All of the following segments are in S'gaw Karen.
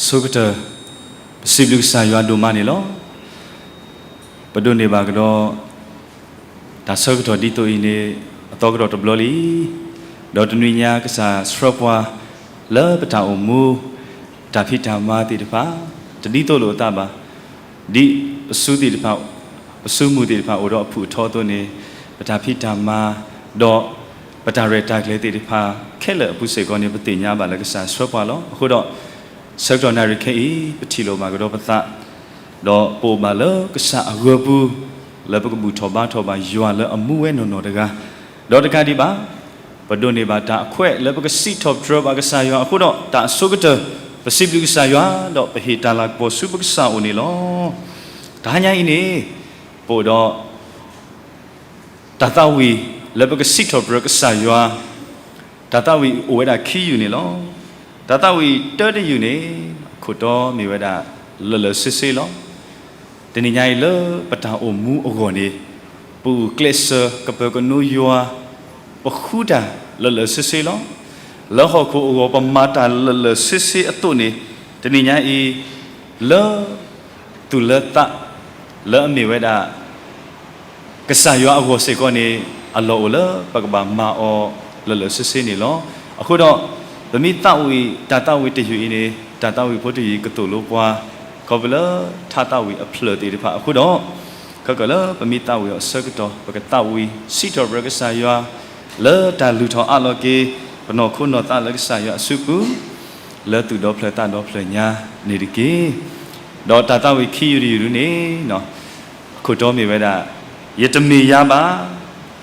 ဆိကတၢၢ်, ပစံးဘျုးကစၢ်ယွၤဒိၣ်မးန့ၣ်လီၤ. ပဒိးန့ၢ်ဘၣ်ကဒီး တၢ်ဆၢကတီၢ်ဒ်သိးအံၤန့ၣ် အသီကတီၢ်တဘျီလံ. ဒီးတနွံညါကစၢ်ဆှၢပှၤလၢပတၢ်အိၣ်မူ တၢ်ဖံးတၢ်မၤသ့ၣ်တဖၣ် တဒ်သိးလိာ်အသးဘၣ်. ဒ်ပစုသ့ၣ်တဖၣ်, ပစုမုၢ်သ့ၣ်တဖၣ်အိၣ်ဒီးအဖုၣ်အထီအသိးန့ၣ် ပတၢ်ဖံးတၢ်မၤ ဒီးပတၢ်ရဲၣ်တၢ်ကျဲၤသ့ၣ်တဖၣ်ခဲလၢာ်အပူၤစ့ၢ်ကီးန့ၣ် ပသ့ၣ်ညါဘၣ်လၢကစၢ်ဆှၢပှၤလီၤ. အဃိဒီး ဆၢကတီၢ်နၣ်ရံၣ်ခဲအံၤ ပထံၣ်လိာ်ဘၣ်ကဒီးပသး ဒီးပအိၣ်ဘၣ်လၢကစၢ်အဂၢၤပူၤ လၢပကဘူၣ်ထီၣ်ဘါထီၣ်ဘၣ်ယွၤလၢအမူဝဲနီၢ်နီၢ်တဂၤ, ဒီးတကးဒံးဘၣ် ပဒိးန့ၢ်ဘၣ်တၢ်အခွဲးလၢပကစံးထီၣ်ပတြၢၤဘၣ်ကစၢ်ယွၤအဃိဒီး တၢ်အဆိကတၢၢ် ပစံးဘျုးကစၢ်ယွၤ ဒီးပဟ့ၣ်တၢ်လၤကပီၤဆူပကစၢ်အအိၣ်န့ၣ်လီၤ. တဟါညါအံၤန့ၣ် ပအိၣ်ဒီး တၢ်သးဝံၣ်လၢပကစံးထီၣ်ပတြၢၤကစၢ်ယွၤ, တၢ်သးဝံၣ်အိၣ်ဝဲဒၣ်ခံယုၢ်န့ၣ်လီၤ. တၢ်သးဝံၣ်တၢတယုၢ်န့ၣ် အခိၣ်တီမ့ၢ်ဝဲဒၣ် လၢာ်လၢာ်ဆ့ဆ့လီၤ. တနံၤညါအံၤလၢပတၢ်အိၣ်မူအဂီၢ်န့ၣ် ပအိၣ်ကျဲးစၢးကပၢၤကနိယွၤ, ပဃုတၢ်လၢာ်လၢာ်ဆ့ဆ့လီၤ. လၢဟီၣ်ခိၣ်အဂီၢ်ပမၤတၢ်လၢာ်လၢာ်ဆ့ဆ့အသိးန့ၣ် တနံၤညါအံၤ လၢ သူၣ်လၢသး လၢအမ့ၢ်ဝဲဒၣ် ကစၢ်ယွၤအဂီၢ်စ့ၢ်ကီးန့ၣ် အလီၢ်အိၣ်လၢပကဘၣ်မၤအီၤလၢာ်လၢာ်ဆ့ဆ့န့ၣ်လီၤ. အဃိဒီး ပမ့ၢ်သးဝံၣ်တၢ်သးဝံၣ်တယုၢ်အံၤန့ၣ် တၢ်သးဝံၣ်ဖိတယုၢ်အံၤကသိၣ်လိပှၤ ခီဖျိလၢထါသးဝံၣ်အဖျၢၣ်သ့ၣ်တဖၣ်အဃိဒီး ခဲကၢ်လၢပမ့ၢ်သးဝံၣ်အီၤအဆၢကတီၢ် ပကသးဝံၣ်စံးထီၣ်ပတြၢၤကစၢ်ယွၤ လၢတၢ်လုၢ်ထီၣ်အးလီၤက့ၤ ပနီၢ်ခိနီၢ်သးလၢကစၢ်ယွၤအစုပူၤ လၢသူၣ်ဒီဖျၢၣ်သးဒီဖျၢၣ်ညါန့ၣ်တက့ၢ်. ဒီးတၢ်သးဝံၣ်ခံယုၢ်တယုၢ်ဒုန့ၣ် အခိၣ်တီမ့ၢ်ဝဲဒၣ် ယတမ့ၢ်ယၤဘၣ်,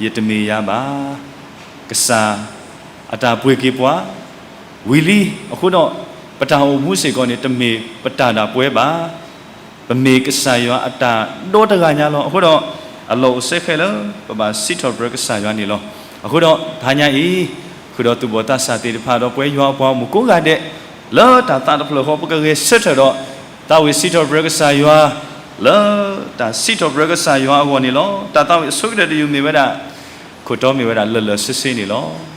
ယတမ့ၢ်ယၤဘၣ်, ကစၢ်အတၢ်ပှ့ၤက့ၤပှၤ ဝံၤလံ. အဃိဒီး ပတၢ်အိၣ်မူစ့ၢ်ကီးန့ၣ် တမ့ၢ်ပတၢ်ဒၣ်ပှဲၤဘၣ်. ပမ့ၢ်ကစၢ်ယွၤအတၢ်ဒီတဂၤညါလီၤ. အဃိဒီး အလီၢ်အိၣ်စဲဃဲလၢ ပဘၣ်စံးထီၣ်ပတြၢၤကစၢ်ယွၤန့ၣ်လီၤ. အဃိဒီး တဟါညါအံၤ ဃုာ်ဒီးသူၣ်ဘီၣ်သးစၢ်သ့ၣ်တဖၣ် ဒီးပဝဲယွၤအပှၤဂီၢ်မုၢ်ကိးဂၤဒဲး လၢတၢ်သးတဖျၢၣ်ဃီ ပကဂဲၤဆၢထၢၣ်ဒီး သးဝံၣ်စံးထီၣ်ပတြၢၤကစၢ်ယွၤ လၢတၢ်စံးထီၣ်ပတြၢၤကစၢ်ယွၤအဂီၢ်န့ၣ်လီၤ. တၢ်သးဝံၣ်အဆိကတၢၢ်တယုၢ်မ့ၢ်ဝဲဒၣ် ခိၣ်တီမ့ၢ်ဝဲဒၣ်လၢာ်လၢာ်ဆ့ဆ့န့ၣ်လီၤ.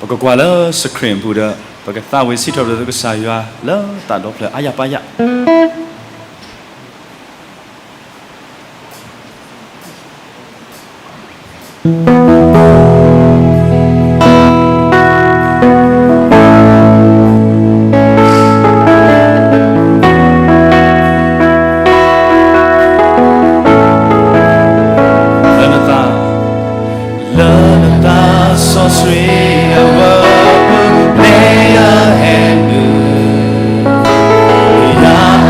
ပကကွၢ်လၢ screen ပူၤဒီး ပကသးဝံၣ်စံးထီၣ်ပတြၢၤကစၢ်ယွၤလၢသးဒီဖျၢၣ်အါယၤပါယၤ လၢနသးစီဆှံအဝဲပူၤ လဲၤယဟဲနုာ် ယၤ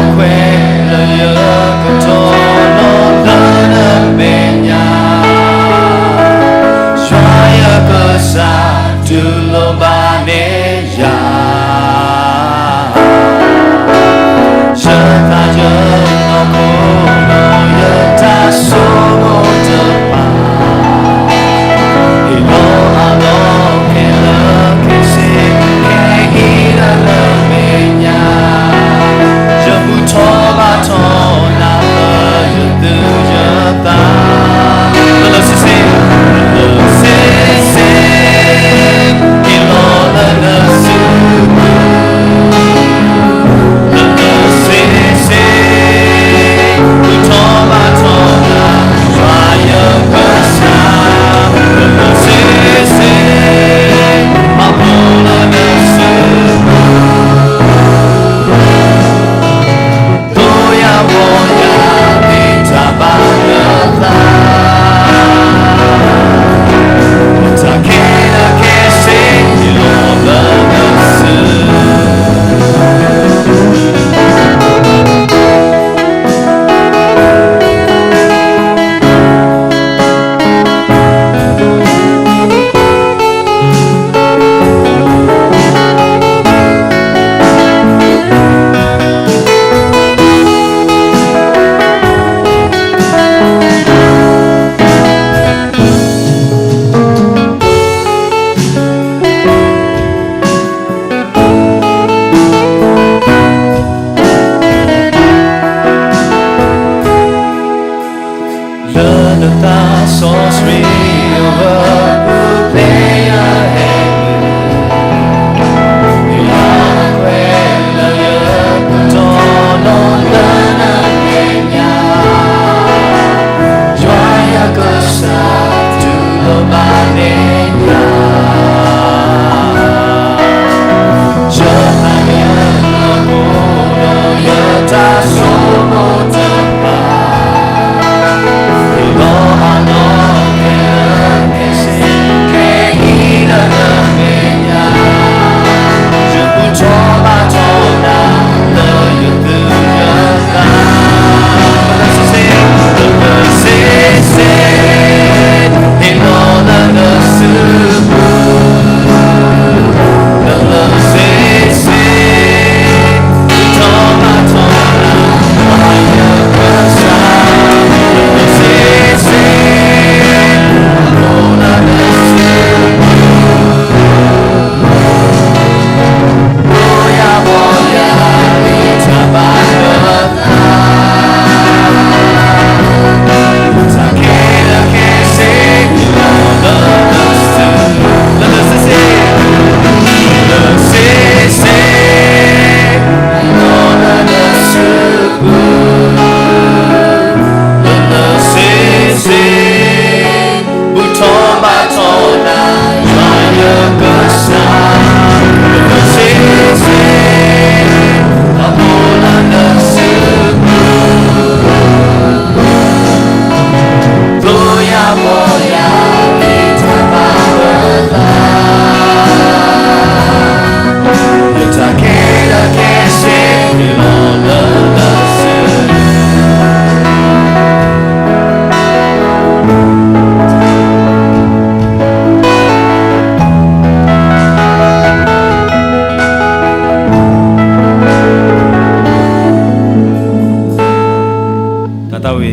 ဝံၤ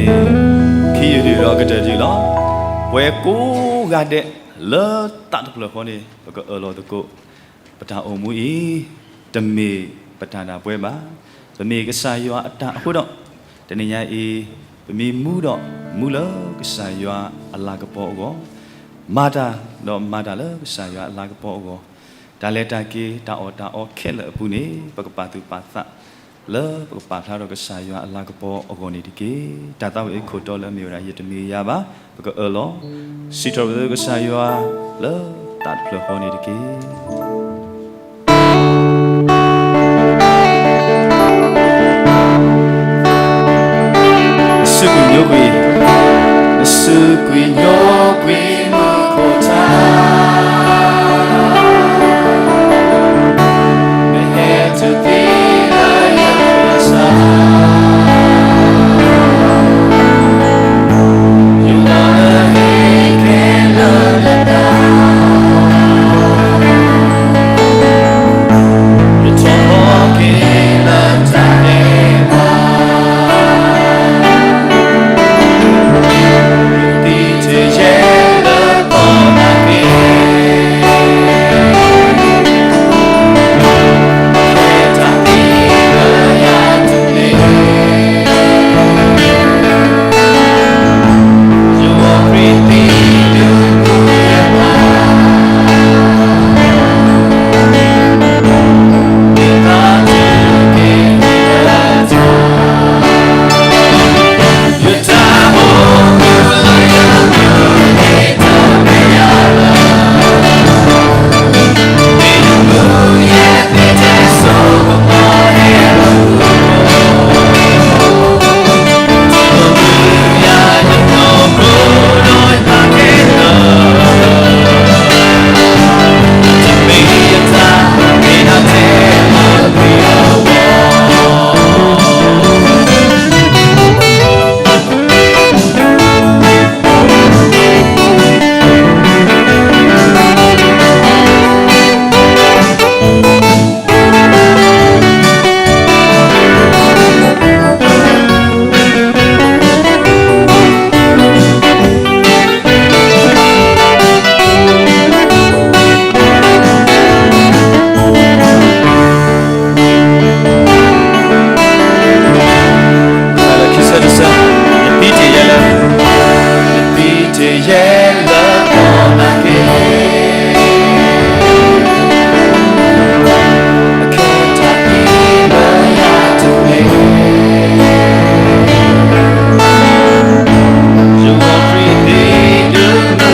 ခံယုၢ်ဒုးဒီးကတၢၢ်တယုၢ်လီၤ. ပှၤကိးဂၤဒဲးလၢသးတဖျၢၣ်ဃီန့ၣ် ပကအၢၣ်လီၤသကိး ပတၢ်အိၣ်မူအံၤ တမ့ၢ်ပတၢ်ဒၣ်ပှဲၤဘၣ်. ပမ့ၢ်ကစၢ်ယွၤအတၢ်အဃိဒီး တနံၤညါအံၤ ပမ့ၢ်မူဒီးမူလၢကစၢ်ယွၤအလၤကပီၤအဂီၢ်, မၤတၢ်ဒီးမၤတၢ်လၢကစၢ်ယွၤအလၤကပီၤအဂီၢ်, တၢ်လဲၤတၢ်က့ၤ တၢ်အီၣ်တၢ်အီခဲလၢာ်အပူၤန့ၣ် ပကပာ်သူၣ်ပာ်သး လၢပကပာ်ဖျါထီၣ်ကစၢ်ယွၤအလၤကပီၤအဂီၢ်န့ၣ်တက့ၢ်. တၢ်သးဝံၣ်အံၤခိၣ်တီလၢအမ့ၢ်ဝဲဒၣ် ယတမ့ၢ်ယၤဘၣ်, ပကအၢၣ်လီၤ စံးထီၣ်ပတြၢၤကစၢ်ယွၤလၢသးတဖျၢၣ်ဃီန့ၣ်တက့ၢ်. နစုကွံာ်ညိကွံာ်, နစုကွံာ်ညိကွံာ်မူခိၣ်ထါ, နဟဲတုၤသံလၢယပူၤစါ, ယဝၤလၢဟ့ၣ်ခဲလၢာ်လၢတၢ် ယထီၣ်က့ၤလၢတၢ်ဒဲးဘး, ယသံတယဲၢ်လၢကီၢ်နၤက့ၤ, ယဟဲတၢ်သံလၢယၤတန့ၢ်, ယဝၤခရံာ်သံဒုးမူယသး ခံဆၢတဆၢ, ယသံတယဲၢ်လၢ, ယသံတယဲၢ်လၢကီၢ်နၤက့ၤ, အခဲတၢ်သံလၢယၤတန့ၢ်, ယဝၤခရံာ်သံဒုးမူယသး ယသးဒုးက့ၤ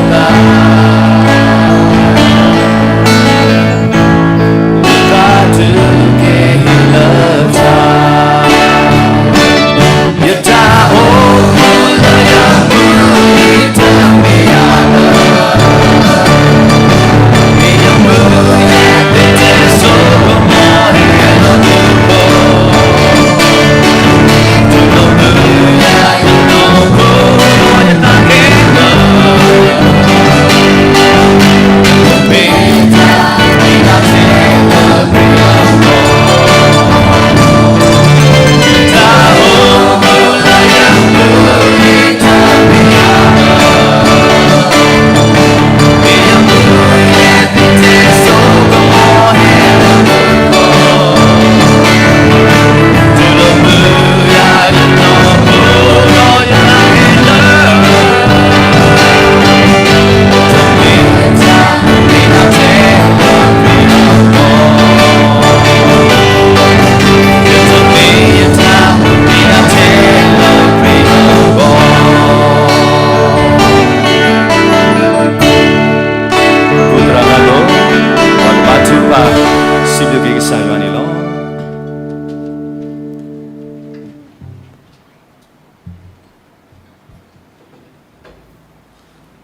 ဟ့ၣ်လၢတၢ်, ယတၢ်အိၣ်မူလၢယၤမူအံၤတမ့ၢ်ယၤလၢ ပူၤသရၣ်လၢ်လီၤ, ပဘါထုကဖၣ်စံးဘျုးက့ၤကစၢ်ယွၤန့ၣ်လီၤ.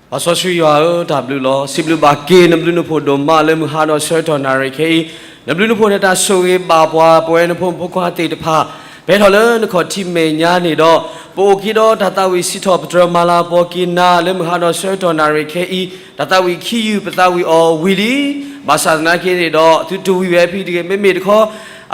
ပၢ်စီဆှံယွၤဧၢ, တၢ်ဘျုးလီၤ. စံးဘျုးဘၣ်က့ၤနဘျုးနဖှိၣ်ဒိၣ်မးလၢမုၢ်ဟါဒီးဆၢကတီၢ်နၣ်ရံၣ်ခဲအံၤ, နဘျုးနဖှိၣ်န့ၣ်တၢ်ဆိၣ်ဂ့ၤဘၣ်ပှၤ ပဝဲနဖိမုၣ်ဖိခွါသ့ၣ်တဖၣ် ပဟဲထီၣ်လၢနခီၣ်ထံးမဲာ်ညါန့ၣ်ဒီး, ပအိၣ်က့ၤဒီးတၢ်သးဝံၣ်စံးထီၣ်ပတြၢၤမၤလၤကပီၤက့ၤနၤလၢမုၢ်ဟါဒီးဆၢကတီၢ်နၣ်ရံၣ်ခဲအံၤ, တၢ်သးဝံၣ်ခံယုၢ်ပသးဝံၣ်အီၤဝံၤလံ. ဘၣ်ဆၣ်သနာ်က့န့ၣ်ဒီး သုတဝံၤဝဲဖဲတဂ့ၤ, မ့မ့ၢ်တခီ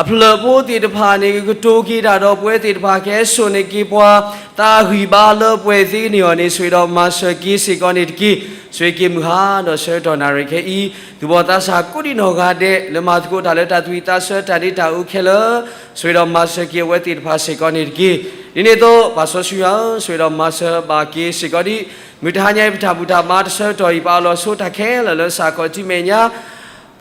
အဖျၢၣ်ဖိသ့ၣ်တဖၣ်န့ၣ် ကကတိၤက့ၤတၢ်ဒီးပဝဲသ့ၣ်တဖၣ် ကဟဲစိာ်န့ၢ်က့ၤပှၤ သးဂံၢ်ဘါလၢပှဲၤသ့န့ၣ်အီၤန့ၣ် ဆိၣ်ဂ့ၤဒီးမၤစၢၤက့ၤစ့ၢ်ကီးန့ၣ်တက့ၢ်. ဆိၣ်ဂ့ၤက့ၤမုၢ်ဟါဒီးဆၢကတီၢ်နၣ်ရံၣ်ခဲအံၤ သူၣ်ဘီၣ်သးစၢ်ကိးဒံနီၢ်ဂၤဒဲး လၢမၤသကိးတၢ်လၢတၢ်သူၣ်ဝံၣ်သးဆၢ တၢ်ဒ့တၢ်အူခဲလၢာ်, ဆိၣ်ဂ့ၤဒီးမၤစၢၤက့ၤအဝဲသ့ၣ်တဖၣ်စ့ၢ်ကီးန့ၣ်တက့ၢ်. ဒ်န့ၣ်အသိး ပၢ်စီဆှံယွၤဧၢ, ဆိၣ်ဂ့ၤဒီးမၤစၢၤဘၣ်က့ၤစ့ၢ်ကီးဒံး မုၢ်တဟါညါအံၤ ပတၢ်ဘူၣ်တၢ်ဘါတဆၢကတီၢ်အံၤ ပအၢၣ်လီၤဆိတၢ်ခဲလၢာ်လၢစးခီၣ်ထံးမဲာ်ညါ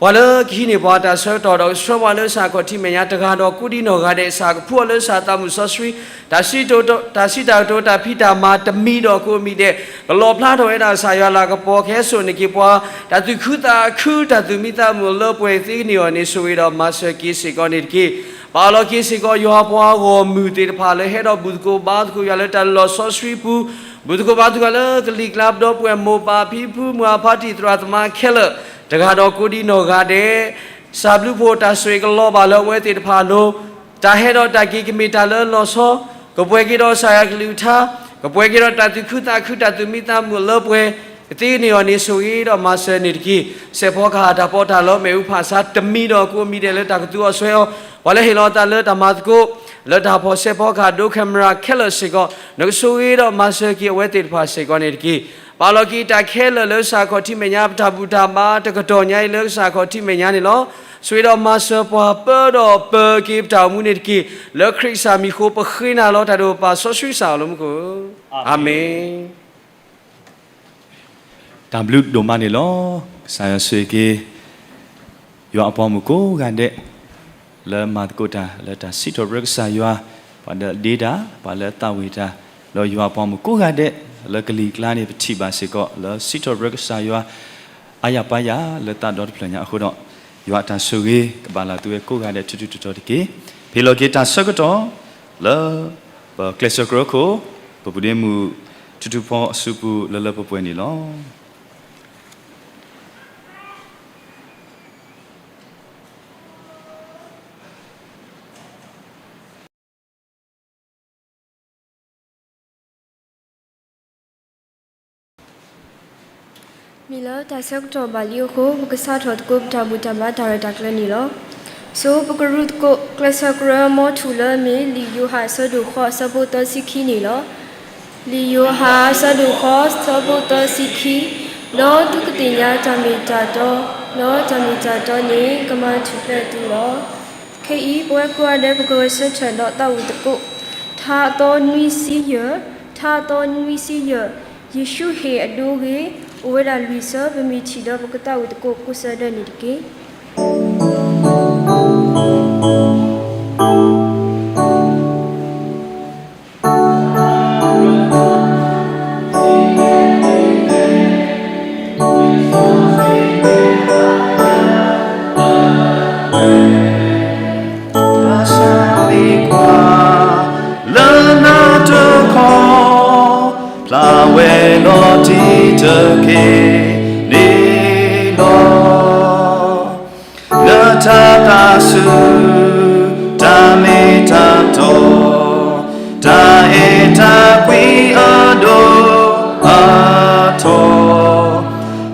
ပှၤလၢကဟံးန့ၢ်ပှၤတၢ်ဆၢကတီၢ်ဒီးကဆှၢပှၤလၢစးခီၣ်ထံးမဲာ်ညါတဂၤဒီးကိးဒံနီၢ်ဂၤဒဲး စးကဖှူအီၤလၢစးသးမုၢ်စီဆှံ တၢ်စံးတၢ်ကတိၤ တၢ်ဖံးတၢ်မၤတမံၤဒီးကိးမံၤဒဲး ကလီၣ်ဖျါထီၣ်ဝဲဒၣ်ကစၢ်ယွၤလၤကပီၤ ကဟဲစိာ်န့ၢ်က့ၤပှၤ တၢ်သူၣ်ခုသးခု တၢ်သူၣ်မံသးမုာ်လၢပှဲၤသ့န့ၣ်အီၤန့ၣ် ဆိၣ်ဂ့ၤဒီးမၤစၢၤက့ၤစ့ၢ်ကီးန့ၣ်တက့ၢ်. ပအၢၣ်လီၤက့ၤစ့ၢ်ကီးယွၤပှၤဂီၢ်မုၢ်သ့ၣ်တဖၣ်လၢဟဲဒီးဘူၣ်သကိးဘါသကိးယွၤလၢတၢ်လီၢ်စီဆှံပူၤ ဘူၣ်သကိးဘါသကိးလၢကလံၤကျါပဒီပုၢ်ဝဲၢ်မိၢ်ပၢ်ဖံဖုမုၢ်အဖါတံၢ်သရၣ်သမါခဲလၢာ် တဂၤဒီးကိးဒံနီၢ်ဂၤဒဲး စၢ်ဘျုးဖှိၣ်တၢ်ဆိၣ်ဂ့ၤကလီၤဘၣ်လၢအဝဲသ့ၣ်တဖၣ်အလိၤ တၢ်ဟဲဒီးတၢ်က့ၤကမ့ၢ်တၢ်လၢလီၤဆီ ကပှဲၤက့ၤဒီးကစၢ်ယွၤကလုၢ်ကထါ ကပှဲၤက့ၤဒီးတၢ်သူၣ်ခုသးခု တၢ်သူၣ်မံသးမုာ်လၢပှဲၤသ့န့ၣ်အီၤန့ၣ် ဆိၣ်ဂ့ၤဒီးမၤစၢၤန့ၣ်တက့ၢ်. စဲးဖီကဟၣ်တၢ်ပီးတၢ်လီမ့ၣ်အူဖးဆါတမံၤဒီးကိးမံၤဒဲးလၢတၢ်ကသူအီၤဆွဲအီၤ ပှၤလၢဟ့ၣ်လီၤအသးလၢတၢ်မၤသကိး လၢတၢ်ဖီၣ်စဲးဖီကဟၣ်ဒိ camera ခဲလၢာ်စ့ၢ်ကီး နကဆိၣ်ဂ့ၤဒီးမၤစၢၤက့ၤအဝဲသ့ၣ်တဖၣ်စ့ၢ်ကီးန့ၣ်တက့ၢ်. ပအၢၣ်လီၤက့ၤတၢ်ခဲလၢာ်လၢစးခီၣ်ထံးမဲာ်ညါ ပတၢ်ဘူၣ်တၢ်ဘါတကတီၢ်ညါအံၤလၢစးခီၣ်ထံးမဲာ်ညါန့ၣ်လီၤ. ဆိၣ်ဂ့ၤဒီးမၤစၢၤပှၤပၢဒီးပၢၤက့ၤပတၢ်အိၣ်မူန့ၣ်တက့ၢ်. လၢခရံာ်ကစၢ်မံၤအဃိ ပဃ့နၤလီၤတၢ်ဒိၣ်ပၢ်စီဆှံကစၢ်အလၢမူခိၣ်, အၤမ့ၣ်. တၢ်ဘျုးဒိၣ်မးန့ၣ်လီၤ. ကစၢ်ယွၤဆိၣ်ဂ့ၤက့ၤ ယွၤအပှၤမုၣ်ကိးဂၤဒဲး လၢမၤသကိးတၢ်လၢတၢ်စံးထီၣ်ပတြၢၤကစၢ်ယွၤ, ပှၤလၢအဒ့တၢ်, ပှၤလၢအသးဝံၣ်တၢ်, ဒီးယွၤအပှၤမုၣ်ကိးဂၤဒဲး လၢကလံၤကျါန့ၣ် ပထံၣ်ဘၣ်စ့ၢ်ကီး လၢစံးထီၣ်ပတြၢၤကစၢ်ယွၤ အါယၤပါယၤလၢသးဒီတဖျၢၣ်ညါအဃိဒီး, ယွၤအတၢ်ဆိၣ်ဂ့ၤကဘၣ်လၢသုဝဲကိးဂၤဒဲး ထူထူတီတီတက့ၢ်. ပဟ့ၣ်လီၤက့ၤတၢ်ဆၢကတီၢ် လၢ ပကျဲးစၢးကရၢခိၣ် ပပူၤဒ့မုၣ်ထူထူဖီအစုပူၤလၢလၢပှဲၤပှဲၤန့ၣ်လီၤ. မ့ၢ်လၢတၢ်ဆၢကတီၢ်ဘၣ်လံအဃိ ပကစးထီၣ်သကိးပတၢ်ဘူၣ်တၢ်ဘါတၢ်ရဲၣ်တၢ်ကျဲၤန့ၣ်လီၤ. ဆိပကရူၢ်သကိး ကျဲးစၢးကရၢမိၤထူၣ်လၢအမ့ၢ်လံာ်ယိၤဟၣ်အဆၢဒိၣ်ဃိးအဆၢဖိသၢဆံခံန့ၣ်လီၤ. လံာ်ယိၤဟၣ်အဆၢဒိၣ်ဃိးအဆၢဖိသၢဆံခံ, ဒီးသုကသ့ၣ်ညါတၢ်မ့ၢ်တၢ်တီ, ဒီးတၢ်မ့ၢ်တၢ်တီန့ၣ် ကမၤထူၣ်ဖျဲးသုလီၤ. ခဲအံၤ ပဝဲကိးဂၤဒဲးပကဂဲၤဆၢထၢၣ်ဒီးသးဝံၣ်သကိး ထါအသီနွံဆံယဲၢ်, ထါအသီနွံဆံယဲၢ်, ယ့ၣ်ၡူးဟ့ၣ်အဒိဂ့ၤ, အိၣ်ဝဲဒၣ်လွံၢ်ဆၢ ပမ့ၢ်ထံၣ်ဒီးပကသးဝံၣ်သကိးကိးဆၢဒၢန့ၣ်တက့ၢ်. ဘၣ်ဆၣ်သ့ၣ်ကွၢ်လၢနၤတခီ, ဖျါဝဲလီၤတံၢ်တက့ၢ်န့ၣ်လီၤ. လၢတၢ်သးဆူၣ် တၢ်မ့ၢ်တၢ်တီ, တၢ်အဲၣ်တၢ်ကွံအဒိၣ်အထီ,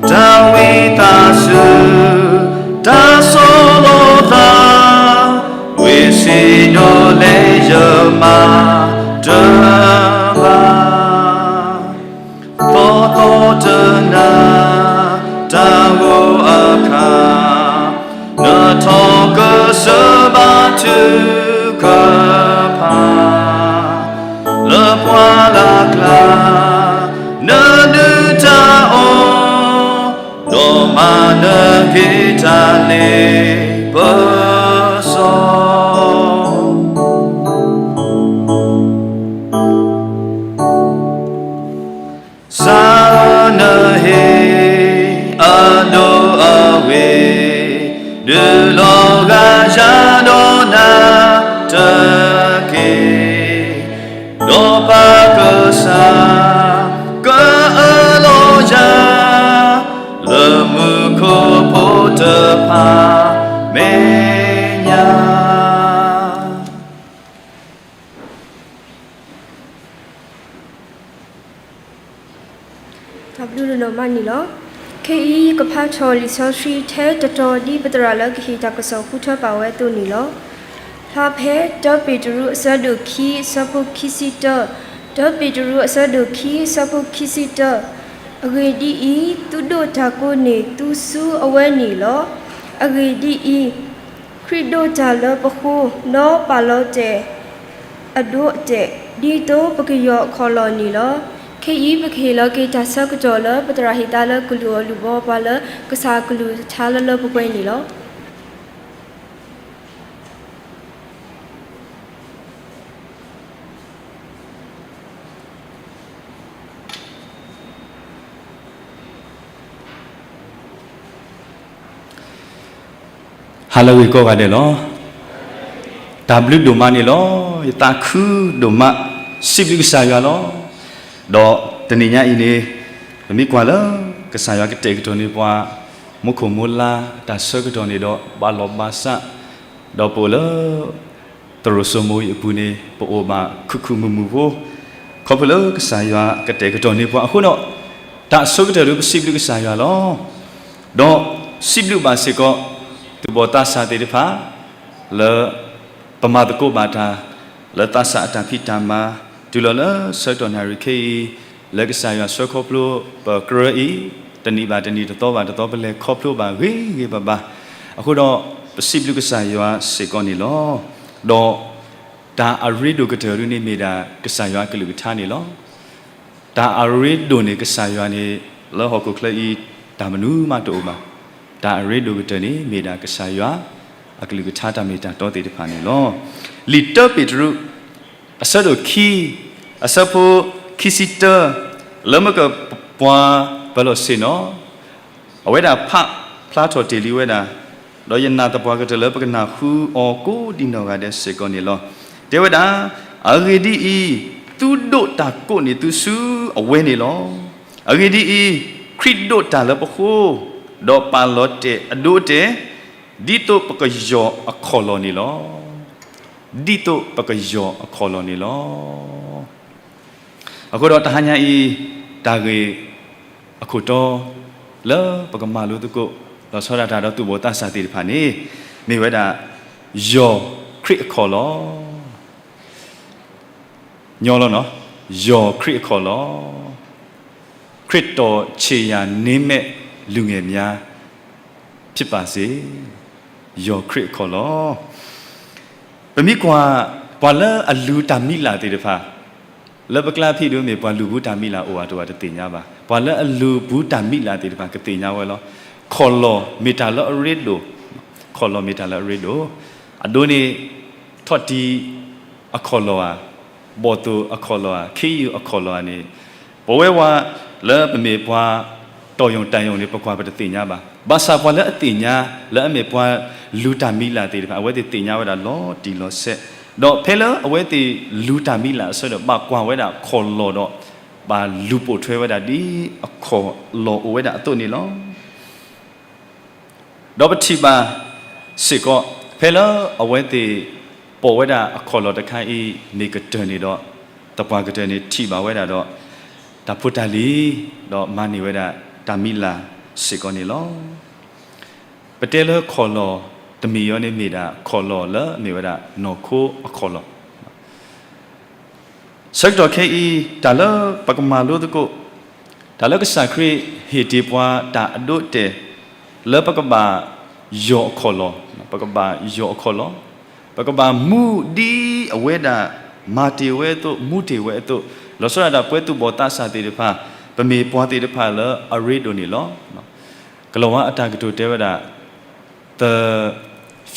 တၢ်ဝံသးစူၤ တၢ်ဆီၣ်လီၤသး, ဝ့ၢ်စံၣ်ညီၣ်လၢယမၤတဘၣ် သီသီတနၤ တၢ်ဂိၢ်အခါ, နထီၣ်ကစၢၢ်ဘၣ်ထုကဖၣ်, လၢပှၢ်လၢ်ကျါ နဒုၣ်တၢ်အီၣ်, ဒီးမၤနက့ၤတၢ်လ့ပစီ စၢ်နဟ့ၣ်အဒိအဝ့ၢ် ဒုးလီၤဂာ်ယၤဒီးနၤတက့ၢ်. ဒီးပၢ်ကစၢ် ကအၢၣ်လီၤယၤ လၢမူခိၣ်ဖိတဖၣ်မဲာ်ညါ တၢ်ဘျုးဒိၣ်မးန့ၣ်လီၤ. ခဲအံၤယကဖးထီၣ်လံာ်စီဆှံထဲတတီၤ ဒ်ပသရၣ်လၢကဟ့ၣ်တၢ်ကစီၣ်ဃုထၢပာ်ဝဲအသိးန့ၣ်လီၤ. ဖျါဖဲတၢပ့းတရူးအဆၢဒိၣ်ခံ အဆၢဖိခံဆံတၢ, တၢပ့းတရူးအဆၢဒိၣ်ခံ အဆၢဖိခံဆံတၢ, အဂ့ၢ်ဒ်အံၤ, သုဒိးတၢ်ကိးန့ၢ်သုဆူအဝဲန့ၣ်လီၤ. အဂ့ၢ်ဒ်အံၤ, ခရံာ်ဒိးတၢ်လၢပဃိ, ဒီးပာ်လီၤတဲာ် အဒိအတဲာ်, ဒ်သိးပကယီၤအခီၣ်လီၢ်န့ၣ်လီၤ. ခဲအံၤပကဟ့ၣ်လီၤက့ၤတၢ်ဆၢကတီၢ်လၢ ပသရၣ်ဟ့ၣ်သါလၢကလုၢ်အီၣ်လုၢ်ဘီပှၤလၢ ကစၢ်အကလုၢ်ကထါလၢလၢပှဲၤပှဲၤန့ၣ်လီၤ. ဟါလၢအဂ့ၤကိးဂၤဒဲးလီၤ. တၢ်ဘျုးဒိၣ်မးန့ၣ်လီၤ. ယသးခုဒိၣ်မး, စံးဘျုးကစၢ်ယွၤလီၤ. ဒီးတနံၤညါအံၤန့ၣ် ပမ့ၢ်ကွၢ်လၢ ကစၢ်ယွၤကတဲာ်ကတီၤန့ၢ်ပှၤ မူခိၣ်မူလါတၢ်ဆၢကတီၢ်န့ၣ်ဒီး ဘၣ်လီၢ်ဘၣ်စး, ဒီးပအိၣ်လၢ သရိာ်စိမိၤအံၤအပူၤန့ၣ် ပအိၣ်ဘၣ်ခုၣ်ခုၣ်မုာ်မုာ်ဖိ, ခီဖျိလၢကစၢ်ယွၤကတဲာ်ကတီၤန့ၢ်ပှၤအဃိဒီး, တၢ်အဆိကတၢၢ်ဒီးပစံးဘျုးကစၢ်ယွၤလီၤ. ဒီးစံးဘျုးဘၣ်စ့ၢ်ကီး သူၣ်ဘီၣ်သးစၢ်သ့ၣ်တဖၣ် လၢပမၤသကိးဘၣ်တၢ် လၢသးစၢ်အတၢ်ဖံးတၢ်မၤ တုၤလီၤလၢဆၢကတီၢ်နၣ်ရံၣ်ခဲအံၤ, လၢကစၢ်ယွၤဆှၢခီဖျိပကြၢးအံၤ, တနံၤဘၣ်တနံၤ တသီဘၣ်တသီ ပလဲၤခီဖျိဘၣ်ဂ့ၤဂ့ၤဘၣ်ဘၣ်, အဃိဒီး ပစံးဘျုးကစၢ်ယွၤစ့ၢ်ကီးန့ၣ်လီၤ. ဒီးတၢ်အရ့ဒိၣ်ကတၢၢ်ဒ်န့ၣ်မ့ၢ်ဒၣ် ကစၢ်ယွၤအကလုၢ်ကထါန့ၣ်လီၤ. တၢ်အရ့ဒိၣ်န့ၣ် ကစၢ်ယွၤန့ၣ် လၢဟီၣ်ခိၣ်ချၢအံၤ တၢ်မနုၤမးတအိၣ်ဘၣ်. တၢ်အရ့ဒိၣ်ကတၢၢ်န့ၣ် မ့ၢ်ဒၣ်ကစၢ်ယွၤ အကလုၢ်ကထါတၢ်မ့ၢ်တၢ်တီသ့ၣ်တဖၣ်န့ၣ်လီၤ. လံာ်တၢပ့းတရူး အဆၢဒိၣ်ခံ အဆၢဖိခံဆံတၢ, လၢမ့ၢ်ကပှၤပၢၤလီၢ်ဆ့ၣ်နီၤ, အဝဲဒၣ်ဖးဖျါထီၣ်တ့ၢ်လံဝဲဒၣ်, ဒီးယနာ်သပှၢ်ကတၢၢ်လၢပကနၢ်ဟူအီၤကိးဒံနီၢ်ဂၤဒဲးစ့ၢ်ကီးန့ၣ်လီၤ. တဲဝဲဒၣ်, အဂ့ၢ်ဒ်အံၤ, သုဒိးတၢ်ကိးန့ၢ်သုဆူအဝဲန့ၣ်လီၤ. အဂ့ၢ်ဒ်အံၤ, ခရံာ်ဒိးတၢ်လၢပဃိ, ဒီးပာ်လီၤတဲာ်အဒိအတဲာ်, ဒ်သိးပကယီၤအခီၣ်လီၢ်န့ၣ်လီၤ. ဒ်သိးပကယီၤအခီၣ်လီၢ်န့ၣ်လီၤ. အဃိဒီးတဟါညါအံၤ တၢ်ဂ့ၢ်အခိၣ်တီ လၢပကမၤလိသကိး လီၤဆီဒၣ်တၢ်ဒီးသူၣ်ဘီၣ်သးစၢ်သ့ၣ်တဖၣ်န့ၣ် မ့ၢ်ဝဲဒၣ် ယီၤခရံာ်အခီၣ်လီၢ် ညီလီၤနီၤ, ယီၤခရံာ်အခီၣ်လီၢ်, ခရစ်တော်ခြေရာနင်းမဲ့လူငယ်များ ဖြစ်ပါစေ, ယီၤခရံာ်အခီၣ်လီၢ်. ပမ့ၢ်ကွၢ် ပှၤလၢအလူၤတၢ်မံၤလၢ်သ့ၣ်တဖၣ် လၢပကျါဖံးဒိၣ်မ့ၢ်ပှၤလူၤဘူးတၢ်မံၤလၢ်အိၣ်အတအိၣ်တသ့ၣ်ညါဘၣ်. ပှၤလၢအလူၤဘူးတၢ်မံၤလၢ်သ့ၣ်တဖၣ်ကသ့ၣ်ညါဝဲလီၤ. ခီၣ်လီၢ်မ့ၢ်တၢ်လၢအရ့ဒိၣ်, ခီၣ်လီၢ်မ့ၢ်တၢ်လၢအရ့ဒိၣ်, အဒိန့ၣ် ထီၣ်တံၢ်အခီၣ်လီၢ်ဧါ, ဘီၣ်သိၣ်အခီၣ်လီၢ်ဧါ, ခ့ယုၢ်အခီၣ်လီၢ်ဧါန့ၣ် ပဝဲဝဲလၢပမ့ၢ်ပှၤတီၢ်ယိၣ်တၢ်ယိၣ်န့ၣ် ပကွၢ်ပတသ့ၣ်ညါဘၣ်. ဘၣ်ဆၣ်ပှၤလၢအသ့ၣ်ညါ လၢအမ့ၢ်ပှၤလူၤတၢ်မံၤလၢ်သ့ၣ်တဖၣ် အဝဲသ့ၣ်သ့ၣ်ညါဝဲဒၣ်လီၤတံၢ်လီၤဆဲး, ဒီးဖဲလၢအဝဲသ့ၣ်လူၤတၢ်မံၤလၢ်အဆၢဒီး ဘၣ်ကွၢ်ဝဲဒၣ်ခီၣ်လီၢ်ဒီး ဘၣ်လူၤပိာ်ထွဲဝဲဒၣ်ဒ်အခီၣ်လီၢ်အိၣ်ဝဲဒၣ်အသိးန့ၣ်လီၤ. ဒီးပထံၣ်ဘၣ်စ့ၢ်ကီး ဖဲလၢအဝဲသ့ၣ်ပိာ်ဝဲဒၣ်အခီၣ်လီၢ်တခါအံၤ မ့ၢ်ကတၢၢ်န့ၣ်ဒီး သပှၢ်ကတၢၢ်န့ၣ်ထံၣ်ဘၣ်ဝဲဒၣ်ဒီး တၢ်ဖိတၢ်လံၤ ဒီးမၤန့ၢ်ဝဲဒၣ်တၢ်မံၤလၢ်စ့ၢ်ကီးန့ၣ်လီၤ. ပတဲလၢခီၣ်လီၢ်တမံၤအံၤန့ၣ် မ့ၢ်ဒၣ်ခီၣ်လီၢ်လၢအမ့ၢ်ဝဲဒၣ်နီၢ်ခိအခီၣ်လီၢ် ဆၢကတီၢ်ခဲအံၤ တၢ်လၢပကမၤလိသကိး တၢ်လၢကစၢ်ခရံာ်ဟ့ၣ်တ့ၢ်ပှၤတၢ်အဒိအတဲာ် လၢပကဘၣ်ယီၤအခီၣ်လီၢ်, ပကဘၣ်ယီၤအခီၣ်လီၢ်, ပကဘၣ်မူဒ်အဝဲဒၣ်မၤတ့ၢ်ဝဲအသိး မူတ့ၢ်ဝဲအသိး, လီၤဆီဒၣ်တၢ်ပှၤသူၣ်ဘီၣ်သးစၢ်သ့ၣ်တဖၣ် ပမ့ၢ်ပှၤသ့ၣ်တဖၣ်လၢအရ့ဒိၣ်န့ၣ်လီၤ. ကလီၤဝါအတၢ်ကတိၤတဲဝဲဒၣ် The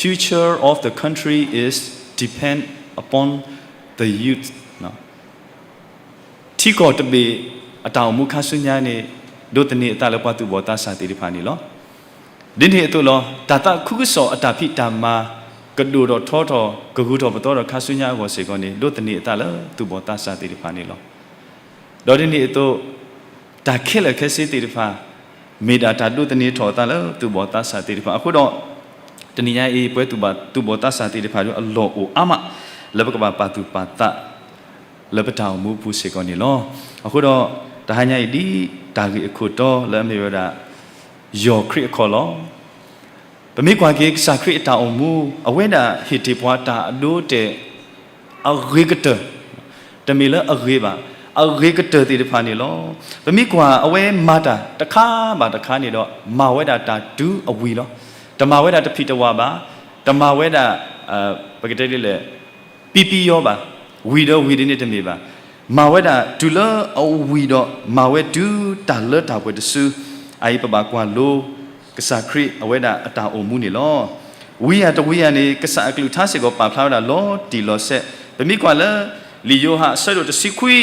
future of the country is depend upon the youth. ထံကီၢ်တဘ့ၣ်အတၢ်အိၣ်မူခါဆူညါန့ၣ် ဒိးသန့ၤအသးလၢပှၤသူၣ်ဘီၣ်သးစၢ်သ့ၣ်တဖၣ်န့ၣ်လီၤ. ဒ်န့ၣ်အသိးလီၤ တၢ်သးခုကစီၣ်အတၢ်ဖံးတၢ်မၤ ကဒိၣ်ထီၣ်ထီထီၣ် ကဂုၤထီၣ်ပသီထီၣ်ခါဆူညါအဂီၢ်စ့ၢ်ကီးန့ၣ် ဒိးသန့ၤအသးလၢသူၣ်ဘီၣ်သးစၢ်သ့ၣ်တဖၣ်န့ၣ်လီၤ. ဒီးဒ်န့ၣ်အသိး တၢ်ခဲလၢာ်ခဲဆ့သ့ၣ်တဖၣ် မ့ၢ်ဒၣ်တၢ်ဒိးသန့ၤထီၣ်အသးလၢသူၣ်ဘီၣ်သးစၢ်သ့ၣ်တဖၣ်အဃိဒီး တနံၤညါအံၤ ပှၤသူၣ်ဘီၣ်သးစၢ်သ့ၣ်တဖၣ်ဒီးအလီၢ်အိၣ်အါမး လၢပကဘၣ်ပာ်သူၣ်ပာ်သး လၢပတၢ်အိၣ်မူအပူၤစ့ၢ်ကီးန့ၣ်လီၤ. အဃိဒီး တဟါညါအံၤဒ်တၢ်ဂ့ၢ်အခိၣ်တီလၢအမ့ၢ်ဝဲဒၣ် ယီၢ်ခရံာ်အခီၣ်လီၢ်. ပမ့ၢ်ကွၢ်က့ၤကစၢ်ခရံာ်အတၢ်အိၣ်မူ အဝဲဒၣ်ဟ့ၣ်တ့ၢ်ပှၤတၢ်အဒိအတဲာ် အဂ့ၤကတၢၢ်, တမ့ၢ်လၢအဂ့ၤဘၣ်, အဂ့ၤကတၢၢ်သ့ၣ်တဖၣ်န့ၣ်လီၤ. ပမ့ၢ်ကွၢ်အဝဲမၤတၢ်တခါဘၣ်တခါန့ၣ်ဒီး မၤဝဲဒၣ်တၢ်တုၤအဝံၤလီၤ. တမၤဝဲဒၣ်တဖံးတဝါဘၣ်, တမၤဝဲဒၣ် ပကတဲဒ်လဲၣ် ပံပံယီဘၣ်, ဝံၤဒီးဝံၤဒ်န့ၣ်တမ့ၢ်ဘၣ်. မၤဝဲဒၣ်တုၤလၢအဝံၤဒီး မၤဝဲတုၤတၢ်လၢတၢ်ပှဲၤတစု, အအံၤပဘၣ်ကွၢ်လိ ကစၢ်ခရံာ်အဝဲဒၣ်အတၢ်အိၣ်မူန့ၣ်လီၤ. ဝံၤအတဝံၤအန့ၣ် ကစၢ်အကလုၢ်ကထါစ့ၢ်ကီးပာ်ဖျါဝဲဒၣ်လီၤတံၢ်လီၤဆဲး, ပမ့ၢ်ကွၢ်လၢ လံာ်ယိၤဟၣ်အဆၢဒိၣ်တဆံခွံ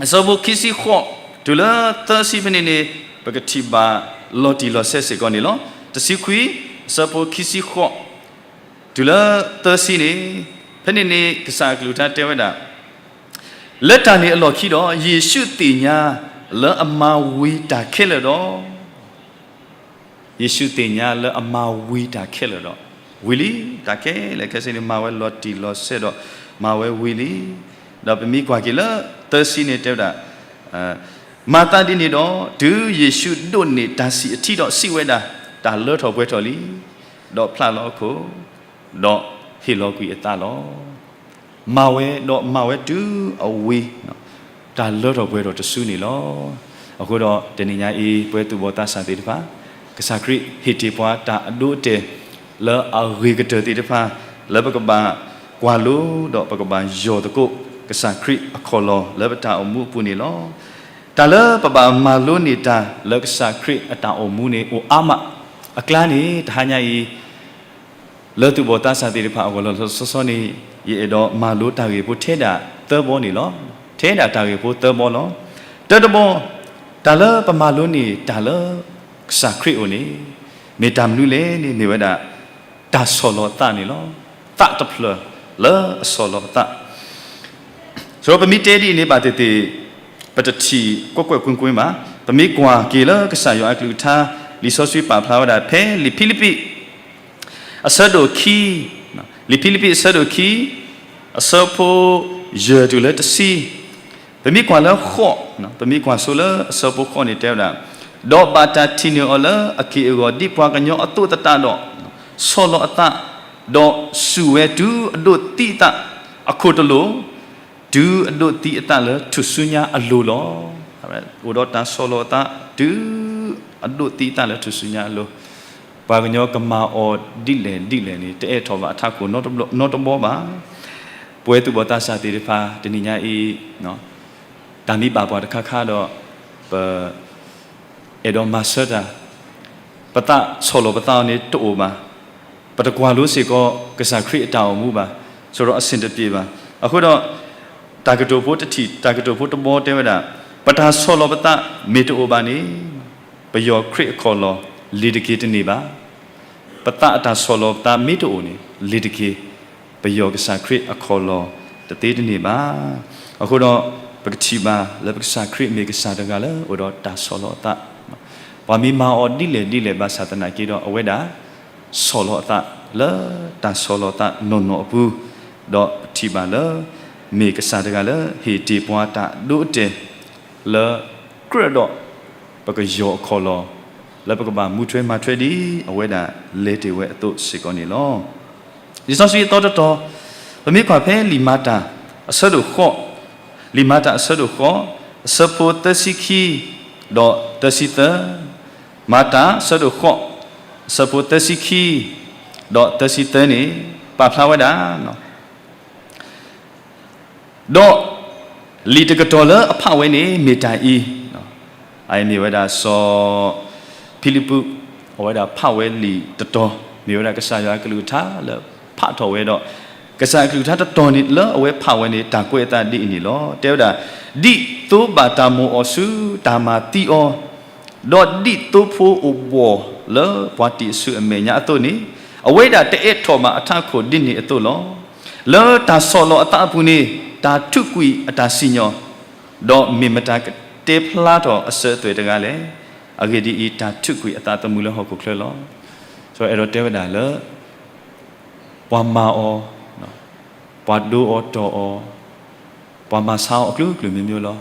အဆၢဖိခံဆံဃိး တုၤလၢသၢဆံဖဲန့ၣ်န့ၣ် ပကထံၣ်ဘၣ်လီၤတံၢ်လီၤဆဲးစ့ၢ်ကီးန့ၣ်လီၤ. တဆံခွံ အဆၢဖိခံဆံဃိး တုၤလၢသၢဆံန့ၣ်, ဖဲန့ၣ်န့ၣ် ကစၢ်အကလုၢ်ကထါတဲဝဲဒၣ်, လၢတၢ်န့ၣ်အလီၢ်ခံဒီး ယ့ၣ်ၡူးသ့ၣ်ညါလၢအမၤဝံၤတၢ်ခဲလၢာ်ဒီး ယ့ၣ်ၡူးသ့ၣ်ညါလၢအမၤဝံၤတၢ်ခဲလၢာ်ဒီး ဝံၤလံ, တၢ်ခဲလၢာ်ခဲဆ့န့ၣ် မၤဝဲလီၤတံၢ်လီၤဆဲးဒီး မၤဝဲဝံၤလံ. ဒီးပမ့ၢ်ကွၢ်က့ၤလၢ သၢဆံန့ၣ်တဲဝဲဒၣ်, မၤသးဒ်န့ၣ်ဒီး တုၤယ့ၣ်ၡူးဒိးန့ၢ်တၢ်ဆံၣ်အထံဒီးစံးဝဲဒၣ်, တၢ်လၢထီၣ်ပှဲၤထီၣ်လံ, ဒီးဖျါလီၤအခိၣ်, ဒီးဟ့ၣ်လီၤကွံာ်အသးလီၤ. မၤဝဲဒီးမၤဝဲတုၤအဝံၤ, တၢ်လၢထီၣ်ပှဲၤထီၣ်တစုန့ၣ်လီၤ. အဃိဒီးတနံၤညါအံၤ ပဝဲသူၣ်ဘီၣ်သးစၢ်သ့ၣ်တဖၣ်, ကစၢ်ခရံာ်ဟ့ၣ်တ့ၢ်ပှၤတၢ်အဒိအတဲာ် လၢအဂ့ၤကတၢၢ်သ့ၣ်တဖၣ် လၢပကဘၣ်ကွၢ်လိဒီးပကဘၣ်ယီၢ်သကိး ကစၢ်ခရံာ်အခီၣ်လီၢ်လၢပတၢ်အိၣ်မူအပူၤန့ၣ်လီၤ. တၢ်လၢပဘၣ်မၤလိန့ၢ်တၢ်လၢကစၢ်ခရံာ်အတၢ်အိၣ်မူန့ၣ်အိၣ်အါမး, အကျါန့ၣ် တဟါညါအံၤ လၢသူၣ်ဘီၣ်သးစၢ်သ့ၣ်တဖၣ်အဂီၢ်လီၤလီၤဆီဆီန့ၣ် ယအဲၣ်ဒိးမၤလိတၢ်ဂ့ၢ်ဖိထဲဒၣ်သၢဘီန့ၣ်လီၤ. ထဲဒၣ်တၢ်ဂ့ၢ်ဖိသၢဘီလီၤ. တၢတဘီ, တၢ်လၢပမၤလိန့ၢ်တၢ်လၢကစၢ်ခရံာ်အအိၣ်န့ၣ် မ့ၢ်တၢ်မနုၤလဲၣ်န့ၣ် မ့ၢ်ဝဲဒၣ် တၢ်ဆီၣ်လီၤအသးန့ၣ်လီၤ. သးတဖျၢၣ်လၢအဆီၣ်လီၤအသး ဆိုတော့ ပမ့ၢ်တဲဒ်အံၤန့ၣ်ဘၣ်သ့ၣ်သ့ၣ် ပတထံၣ်ကွ့ၢ်ကွ့ၢ်ကွ့ၢ်ကွ့ၢ်ဘၣ်. ပမ့ၢ်ကွၢ်က့ၤလၢကစၢ်ယွၤအကလုၢ်ကထါ လံာ်စီဆှံပာ်ဖျါဝဲဒၣ်ဖဲလံာ်ဖံလံးပံး အဆၢဒိၣ်ခံ, လံာ်ဖံလံးပံးအဆၢဒိၣ်ခံ, အဆၢဖိယဲၢ်တုၤလၢတဆံ, ပမ့ၢ်ကွၢ်လၢဃိး, ပမ့ၢ်ကွၢ်ဆိလၢအဆၢဖိဃိးန့ၣ်တဲဝဲဒၣ်, ဒီးဘၣ်တၢ်ထံၣ်န့ၢ်အီၤလၢအက့ၢ်အဂီၤဒ်ပှၤကညီအသိးသတးဒီး ဆီၣ်လီၤအသး, ဒီးစူၢ်ဝဲတုၤအဒိးသံအသးအခိၣ်တလိာ်, တုၤအဒိးသံအသးလၢထူၣ်စုညါအလိၤလီၤ. အိၣ်ဒီးတၢ်ဆီၣ်လီၤအသး တုၤအဒိးသံအသးလၢထူၣ်စုညါအလိၤ, ပှၤကညီကမၤအီၤဒ်လဲၣ်ဒ်လဲၣ်န့ၣ် တအိးထီၣ်ဘၣ်အထးခိၣ်နီတဘျီဘၣ်. ပဝဲသူၣ်ဘီၣ်သးစၢ်သ့ၣ်တဖၣ် တနံၤညါအံၤ တၢ်မ့ၢ်ဘၣ်ပှၤတခါခါဒီး ပ အဲၣ်ဒိးမၤဆၢတၢ်, ပသးဆီၣ်လီၤပသးအီၤန့ၣ်တအိၣ်ဘၣ်. ပတကွၢ်လိစ့ၢ်ကီးကစၢ်ခရံာ်အတၢ်အိၣ်မူဘၣ်. ဆိုတော့ အဆင်တပြေဘၣ်. အဃိဒီး တၢ်ကတိၤဖိတထံၣ် တၢ်ကတိၤဖိတဘီတဲဝဲဒၣ်, ပတၢ်ဆီၣ်လီၤပသးမ့ၢ်တအိၣ်ဘၣ်န့ၣ် ပယီၤခရံာ်အခီၣ်လီၢ် လ့ၤတက့ၤတန့ၢ်ဘၣ်. ပသးအတၢ်ဆီၣ်လီၤပသးမ့ၢ်တအိၣ်န့ၣ် လ့ၤတက့ၤ ပယီၤကစၢ်ခရံာ်အခီၣ်လီၢ်တသ့တန့ၢ်ဘၣ်. အဃိဒီး ပကထံၣ်ဘၣ်လၢပကစၢ်ခရံာ်မ့ၢ်ကစၢ်တဂၤလၢအိၣ်ဒီးတၢ်ဆီၣ်လီၤအသး, ပှၤမ့ၢ်မၤအီၤဒ်လဲၣ်ဒ်လဲၣ်ဘၣ်ဆၣ်သနာ်က့ဒီး အဝဲဒၣ်ဆီၣ်လီၤအသးလၢတၢ်ဆီၣ်လီၤအသးနီၢ်နီၢ်အပူၤ, ဒီးပထံၣ်ဘၣ်လၢ မ့ၢ်ကစၢ်တဂၤလၢဟ့ၣ်တ့ၢ်ပှၤတၢ်ဒိတၢ်တဲာ် လၢကြၢးဒီး ပကယီၤအခီၣ်လီၢ် လၢပကဘၣ်မူထွဲမၤထွဲဒ်အဝဲဒၣ်လဲၤတ့ၢ်ဝဲအသိးစ့ၢ်ကီးန့ၣ်လီၤ. လံာ်စီဆှံအသီတတီၤ, ပမ့ၢ်ကွၢ်ဖဲလံာ်မၤတၢ်အဆၢဒိၣ်ဃိး, လံာ်မၤတၢ်အဆၢဒိၣ်ဃိး, အဆၢဖိသၢဆံခံ ဒီးသၢဆံသၢ, မၤတၢ်အဆၢဒိၣ်ဃိး, အဆၢဖိသၢဆံခံ ဒီးသၢဆံသၢန့ၣ် ပာ်ဖျါဝဲဒၣ် ဒီး လံာ်တကတီၢ်လၢအဖးဝဲန့ၣ်မ့ၢ်တၢ်အံၤ, အအံၤမ့ၢ်ဝဲဒၣ်စီၤဖံလံးပူး, အဝဲဒၣ်ဖးဝဲလံာ်တတီၤ, မ့ၢ်ဝဲဒၣ်ကစၢ်ယွၤအကလုၢ်ကထါလၢဖးထီၣ်ဝဲဒီး, ကစၢ်အကလုၢ်ကထါတတီၤန့ၣ်လၢအဝဲဖးဝဲန့ၣ် တၢ်ကွဲးအသးဒ်အံၤန့ၣ်လီၤ. တဲဝဲဒၣ်, ဒ်သိးဘၣ်တၢ်မိၣ်အီၤဆူတၢ်မၤသံအီၤ ဒီးဒ်သိဖိအိၣ်ဘှီၣ်လၢပှၤတံာ်အဆူၣ်အမဲာ်ညါအသိးန့ၣ်, အဝဲဒၣ်တအိးထီၣ်ဘၣ်အထးခိၣ်ဒ်န့ၣ်အသိးလီၤ. လၢတၢ်ဆီၣ်လီၤအသးအပူၤန့ၣ် တၢ်ထုးကွံာ်အတၢ်စံၣ်ညီၣ်, ဒီးမ့ၢ်မတၤကတဲဖျါထီၣ်အစၢၤအသွဲၣ်တဂၤလဲၣ်. အဂ့ၢ်ဒ်အံၤ, တၢ်ထုးကွံာ်အသးသမူလၢဟီၣ်ခိၣ်ချၢလီၤ. စီၤအဲၣ်ဒိးတဲဝဲဒၣ်လၢ ပှၤမၤအီၤ, ပှၤဒိအီၤတီၢ်အီၤ, ပှၤမၤဆါအီၤအကလုာ်ကလုာ်မ့ၢ်မ့ၢ်လီၤ.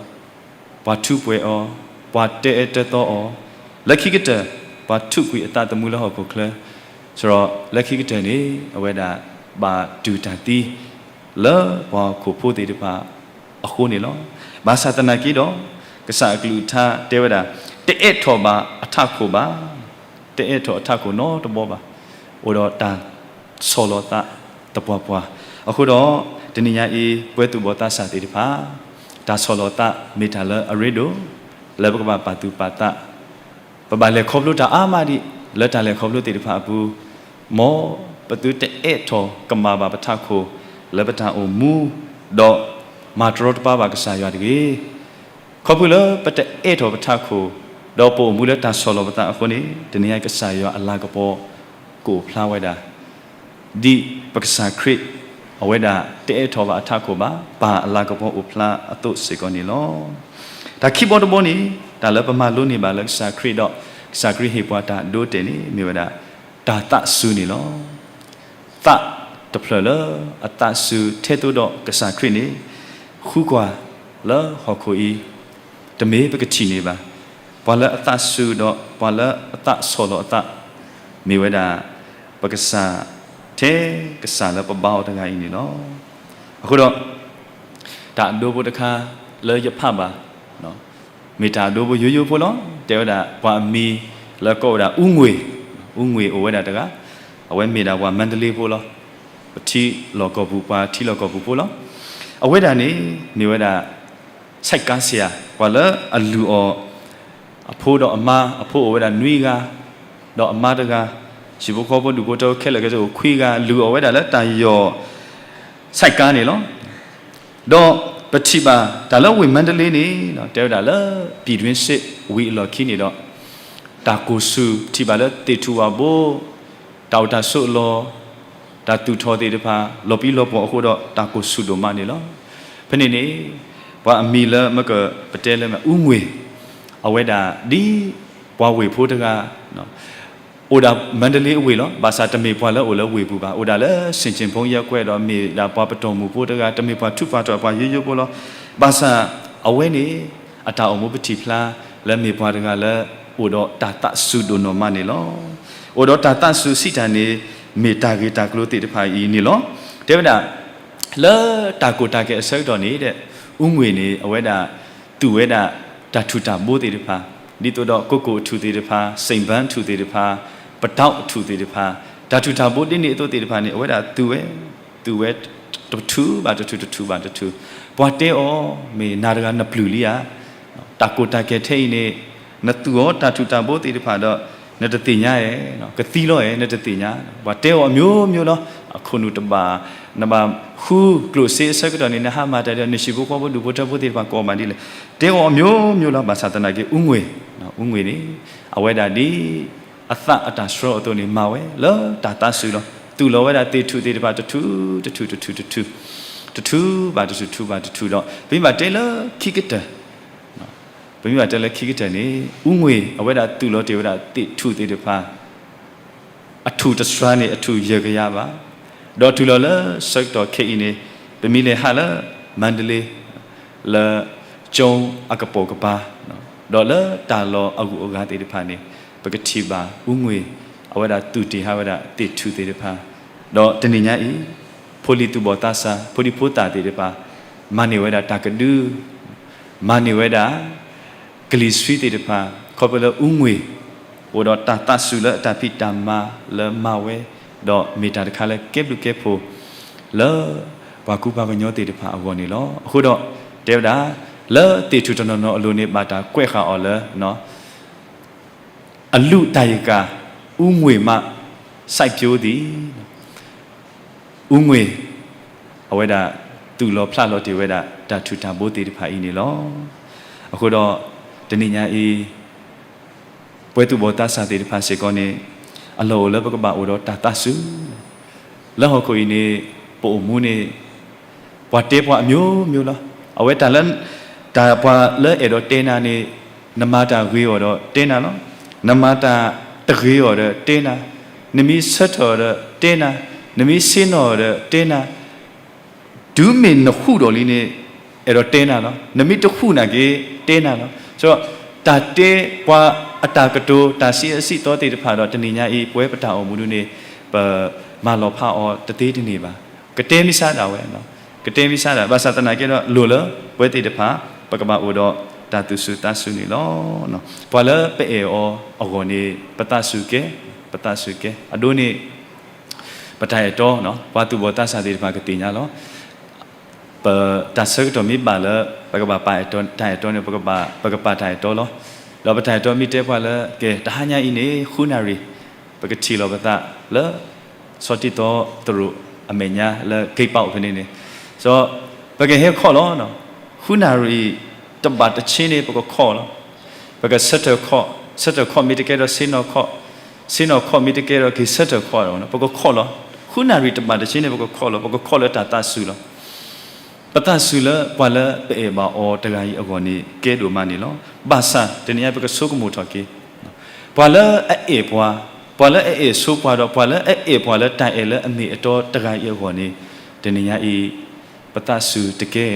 ပှၤထူးပှဲၤအီၤ, ပှၤတဲအၢတဲသီအီၤ, လၢခံကတၢၢ် ပှၤထုးကွံာ်အသးသမူလၢဟီၣ်ခိၣ်ချၢ, စရီလၢခံကတၢၢ်န့ၣ် အဝဲဒၣ်ဘၣ်တူၢ်တၢ်သံ လၢပှၤဟီၣ်ခိၣ်ဖိသ့ၣ်တဖၣ်အဃိန့ၣ်လီၤ. ဘၣ်ဆၣ်သနာ်က့ဒီး ကစၢ်အကလုၢ်ကထါတဲဝဲဒၣ်, တအဲးထီၣ်ဘၣ်အထးခိၣ်ဘၣ်, တအဲးထီၣ်အထးခိၣ်နီတဘီဘၣ်, အိၣ်ဒီးတၢ်ဆီၣ်လီၤသးသပှၢ်ပှၢ်. အဃိဒီး တနံၤညါအံၤ ပှဲၤသူၣ်ဘီၣ်သးစၢ်သ့ၣ်တဖၣ် တၢ်ဆီၣ်လီၤသးမ့ၢ်တၢ်လၢအရ့ဒိၣ် လၢပကဘၣ်ပာ်သူၣ်ပာ်သး, ပဘၣ်လဲၤခီဖျိတၢ်အါမးဒံး လၢတၢ်လဲၤခီဖျိသ့ၣ်တဖၣ်အပူၤ, မ်ပသုတအဲးထီၣ်ကမၣ်ဘၣ်ပထးခိၣ် လၢပတၢ်အိၣ်မူ, ဒီးမၤတရီတပါဘၣ်ကစၢ်ယွၤတဂ့ၤ. ခီဖျိလၢပတအဲးထီၣ်ပထးခိၣ်, ဒီးပအိၣ်မူလၢတၢ်ဆီၣ်လီၤပသးအဃိန့ၣ် တနံၤညါအံၤကစၢ်ယွၤအလၤကပီၤ ကအိၣ်ဖျါဝဲဒၣ် ဒ်ပကစၢ်ခရံာ် အဝဲဒၣ်တအဲးထီၣ်ဘၣ်အထးခိၣ်ဘၣ်, ပၢ်အလၤကပီၤအိၣ်ဖျါအသိးစ့ၢ်ကီးန့ၣ်လီၤ. တၢ်ခံဘီတဘီန့ၣ် တၢ်လၢပမၤလိန့ၢ်ဘၣ်လၢကစၢ်ခရံာ်ဒီး ကစၢ်ခရံာ်ဟ့ၣ်ပှၤတၢ်ဒိတဲာ်န့ၣ် မ့ၢ်ဝဲဒၣ် တၢ်သးစူၤန့ၣ်လီၤ. သးတဖျၢၣ်လၢအသးစူၤထဲသိးဒီးကစၢ်ခရံာ်န့ၣ် ဃုကွၢ်လၢဟီၣ်ခိၣ်အံၤ တမ့ၢ်ပကထံၣ်န့ၢ်ဘၣ်. ပှၤလၢအသးစူၤဒီးပှၤလၢအသးဆီၣ်လီၤအသး မ့ၢ်ဝဲဒၣ် ပကစၢ် ထဲကစၢ်လၢပဘါအီၤတဂၤအံၤန့ၣ်လီၤ. အဃိဒီး တၢ်အဒိဖိတခါလၢယဖးဘၣ် မ့ၢ်တၢ်အဒိဖိယိယိဖိလီၤ. တဲဝဲဒၣ်ပှၤအမံၤလၢကိးဝဲဒၣ်အူငွေၢ်, အူငွေၢ်အိၣ်ဝဲဒၣ်တဂၤ, အဝဲမ့ၢ်ဒၣ်ပှၤမါတလ့ဖိလီၤ. ပထံလီၢ်ကီၢ်ပူၤ ပှၤထံလီၢ်ကီၢ်ပူၤဖိလီၤ. အဝဲဒၣ်န့ၣ် မ့ၢ်ဝဲဒၣ် ဆိုက်ကါဆရာ ပှၤလၢအလုၢ်အီၣ် အဖိဒီးအမါ, အဖိအိၣ်ဝဲဒၣ်နွံဂၤ, ဒီးအမါတဂၤ, ဟံၣ်ဖိဃီဖိဒူၣ်ဖိထၢဖိခဲလၢာ်ခဲဆ့အိၣ်ခွံဂၤ, လုၢ်အီၣ်ဝဲဒၣ်လၢတၢ်ယီၢ် ဆိုက်ကါန့ၣ်လီၤ. ဒီးပထံၣ်ဘၣ်တၢ်လၢဝ့ၢ်မါတလ့န့ၣ် တဲဝဲဒၣ်လၢ ပြည်တွင်းစစ် ဝံၤအလီၢ်ခံန့ၣ်ဒီး တၢ်ကိၢ်ဆူၣ် ပထံၣ်ဘၣ်လၢသ့ၣ်ထူၣ်ဝၣ်ဘိ, တၢ်အိၣ်တၢ်ဆိးအလီၢ်, တၢ်သူၣ်ထီၣ်သ့ၣ်တဖၣ် လီၤပံလီၤပှီၢ်အဃိဒီး တၢ်ကိၢ်ဆူၣ်ဒိၣ်မးန့ၣ်လီၤ. ဖဲန့ၣ်န့ၣ် ပှၤအမံၤလၢမ့ၢ်ကပတဲလၢ အူငွေၢ်, အဝဲဒၣ်ဒ်ပှၤဝ့ၢ်ဖိတဂၤ အိၣ်ဒၣ်မါတလ့အဝ့ၢ်လီၤ. ဘၣ်ဆၣ်တမ့ၢ်ပှၤလၢအိၣ်လၢဝ့ၢ်ပူၤဘၣ်. အိၣ်ဒၣ်လၢဆင်ခြင်ဖုန်းရပ်ကွက်ဒီး မ့ၢ်ဒၣ်ပှၤပတီၢ်မုၢ်ဖိတဂၤ, တမ့ၢ်ပှၤထူးပှၤတီၤ ပှၤယိယိဖိလီၤ. ဘၣ်ဆၣ်အဝဲန့ၣ် အတၢ်အိၣ်မူပထံၣ်ဖျါလၢမ့ၢ်ပှၤတဂၤလၢ အိၣ်ဒီးတၢ်သးစူၤဒိၣ်နီၢ်မးန့ၣ်လီၤ. အိၣ်ဒီးတၢ်သးစူၤစံးတၢ်န့ၣ် မ့ၢ်တၢ်ဂ့ၢ်တၢ်ကျိၤသ့ၣ်တဖၣ်အံၤန့ၣ်လီၤ. တဲဝဲဒၣ် လၢတၢ်ကီတၢ်ခဲအဆၢကတီၢ်န့ၣ် အူငွေၢ်န့ၣ် အဝဲဒၣ်သူၣ်ဝဲဒၣ်တၢ်ထူၣ်တၢ်ဘိသ့ၣ်တဖၣ်, ဒ်သိးဒီး ကိၣ်ကိၣ်အထူၣ်သ့ၣ်တဖၣ်, စိန်ပန်းအထူၣ်သ့ၣ်တဖၣ်, ပတောက်အထူၣ်သ့ၣ်တဖၣ်, တၢ်ထူၣ်တၢ်ဘိဒ်န့ၣ်အသိးသ့ၣ်တဖၣ်န့ၣ် အဝဲဒၣ်သူၣ်ဝဲ, သူၣ်ဝဲတထူၣ်ဘၣ်တထူၣ် တထူၣ်ဘၣ်တထူၣ်. ပှၤတဲအီၤ မ့ၢ်နၤတဂၤနပျုၢ်လံဧါ. တၢ်ကီတၢ်ခဲထဲအံၤန့ၣ် နသူၣ်အီၤတၢ်ထူၣ်တၢ်ဘိသ့ၣ်တဖၣ်ဒီး နတသ့ၣ်ညါဧါ, ကသံလီၤဧါ နတသ့ၣ်ညါ. ပှၤတဲအီၤအမျိုးမျိုးလီၤ. အခိၣ်နူာ်တဘၣ်, နဘၣ်ဃုကျိၣ်စ့အဆၢကတီၢ်န့ၣ် နဟါမၢ်တၢ်ဒီး နဟံၣ်ဖိဃီဖိဒူၣ်ဖိထၢဖိသ့ၣ်တဖၣ်ကိးမးဒ်လဲၣ်. တဲအီၤအမျိုးမျိုးလီၤ. ဘၣ်ဆၣ်သနာ်က့ အူငွေၢ်, အူငွေၢ်န့ၣ် အဝဲဒၣ်ဒ်အသးအတၢ်ဆှၢအသိးန့ၣ် မၤဝဲလၢတၢ်သးစူၤလီၤ. သူၣ်လီၤဝဲဒၣ်သ့ၣ်ထူၣ်သ့ၣ်တဖၣ်တထူၣ်တထူၣ်တထူၣ်, တထူၣ်ဘၣ်တထူၣ် ထူၣ်ဘၣ်တထူၣ်ဒီး ပမ့ၢ်ဘၣ်တဲလၢခံကတၢၢ် ပမ့ၢ်ဘၣ်တဲလၢခံကတၢၢ်န့ၣ် အူငွေၢ် အဝဲဒၣ်သူၣ်လီၤတ့ၢ်ဝဲဒၣ်သ့ၣ်ထူၣ်သ့ၣ်တဖၣ် အထူၣ်တစှၤန့ၣ် အထူၣ်ယဲၢ်ကယၤဘၣ်. ဒီးတုၤလီၤလၢဆၢကတီၢ်ခဲအံၤန့ၣ် ပမ့ၢ်လဲၤဟးလၢ မါတလ့ လၢ ကၠိအကပိာ်ကပၤ ဒီးလၢတၢ်လီၢ်အဂုၤအဂၤသ့ၣ်တဖၣ်န့ၣ် ပကထံၣ်ဘၣ်အူငွေၢ် အဝဲဒၣ်သူၣ်တ့ၢ်ဟးဝဲဒၣ်သ့ၣ်ထူၣ်သ့ၣ်တဖၣ်. ဒီးတနံၤညါအံၤ ဖိလံၤသူၣ်ဘီၣ်သးစၢ် ဖိဒံဖိသၣ်သ့ၣ်တဖၣ် မၤန့ၢ်ဝဲဒၣ်တၢ်ကဒု မၤန့ၢ်ဝဲဒၣ် ကလံၤဆှံသ့ၣ်တဖၣ် ခီဖျိလၢအူငွေၢ် အိၣ်ဒီးတၢ်သးစူၤလၢအတၢ်ဖံးတၢ်မၤလၢမၤဝဲ ဒီးမ့ၢ်တၢ်တခါလၢကဲဘျုးကဲဖှိၣ် လၢပှၤကူပှၤကညီသ့ၣ်တဖၣ်အဂီၢ်န့ၣ်လီၤ. အဃိဒီး တဲဝဲဒၣ် လၢသ့ၣ်ထူၣ်တနီၤနီၤအလိၤန့ၣ် ဘၣ်တၢ်ကွဲးဃာ်အီၤလၢ အလုၢ်တၢ်ယကၤ အူငွေၢ်မး စိုက်ပျိုးသည် အူငွေၢ် အဝဲဒၣ်သူၣ်လီၤဖျးလီၤတ့ၢ်ဝဲဒၣ် တၢ်ထူၣ်တၢ်ဘိသ့ၣ်တဖၣ်အံၤန့ၣ်လီၤ. အဃိဒီး တနံၤညါအံၤ ပှဲၤသူၣ်ဘီၣ်သးစၢ်သ့ၣ်တဖၣ်စ့ၢ်ကီးန့ၣ် အလီၢ်အိၣ်လၢပကဘၣ်အိၣ်ဒီးတၢ်သးစူၤ လၢဟီၣ်ခိၣ်အံၤန့ၣ် ပအိၣ်မူန့ၣ် ပှၤတဲပှၤအမျိုးမျိုးလီၤ. အဝဲတၢ်လၢ တၢ်ပှၤလၢအဲၣ်ဒိးတဲနၤန့ၣ် နမၤတၢ်ဂ့ၤအီၤဒီးတဲနၤလီၤ. နမၤတၢ်တဂ့ၤအီၤဒီးတဲနၤ, နမ့ၢ်ဆၢထၢၣ်အီၤဒီးတဲနၤ, နမ့ၢ်ဆ့ၣ်နီၤအီၤဒီးတဲနၤ, တုၤမ့ၢ်နဃူဒီးလံန့ၣ် အဲၣ်ဒိးတဲနၤလီၤ. နမ့ၢ်တဃူနာ်က့ တဲနၤလီၤ. ဆိုတော့ တၢ်တဲပှၤ အတၢ်ကတိၤတၢ်စံးအၢစံးသီသ့ၣ်တဖၣ်ဒီး တနံၤညါအံၤ ပဝဲပတၢ်အိၣ်မူဒုန့ၣ် ပမၤလီၤဖးအီၤတသ့တန့ၢ်ဘၣ်. ကတဲမ့ၢ်ဆါဒၣ်ဝဲ, ကတဲမ့ၢ်ဆါဒၣ် ဘၣ်ဆၣ်သနာ်က့ဒီး လိၣ်လၢပဝဲသ့ၣ်တဖၣ် ပကဘၣ်အိၣ်ဒီးတၢ်သူၣ်စူၤသးစူၤန့ၣ်လီၤ. ပှၤလၢပအဲၣ်အီၤအဂီၢ်န့ၣ် ပသးစူၤကဲ, ပသးစူၤကဲ. အဒိန့ၣ် ပတၢ်အဲၣ်တီ, ပှၤသူၣ်ဘီၣ်သးစၢ်သ့ၣ်တဖၣ်ကသ့ၣ်ညါလီၤ. ပတၢ်ဆၢကတီၢ်မ့ၢ်ဘၣ်လၢ ပကဘၣ်ပာ်အဲၣ်တီ, တၢ်အဲၣ်တီန့ၣ် ပကဘၣ်ပာ်တၢ်အဲၣ်တီလီၤ. ဒီးပတၢ်အဲၣ်တီမ့ၢ်တဲပှၤလၢ ကဲ တဟါညါအံၤန့ၣ် ဃုနၣ်ရံၣ် ပကထံၣ်လီၤပသးလၢ ဆီတံၢ်သီသရိာ်အမဲာ်ညါလၢ က့ပာ်အိၣ်ဖဲန့ၣ်န့ၣ်, ပကဟဲခီၣ်လီၤ. ဃုနၣ်ရံၣ်တဘၣ်တဆ့န့ၣ် ပကခီၣ်လီၤ. ပကဆၢထၢၣ်ခီၣ်, ဆၢထၢၣ်ခီၣ်မ့ၢ်တကဲဒီးဆ့ၣ်နီၤခီၣ်, ဆ့ၣ်နီၤခီၣ်မ့ၢ်တကဲဒီးက့ၤဆၢထၢၣ်ခီၣ်, ပကခီၣ်လီၤ. ဃုနၣ်ရံၣ်တဘၣ်တဆ့န့ၣ် ပကခီၣ်လီၤ. ပကခီၣ်လၢတၢ်သးစူၤလီၤ. ပသးစူၤလၢပှၤလၢပအဲၣ်ဘၣ်အီၤတဂၤအံၤအဂီၢ်န့ၣ် ကဲဒိၣ်မးန့ၣ်လီၤ. ဘၣ်ဆၣ်တနံၤညါ ပကဆိကမိၣ်ထီၣ်က့ၤ ပှၤလၢအအဲၣ်ပှၤ, ပှၤလၢအအဲၣ်ဆိပှၤဒီး ပှၤလၢအအဲၣ်ပှၤလၢတၢ်အဲၣ်လၢအမ့ၢ်အတီတဂၤအံၤအဂီၢ်န့ၣ် တနံၤညါအံၤ ပသးစူၤတကဲ,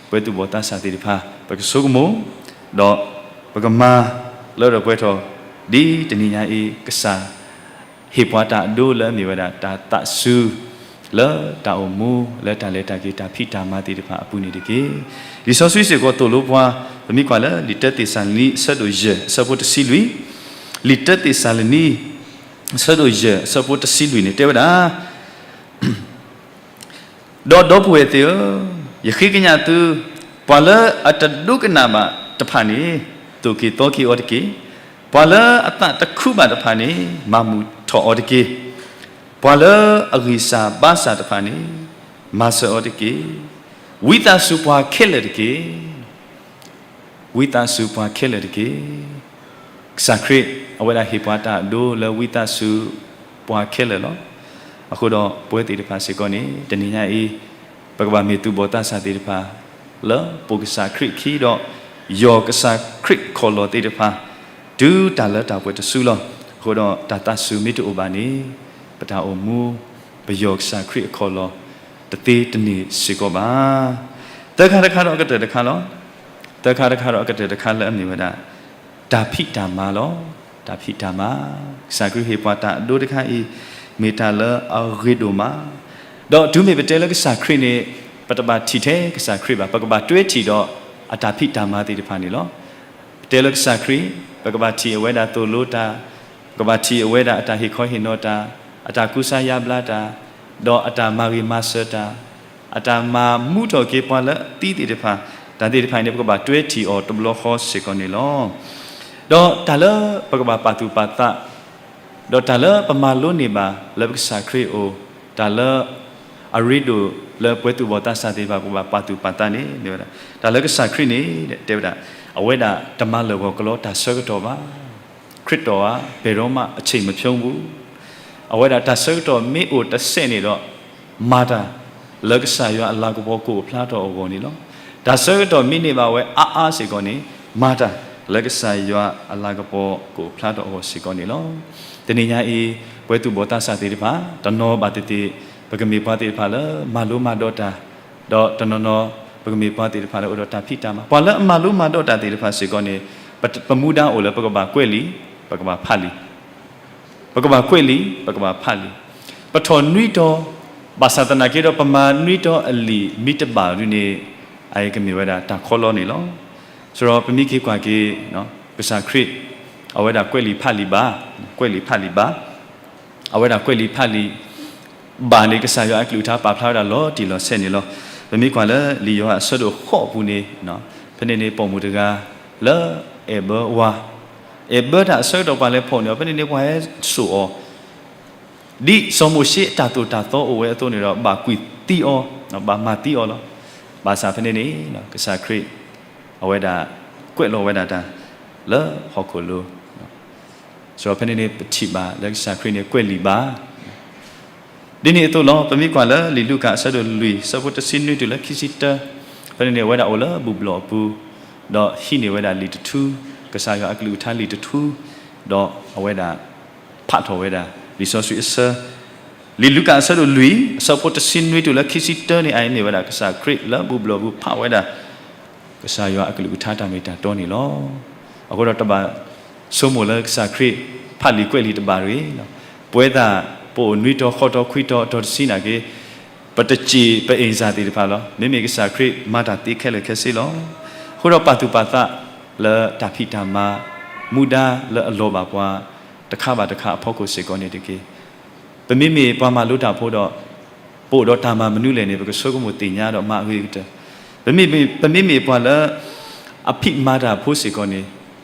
ပဝဲသူၣ်ဘီၣ်သးစၢ်သ့ၣ်တဖၣ် ပကဆိကမိၣ်, ဒီးပကမၤလၢဒီးပှဲၤထီၣ် ဒ်တနံၤညါအံၤ ကစၢ် ဟ့ၣ်ပှၤတၢ်အဒိလၢအမ့ၢ်ဝဲဒၣ်တၢ်သးစူၤ လၢတၢ်အိၣ်မူ လၢတၢ်လဲၤတၢ်က့ၤ တၢ်ဖံးတၢ်မၤသ့ၣ်တဖၣ်အပူၤန့ၣ်တက့ၢ်. လံာ်စီဆှံစ့ၢ်ကီးသိၣ်လိပှၤ, ပမ့ၢ်ကွၢ်လၢလံာ်တၢသ့းစၤလနံ အဆၢဒိၣ်ယဲၢ် အဆၢဖိတဆံလွံၢ်, လံာ်တၢသ့းစၤလနံ အဆၢဒိၣ်ယဲၢ် အဆၢဖိတဆံလွံၢ်န့ၣ် တဲဝဲဒၣ် ဒီးဒီပုၢ်ဝဲၢ်သ့ၣ်ဧၢ, ယဃ့ကညးသု, ပှၤလၢအတဒိကနၣ်ဘၣ်တဖၣ်န့ၣ် သိၣ်က့ၤသီက့ၤအီၤတက့ၢ်. ပှၤလၢအသးတခုဘၣ်တဖၣ်န့ၣ် မၤမုာ်ထီၣ်အီၤတက့ၢ်. ပှၤလၢအဂံၢ်စၢ်ဘါစၢ်တဖၣ်န့ၣ် မၤစၢၤအီၤတက့ၢ်. ဝံသးစူၤပှၤခဲလၢာ်တက့ၢ်. ဝံသးစူၤပှၤခဲလၢာ်တက့ၢ်. ကစၢ်ခရံာ် အဝဲဒၣ်ဟ့ၣ်ပှၤတၢ်အဒိလၢဝံသးစူၤပှၤခဲလၢာ်လီၤ. အဃိဒီးပဝဲသ့ၣ်တဖၣ်စ့ၢ်ကီးန့ၣ် တနံၤညါအံၤ ပကဘၣ်မ့ၢ်သူၣ်ဘီၣ်သးစၢ်သ့ၣ်တဖၣ် လၢပိာ်ကစၢ်ခရံာ်အခံဒီး ယီၢ်ကစၢ်ခရံာ်ခီၣ်လီၢ်သ့ၣ်တဖၣ် တုၤတၢ်လၢတၢ်ပှဲၤတစုလီၤ. အဃိဒီးတၢ်သးစူၤမ့ၢ်တအိၣ်ဘၣ်န့ၣ် ပတၢ်အိၣ်မူ ပယီၢ်ကစၢ်ခရံာ်အခီၣ်လီၢ် တသ့တန့ၢ်စ့ၢ်ကီးဘၣ်. သၢခါတခါဒီးအကတၢၢ်တခါလီၤ. သၢခါတခါဒီးအကတၢၢ်တခါလၢအမ့ၢ်ဝဲဒၣ် တၢ်ဖံးတၢ်မၤလီၤ. တၢ်ဖံးတၢ်မၤ, ကစၢ်ခရံာ်ဟ့ၣ်ပှၤတၢ်အဒိတခါအံၤ မ့ၢ်တၢ်လၢအဂ့ၤဒိၣ်မး, ဒီးတုၤမ့ၢ်ပတဲလၢကစၢ်ခရံာ်န့ၣ် ပတဘၣ်ထံၣ်ထဲကစၢ်ခရံာ်ဘၣ်, ပကဘၣ်တွဲထံၣ်ဒီးအတၢ်ဖံးတၢ်မၤသ့ၣ်တဖၣ်န့ၣ်လီၤ. ပတဲလၢကစၢ်ခရံာ် ပကဘၣ်ထံၣ်အဝဲဒၣ်သိၣ်လိတၢ်, ပကဘၣ်ထံၣ်အဝဲဒၣ်အတၢ်ဟ့ၣ်ခီဟ့ၣ်နီၤတၢ်, အတၢ်ကူစါယါဘျါတၢ်, ဒီးအတၢ်မၤဂ့ၤမၤစၢၤတၢ်, အတၢ်မၤမူထီၣ်က့ၤပှၤလၢအသံသ့ၣ်တဖၣ်, တၢ်သ့ၣ်တဖၣ်အံၤန့ၣ် ပကဘၣ်တွဲထံၣ်အီၤတဘျီဃီစ့ၢ်ကီးန့ၣ်လီၤ. ဒီးတၢ်လၢပကဘၣ်ပာ်သူၣ်ပာ်သး ဒီးတၢ်လၢပမၤလိန့ၢ်ဘၣ်လၢပကစၢ်ခရံာ်အအိၣ်, တၢ်လၢအရ့ဒိၣ်လၢပဝဲသူၣ်ဘီၣ်သးစၢ်သ့ၣ်တဖၣ် ပကဘၣ်ပာ်သူၣ်ပာ်သးန့ၣ် မ့ၢ်ဝဲဒၣ် တၢ်လၢကစၢ်ခရံာ်န့ၣ် တဲဝဲဒၣ် အဝဲဒၣ်တမၤလၢာ်ဂီၢ်ကလီတၢ်ဆၢကတီၢ်ဘၣ်. ခရစ်တော်ဟာ ဘယ်တော့မှ အချိန်မဖြုန်းဘူး. အဝဲဒၣ်တၢ်ဆၢကတီၢ်မ့ၢ်အိၣ်တစဲးန့ၣ်ဒီး မၤတၢ်လၢကစၢ်ယွၤအလၤကပီၤကအိၣ်ဖျါထီၣ်အဂီၢ်န့ၣ်လီၤ. တၢ်ဆၢကတီၢ်မ့ၢ်န့ၢ်ဘၣ်ဝဲအါအါစ့ၢ်ကီးန့ၣ် မၤတၢ်လၢကစၢ်ယွၤအလၤကပီၤကအိၣ်ဖျါထီၣ်အဂီၢ်စ့ၢ်ကီးန့ၣ်လီၤ. တနံၤညါအံၤ ပဝဲသူၣ်ဘီၣ်သးစၢ်သ့ၣ်တဖၣ် တနီၤဘၣ်သ့ၣ်သ့ၣ် ပကမ့ၢ်ပှၤသ့ၣ်တဖၣ်လၢမၤလိမၤဒိးတၢ်, ဒီးတနီၤနီၤ ပကမ့ၢ်ပှၤသ့ၣ်တဖၣ်လၢအိၣ်ဒီးတၢ်ဖံးတၢ်မၤ, ပှၤလၢအမၤလိမၤဒိးတၢ်သ့ၣ်တဖၣ်စ့ၢ်ကီးန့ၣ် ပ ပမူဒါအိၣ်လၢပကဘၣ်ကွဲးလံာ်, ပကဘၣ်ဖးလံာ် ပကဘၣ်ကွဲးလံာ်, ပကဘၣ်ဖးလံာ်. ပထီၣ်နွံတီၤ, ဘၣ်ဆၣ်သနာ်က့ဒီး ပမၤနွံတီၤအလံာ်မ့ၢ်တဘၣ်ဒ်န့ၣ် အအံၤကမ့ၢ်ဝဲဒၣ်တၢ်ခီလီန့ၣ်လီၤ. ဆိုတော့ ပမ့ၢ်က့ၤကွၢ်က့ၤ ကစၢ်ခရံာ် အဝဲဒၣ်ကွဲးလံာ်ဖးလံာ်ဘၣ်, ကွဲးလံာ်ဖးလံာ်ဘၣ်. အဝဲဒၣ်ကွဲးလံာ်ဖးလံာ် ဘၣ်န့ၣ် ကစၢ်ယွၤအကလုၢ်ကထါပာ်ဖျါဝဲဒၣ်လီၤတံၢ်လီၤဆဲးန့ၣ်လီၤ. ပမ့ၢ်ကွၢ်လၢလံာ်ယိၤဟၣ်အဆၢဒိၣ်ဃိးအပူၤန့ၣ်, ဖဲန့ၣ်န့ၣ် ပိာ်မုၣ်တဂၤလၢအဲၣ်ဘၢဝၤ, အဲၣ်ဘၢတၢ်အဆၢကတီၢ်ပှၤလဲၤဖီၣ်န့ၢ်အီၤ, ဖဲန့ၣ်န့ၣ် ပှၤဟဲစိာ်အီၤ ဒ်စီၤမိၤၡ့အတၢ်သိၣ်တၢ်သီအိၣ်ဝဲအသိးန့ၣ်ဒီး ဘၣ်ကွံာ်သံအီၤ, ဘၣ်မၤသံအီၤလီၤ. ဘၣ်ဆၣ်ဖဲန့ၣ်န့ၣ် ကစၢ်ခရံာ် အဝဲဒၣ်ကွဲးလီၤဝဲဒၣ်တၢ် လၢဟီၣ်ခိၣ်လိၤ ဆိုတော့ ဖဲန့ၣ်န့ၣ် ပထံၣ်ဘၣ်လၢကစၢ်ခရံာ်န့ၣ် ကွဲးလံာ်ဘၣ်. ဒ်န့ၣ်အသိးလီၤ. ပမ့ၢ်ကွၢ်လၢလံာ်လူၤကၣ်အဆၢဒိၣ်လွံၢ် အဆၢဖိတဆံနွံတုၤလၢခံဆံတၢ, ဖဲန့ၣ်န့ၣ် အဝဲဒၣ်အိၣ်လၢဘူၣ်ဘျီၣ်အပူၤ, ဒီးဟံးန့ၢ်ဝဲဒၣ်လံာ်တထူ, ကစၢ်ယွၤအကလုၢ်ကထါလံာ်တထူ, ဒီးအဝဲဒၣ် ဖးထီၣ်ဝဲဒၣ် လံာ်စီဆှံအဆၢ, လံာ်လူၤကၣ်အဆၢဒိၣ်လွံၢ် အဆၢဖိတဆံနွံတုၤလၢခံဆံတၢန့ၣ် အအံၤမ့ၢ်ဝဲဒၣ် ကစၢ်ခရံာ်လၢဘူၣ်ဘျီၣ်ပူၤဖးဝဲဒၣ် ကစၢ်ယွၤအကလုၢ်ကထါတၢ်မ့ၢ်တၢ်တီန့ၣ်လီၤ. အဃိဒီးတဘၣ် ဆိကမိၣ်လၢကစၢ်ခရံာ်ဖးလံာ်ကွဲးလံာ်တဘၣ်တဂ့ၤ, ပဝဲဒၣ်ပအိၣ်နွံတီၤဃိးတီၤခွံတီၤအတီၤတဆံနာ်က့, ပတစံးပအ့ၣ်စၢ်သ့ၣ်တဖၣ်လီၤ. မ့မ့ၢ်ကစၢ်ခရံာ်မၤတၢ်သ့ခဲလၢာ်ခဲဆ့လီၤ. အဃိဒီးပာ်သူၣ်ပာ်သးလၢတၢ်ဖံးတၢ်မၤ မူဒါလၢအလီၤဘၣ်ပှၤတခါဘၣ်တခါအဖီခိၣ်စ့ၢ်ကီးန့ၣ်တက့ၢ်. ပမ့မ့ၢ်ပှၤမၤလိတၢ်ဖိဒီး ပအိၣ်ဒီးတၢ်မၤမနုၤလဲၣ်န့ၣ် ပကဆိကမိၣ်သ့ၣ်ညါဒီးမၤအဂ့ၤကတၢၢ်. ပမ့မ့ၢ်ပှၤလၢ အဖံးမၤတၢ်ဖိစ့ၢ်ကီးန့ၣ်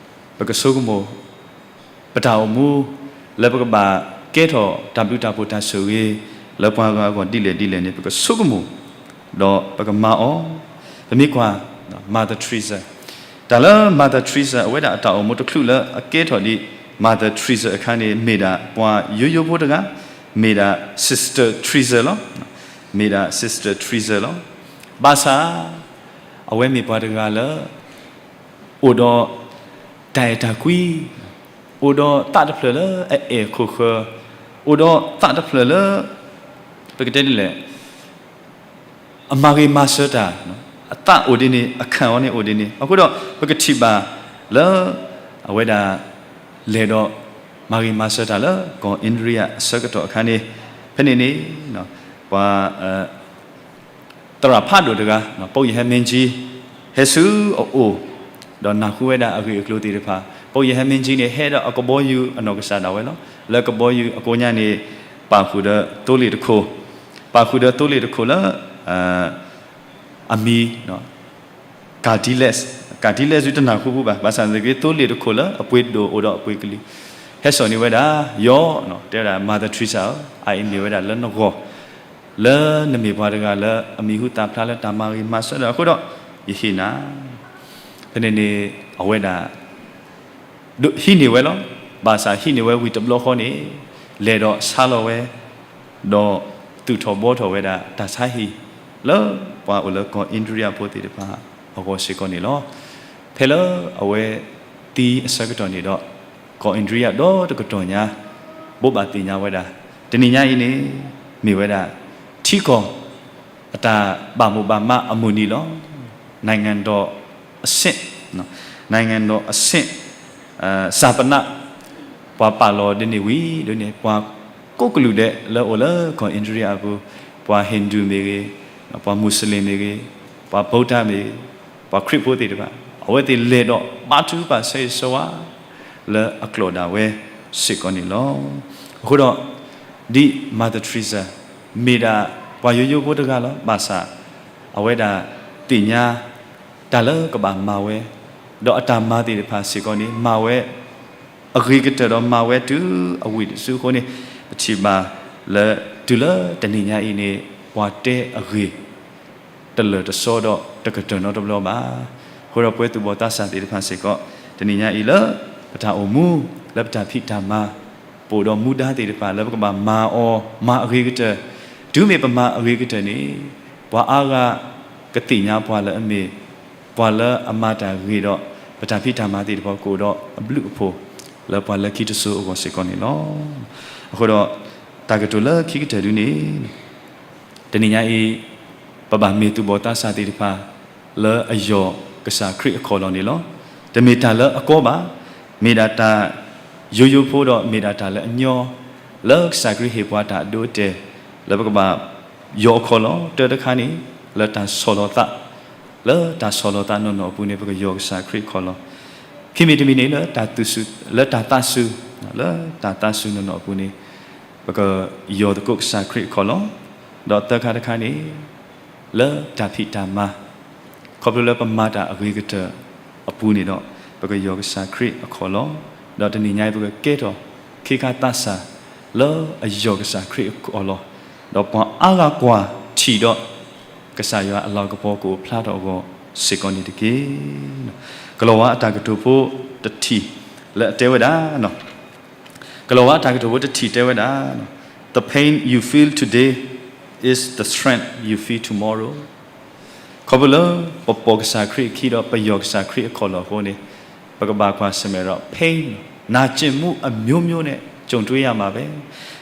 ပကဆိကမိၣ် ပတၢ်အိၣ်မူ လၢပကဘၣ်ကဲထီၣ်တၢ်ဘျုးတၢ်ဖှိၣ်တၢ်ဆိၣ်ဂ့ၤ လၢပှၤဂၤအဂီၢ်ဒ်လဲၣ်ဒ်လဲၣ်န့ၣ် ပကဆိကမိၣ် ဒီးပကမၤအီၤ. ပမ့ၢ်ကွၢ် Mother Teresa, တၢ်လၢ Mother Teresa အဝဲဒၣ်အတၢ်အိၣ်မူတချုးလၢအကဲထီၣ်ဒ် Mother Teresa အခါန့ၣ် မ့ၢ်ဒၣ်ပှၤယိယိဖိတဂၤ, မ့ၢ်ဒၣ် Sister Teresa လီၤ. မ့ၢ်ဒၣ် Sister Teresa လီၤ. ဘၣ်ဆၣ် အဝဲမ့ၢ်ပှၤတဂၤလၢ အိၣ်ဒီး တၢ်အဲၣ်တၢ်ကွံ, အိၣ်ဒီးသးတဖျၢၣ်လၢအအဲၣ်ခိၣ်ဃၢၤ, အိၣ်ဒီးသးတဖျၢၣ်လၢ ပကတဲဒ်လဲၣ် အမၤဂ့ၤမၤစၢၤတၢ်, အသးအိၣ်ဒ်န့ၣ် အခၢၣ်အီၤန့ၣ်အိၣ်ဒ်န့ၣ်, အဃိဒီး ပကထံၣ်ဘၣ်လၢ အဝဲဒၣ် လဲၤဒီး မၤဂ့ၤမၤစၢၤတၢ်လၢကီၢ် India အဆၢကတီၢ်အခါန့ၣ်, ဖဲန့ၣ်န့ၣ် ပှၤ သရၣ်ဖးဒိၣ်တဂၤ ပုပ်ရဟန်းမင်းကြီး ဟဲဆူအအိၣ်, ဒီးနၢ်ဟူဝဲဒၣ်အဂ့ၢ်အကျိၤသ့ၣ်တဖၣ်, ပုပ်ရဟန်းမင်းကြီးန့ၣ် ဟဲဒီးအကဘီယူၤအနီၢ်ကစၢ်ဒၣ်ဝဲလီၤ. လၢကဘီယူၤအကိးညါန့ၣ် ပာ်ဃုာ်ဒီးသိလ့ၣ်တခိၣ်, ပာ်ဃုာ်ဒီးသိလ့ၣ်တခိၣ်လၢ အမံၤ Caedilles, Caedilles တနၢ်ဟူဘၣ်, ဘၣ်ဆၣ်သနာ်က့ သိလ့ၣ်တခိၣ်လၢအပှ့ၤဒိၣ်အိၣ်ဒီးအပှ့ၤကလံၤ, ဟဲစိာ်န့ၢ်ဝဲဒၣ် ယီၤ တဲဝဲဒၣ် Mother Teresa ဧၢ, အအံၤမ့ၢ်ဝဲဒၣ်လၢနဂီၢ်, လၢနမ့ၢ်ပှၤတဂၤလၢအမံၤဟူသၣ်ဖျါလၢတၢ်မၤဂ့ၤမၤစၢၤဒီးအဃိဒီး ယဟ့ၣ်နၤ, ဖဲန့ၣ်န့ၣ် အဝဲဒၣ် ဟံးန့ၢ်ဝဲလီၤ. ဘၣ်ဆၣ်ဟံးန့ၢ်ဝဲဝံၤတဘျီဃီန့ၣ် လဲၤဒီးဆါလီၤဝဲ, ဒီးသူၣ်ထီၣ်ဘှီထီၣ်ဝဲဒၣ်တၢ်ဆါဟံၣ် လၢပှၤအိၣ်လၢကီၢ် India ဖိသ့ၣ်တဖၣ်အဂီၢ်စ့ၢ်ကီးန့ၣ်လီၤ. ဖဲလၢအဝဲသံအဆၢကတီၢ်န့ၣ်ဒီး ကီၢ် India ဒီတကတီၢ်ညါ ဘိးဘၣ်သ့ၣ်ညါဝဲဒၣ် တနံၤညါအံၤန့ၣ် မ့ၢ်ဝဲဒၣ် ထံကီၢ် အတၢ်ဘၣ်မိၣ်ဘၣ်မးအမုၢ်နံၤလီၤ. နိုင်ငံတော်အဆင့်, နိုင်ငံတော်အဆင့် ဈာပန ပှၤပာ်လီၤဒ်န့ၣ်ဝံၤဒ်န့ၣ် ပှၤကိးကလုာ်ဒဲးလၢအိၣ်လၢကီၢ် India အပူၤ, ပှၤ Hindu မ့ၢ်ဂ့ၤ, ပှၤ Muslim မ့ၢ်ဂ့ၤ, ပှၤ Buddha မ့ၢ်ဂ့ၤ, ပှၤခရံာ်ဖိသ့ၣ်တဖၣ် အဝဲသ့ၣ်လဲၤဒီးဘါထုကဖၣ်ဆၢဂ့ၤဆၢဝါ လၢအကျိာ်ဒၣ်ဝဲစ့ၢ်ကီးန့ၣ်လီၤ. အဃိဒီး ဒ် Mother Teresa မ့ၢ်ဒၣ်ပှၤယိယိဖိတဂၤလီၤ. ဘၣ်ဆၣ် အဝဲဒၣ်သ့ၣ်ညါ တၢ်လၢကဘၣ်မၤဝဲ, ဒီးအတၢ်မၤသ့ၣ်တဖၣ်စ့ၢ်ကီးန့ၣ် မၤဝဲ အဂ့ၤကတၢၢ်ဒီးမၤဝဲတုၤအဝံၣ်တစုအဃိန့ၣ် ပထံၣ်ဘၣ်လၢ တုၤလၢတနံၤညါအံၤန့ၣ် ပှၤတဲအဂ့ၢ် တလၢာ်တစီဒီးတကတၢၢ်နီတဘျီဘၣ်. အဃိဒီးပဝဲသူၣ်ဘီၣ်သးစၢ်သ့ၣ်တဖၣ်စ့ၢ်ကီး တနံၤညါအံၤလၢ ပတၢ်အိၣ်မူ လၢပတၢ်ဖံးတၢ်မၤ ပအိၣ်ဒီးမူဒါသ့ၣ်တဖၣ်လၢပကဘၣ်မၤအီၤ မၤအဂ့ၤကတၢၢ်, တုၤမ့ၢ်ပမၤအဂ့ၤကတၢၢ်န့ၣ် ပှၤအါဂၤကသ့ၣ်ညါပှၤလၢအမ့ၢ် ပှၤလၢအမၤတၢ်ဂ့ၤဒီး ပတၢ်ဖံးတၢ်မၤသ့ၣ်တဖၣ်ကအိၣ်ဒီးအဘျုးအဖှိၣ် လၢပှၤလၢခံတစိၤအဂီၢ်စ့ၢ်ကီးန့ၣ်လီၤ. အဃိဒီး တၢ်ကတိၤလၢခံကတၢၢ်ဒ်န့ၣ် တနံၤညါအံၤ ပဘၣ်မ့ၢ်သူၣ်ဘီၣ်သးစၢ်သ့ၣ်တဖၣ် လၢအယီၢ်ကစၢ်ခရံာ်အခီၣ်လီၢ်န့ၣ်လီၤ. တမ့ၢ်တၢ်လၢအကီဘၣ်, မ့ၢ်ဒၣ်တၢ်ယိယိဖိဒီးမ့ၢ်ဒၣ်တၢ်လၢအညီ, လၢကစၢ်ခရံာ်ဟ့ၣ်ပှၤတၢ်အဒိအတဲာ် လၢပကဘၣ်ယီၢ်အခီၣ်လီၢ်, တၢ်တခါန့ၣ် လၢတၢ်ဆီၣ်လီၤသး, လၢတၢ်ဆီၣ်လီၤသးနီၢ်နီၢ်အပူၤန့ၣ် ပကယီၢ်ကစၢ်ခရံာ်အခီၣ်လီၢ်, ခံမံၤတမံၤန့ၣ် လၢ လၢတၢ်သးစူၤ, လၢတၢ်သးစူၤနီၢ်နီၢ်အပူၤန့ၣ် ပကယီၢ်သကိးကစၢ်ခရံာ်အခီၣ်လီၢ်, ဒီးသၢခါတခါန့ၣ် လၢတၢ်ဖံးတၢ်မၤ, ခီဖျိလၢပမၤတၢ်အဂ့ၤကတၢၢ်အပူၤန့ၣ်ဒီး ပကယီၢ်ကစၢ်ခရံာ်အခီၣ်လီၢ်, ဒီးတနံၤညါအံၤ ပကကဲထီၣ်ခ့ခါသးစၢ် လၢအယီၢ်ကစၢ်ခရံာ်အခီၣ်လီၢ်, ဒီးပှၤအါဂၤကွၢ်ထံၣ်ဒီး ကစၢ်ယွၤအလၤကပီၤကအိၣ်ဖျါထီၣ်အဂီၢ်စ့ၢ်ကီးန့ၣ်တက့ၢ်. ကလီၤဝါအတၢ်ကတိၤဖိတထံၣ် လၢအတဲဝဲဒၣ် ကလီၤဝါအတၢ်ကတိၤဖိတထံၣ်တဲဝဲဒၣ်, The pain you feel today is the strength you feel tomorrow. ခီဖျိလၢပပိာ်ကစၢ်ခရံာ်အခံဒီးပယီၢ်ကစၢ်ခရံာ်အခီၣ်လီၢ်အဃိန့ၣ်, ပကဘၣ်ကွၢ်ဆၢၣ်မဲာ်ဒီး pain, နာကျင်မှုအမျိုးမျိုးနဲ့ ကြုံတွေ့ရမှာပဲ,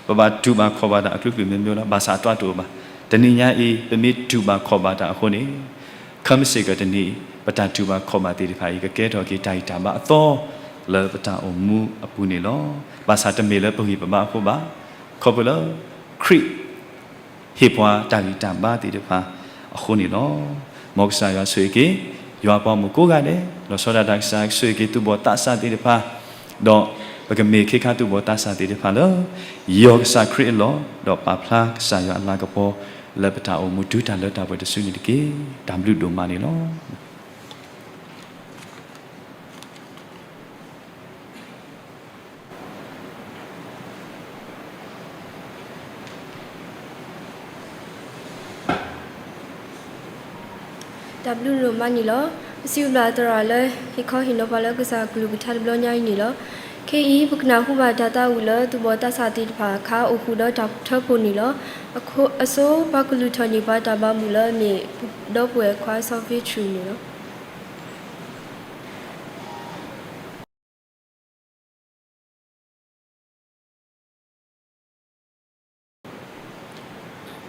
ပဘၣ်တူၢ်ဘၣ်ခီၣ်ဘၣ်တၢ်အကလုာ်ကလုာ်မျိုးမျိုးလီၤ. ဘၣ်ဆၣ်အတၢ်တူၢ်ဘၣ်, တနံၤညါအံၤ ပမ့ၢ်တူၢ်ဘၣ်ခီၣ်ဘၣ်တၢ်အဃိန့ၣ်, ခဲမုၢ်ဆ့ၣ်ကီးတနံၤအံၤ ပတၢ်တူၢ်ဘၣ်ခီၣ်ဘၣ်သ့ၣ်တဖၣ်အံၤ ကကဲထီၣ်က့ၤတၢ်ဂံၢ်တၢ်ဘါအသီ လၢပတၢ်အိၣ်မူအပူၤန့ၣ်လီၤ. ဘၣ်ဆၣ်တမ့ၢ်လၢပဂံၢ်ပဘါအဃိဘၣ်, ခီဖျိလၢ ခရံာ် ဟ့ၣ်ပှၤတၢ်ဂံၢ်တၢ်ဘါသ့ၣ်တဖၣ်အဃိန့ၣ်လီၤ. မ်ကစၢ်ယွၤဆိၣ်ဂ့ၤက့ၤ ယွၤပှၤမိၢ်ကိးဂၤဒဲး, ဒီးဆီဒၣ်တၢ်ကစၢ်ဆိၣ်ဂ့ၤက့ၤသူၣ်ဘီၣ်သးစၢ်သ့ၣ်တဖၣ်, ဒီးပကမ့ၢ်ခ့ခါသူၣ်ဘီၣ်သးစၢ်သ့ၣ်တဖၣ်လၢ ယီၢ်ကစၢ်ခရံာ်အလီၢ်, ဒီးပာ်ဖျါကစၢ်ယွၤအလၤကပီၤ လၢပတၢ်အိၣ်မူတုၤတၢ်လၢတၢ်ပှဲၤတစုန့ၣ်တက့ၢ်. တၢ်ဘျုးဒိၣ်မးန့ၣ်လီၤ. တၢ်ဘျုးဒိၣ်မးန့ၣ်လီၤ. ပစံးဘျုးသရၣ်လၢ ဟ့ၣ်ခီဟ့ၣ်နီၤပှၤလၢကစၢ်ကလုၢ်ကထါတဘျီညါအံၤန့ၣ်လီၤ. ခဲအံၤ ပကနၢ်ဟူဘၣ်တၢ်သးဝံၣ်လၢသူၣ်ဘီၣ်သးစၢ်သ့ၣ်တဖၣ်အခါ အိၣ်ဃုာ်ဒီးတၢ်ထၢဖှိၣ်န့ၣ်လီၤ. အဆိ ပှၤကလုၢ်ထီၣ်န့ၢ်ပှၤတၢ်ဘၣ်မုာ်လၢအမ့ၢ် ဒီပုၢ်ဝဲၢ်ခွါစီၤဖ့ဆူၣ်န့ၣ်လီၤ.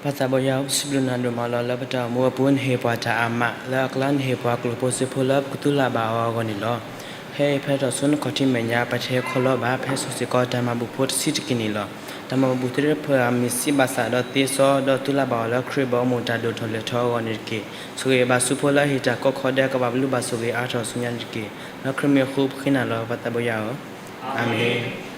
ပၢ်သးဘိယွၤဧၢ, ပစံးဘျုးနၤဒိၣ်မးလီၤ. လၢပတၢ်အိၣ်မူအပူၤ နဟ့ၣ်ပှၤတၢ်အါမး, လၢအကျါနဟ့ၣ်ပှၤကျိၣ်ဖိစ့ဖိလၢပကတူၢ်လိာ်ဘၣ်အီၤအဂီၢ်န့ၣ်လီၤ. ဖဲအံၤဖဲထီၣ်ဆူနခီၣ်ထံးမဲာ်ညါ ပတဟဲခီလီၤဘၣ်, ပဟဲစိာ်စ့ၢ်ကီးတၢ်မၤဘူၣ်ဖိတဆံးတက့ၢ်န့ၣ်လီၤ. တၢ်မၤဘူၣ်သ့ၣ်တဖၣ်အမံၤစံးဘၣ်ဆၣ်ဒီးသ့စီ ဒီးတူၢ်လိာ်ဘၣ်အီၤလၢခရံာ်ဘီအမုၢ်တၢ်ဒိၣ်ထီၣ်လဲၤထီၣ်အဂီၢ်န့ၣ်တက့ၢ်. ဆိၣ်ဂ့ၤဘၣ်ဆူဖိလၢအဟ့ၣ်တၢ်ကီကီဒဲး ကဘၣ်ဘျုးဘၣ်ဆိၣ်ဂ့ၤအါထီၣ်ဆူညါန့ၣ်တက့ၢ်. လၢခရံာ်မံၤအဃိပဃ့နၤလီၤ ပၢ်သးဘိယွၤဧၢ, အၤမ့ၣ်.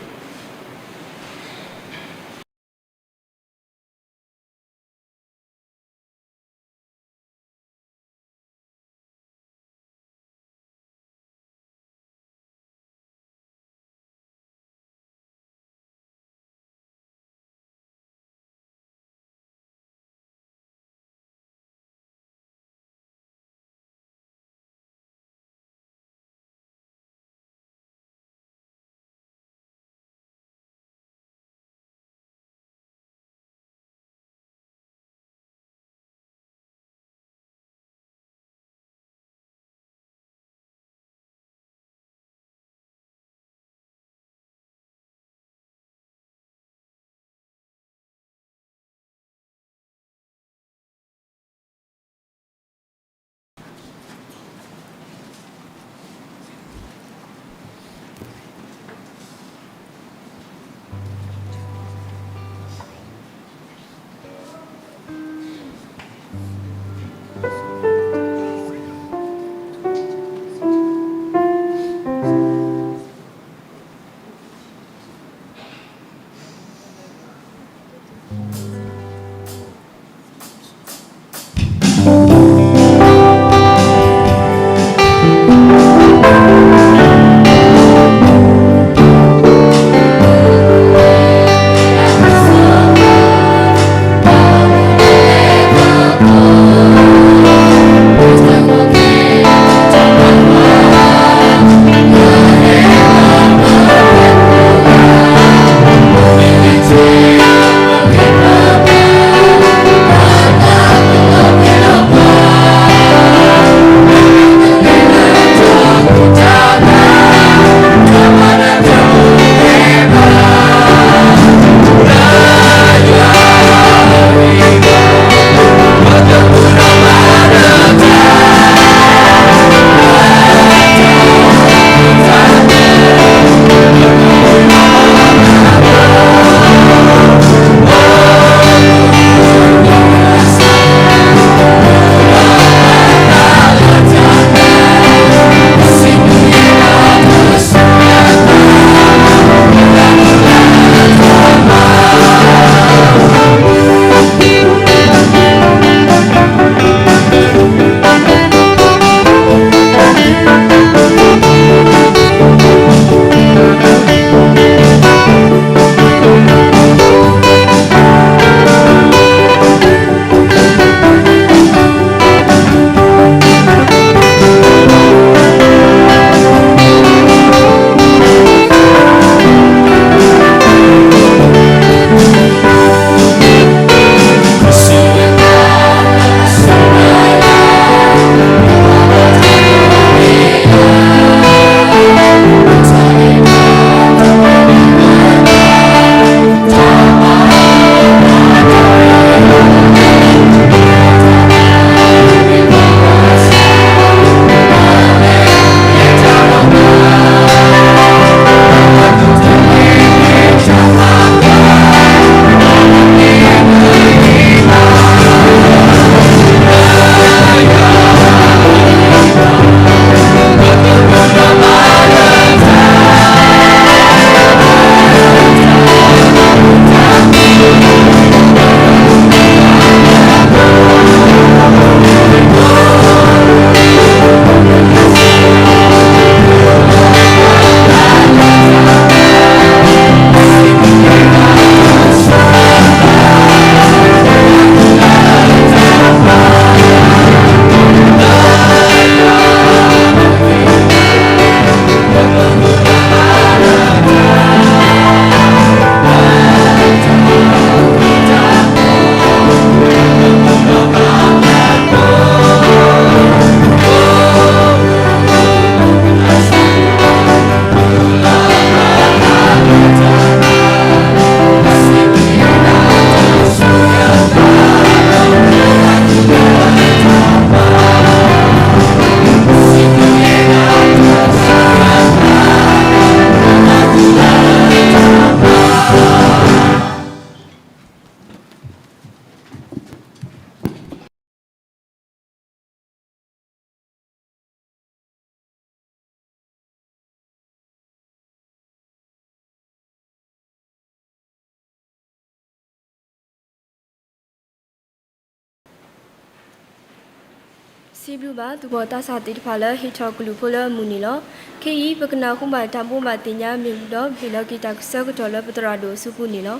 စံးဘျုးဘၣ်သူၣ်ဘီၣ်သးစၢ်သ့ၣ်တဖၣ်လၢဟ့ၣ်ထီၣ်ကလုၢ်ဖိလၢအမုာ်န့ၣ်လီၤ. ခဲအံၤ ပကနၢ်ဟူဘၣ်တၢ်ဘိးဘၣ်သ့ၣ်ညါမ့ၢ်ဝံၤဒီး ဟ့ၣ်လီၤက့ၤတၢ်ဆၢကတီၢ်လၢပသရၣ်ဒိၣ်အစုပူၤန့ၣ်လီၤ.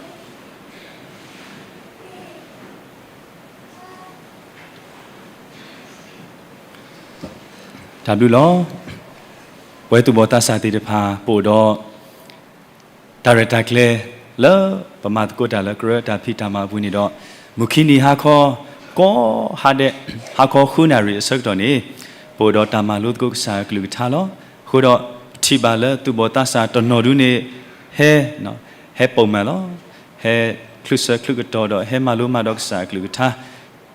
တၢ်ဘျုးလီၤ. ပဝဲသူၣ်ဘီၣ်သးစၢ်သ့ၣ်တဖၣ် ပအိၣ်ဒီး တၢ်ရဲၣ်တၢ်ကျဲၤလၢ ပမၤသကိးတၢ်လၢကရၢတၢ်ဖံးတၢ်မၤအပူၤန့ၣ်ဒီး မုၢ်ခံနံၤဟါခီ ကိးဟါဒဲး ဟါခီဃုနၣ်ရံၣ်အဆၢကတီၢ်န့ၣ် ပအိၣ်ဒီးတၢ်မၤလိသကိးကစၢ်အကလုၢ်ကထါလီၤ. အဃိဒီး ပထံၣ်ဘၣ်လၢသူၣ်ဘီၣ်သးစၢ်တနီၤဒုန့ၣ် ဟဲ ဟဲပိာ်မၤလီၤ. ဟဲချုးဆၢချုးကတီၤဒီး ဟဲမၤလိမၤဒိးကစၢ်အကလုၢ်ကထါ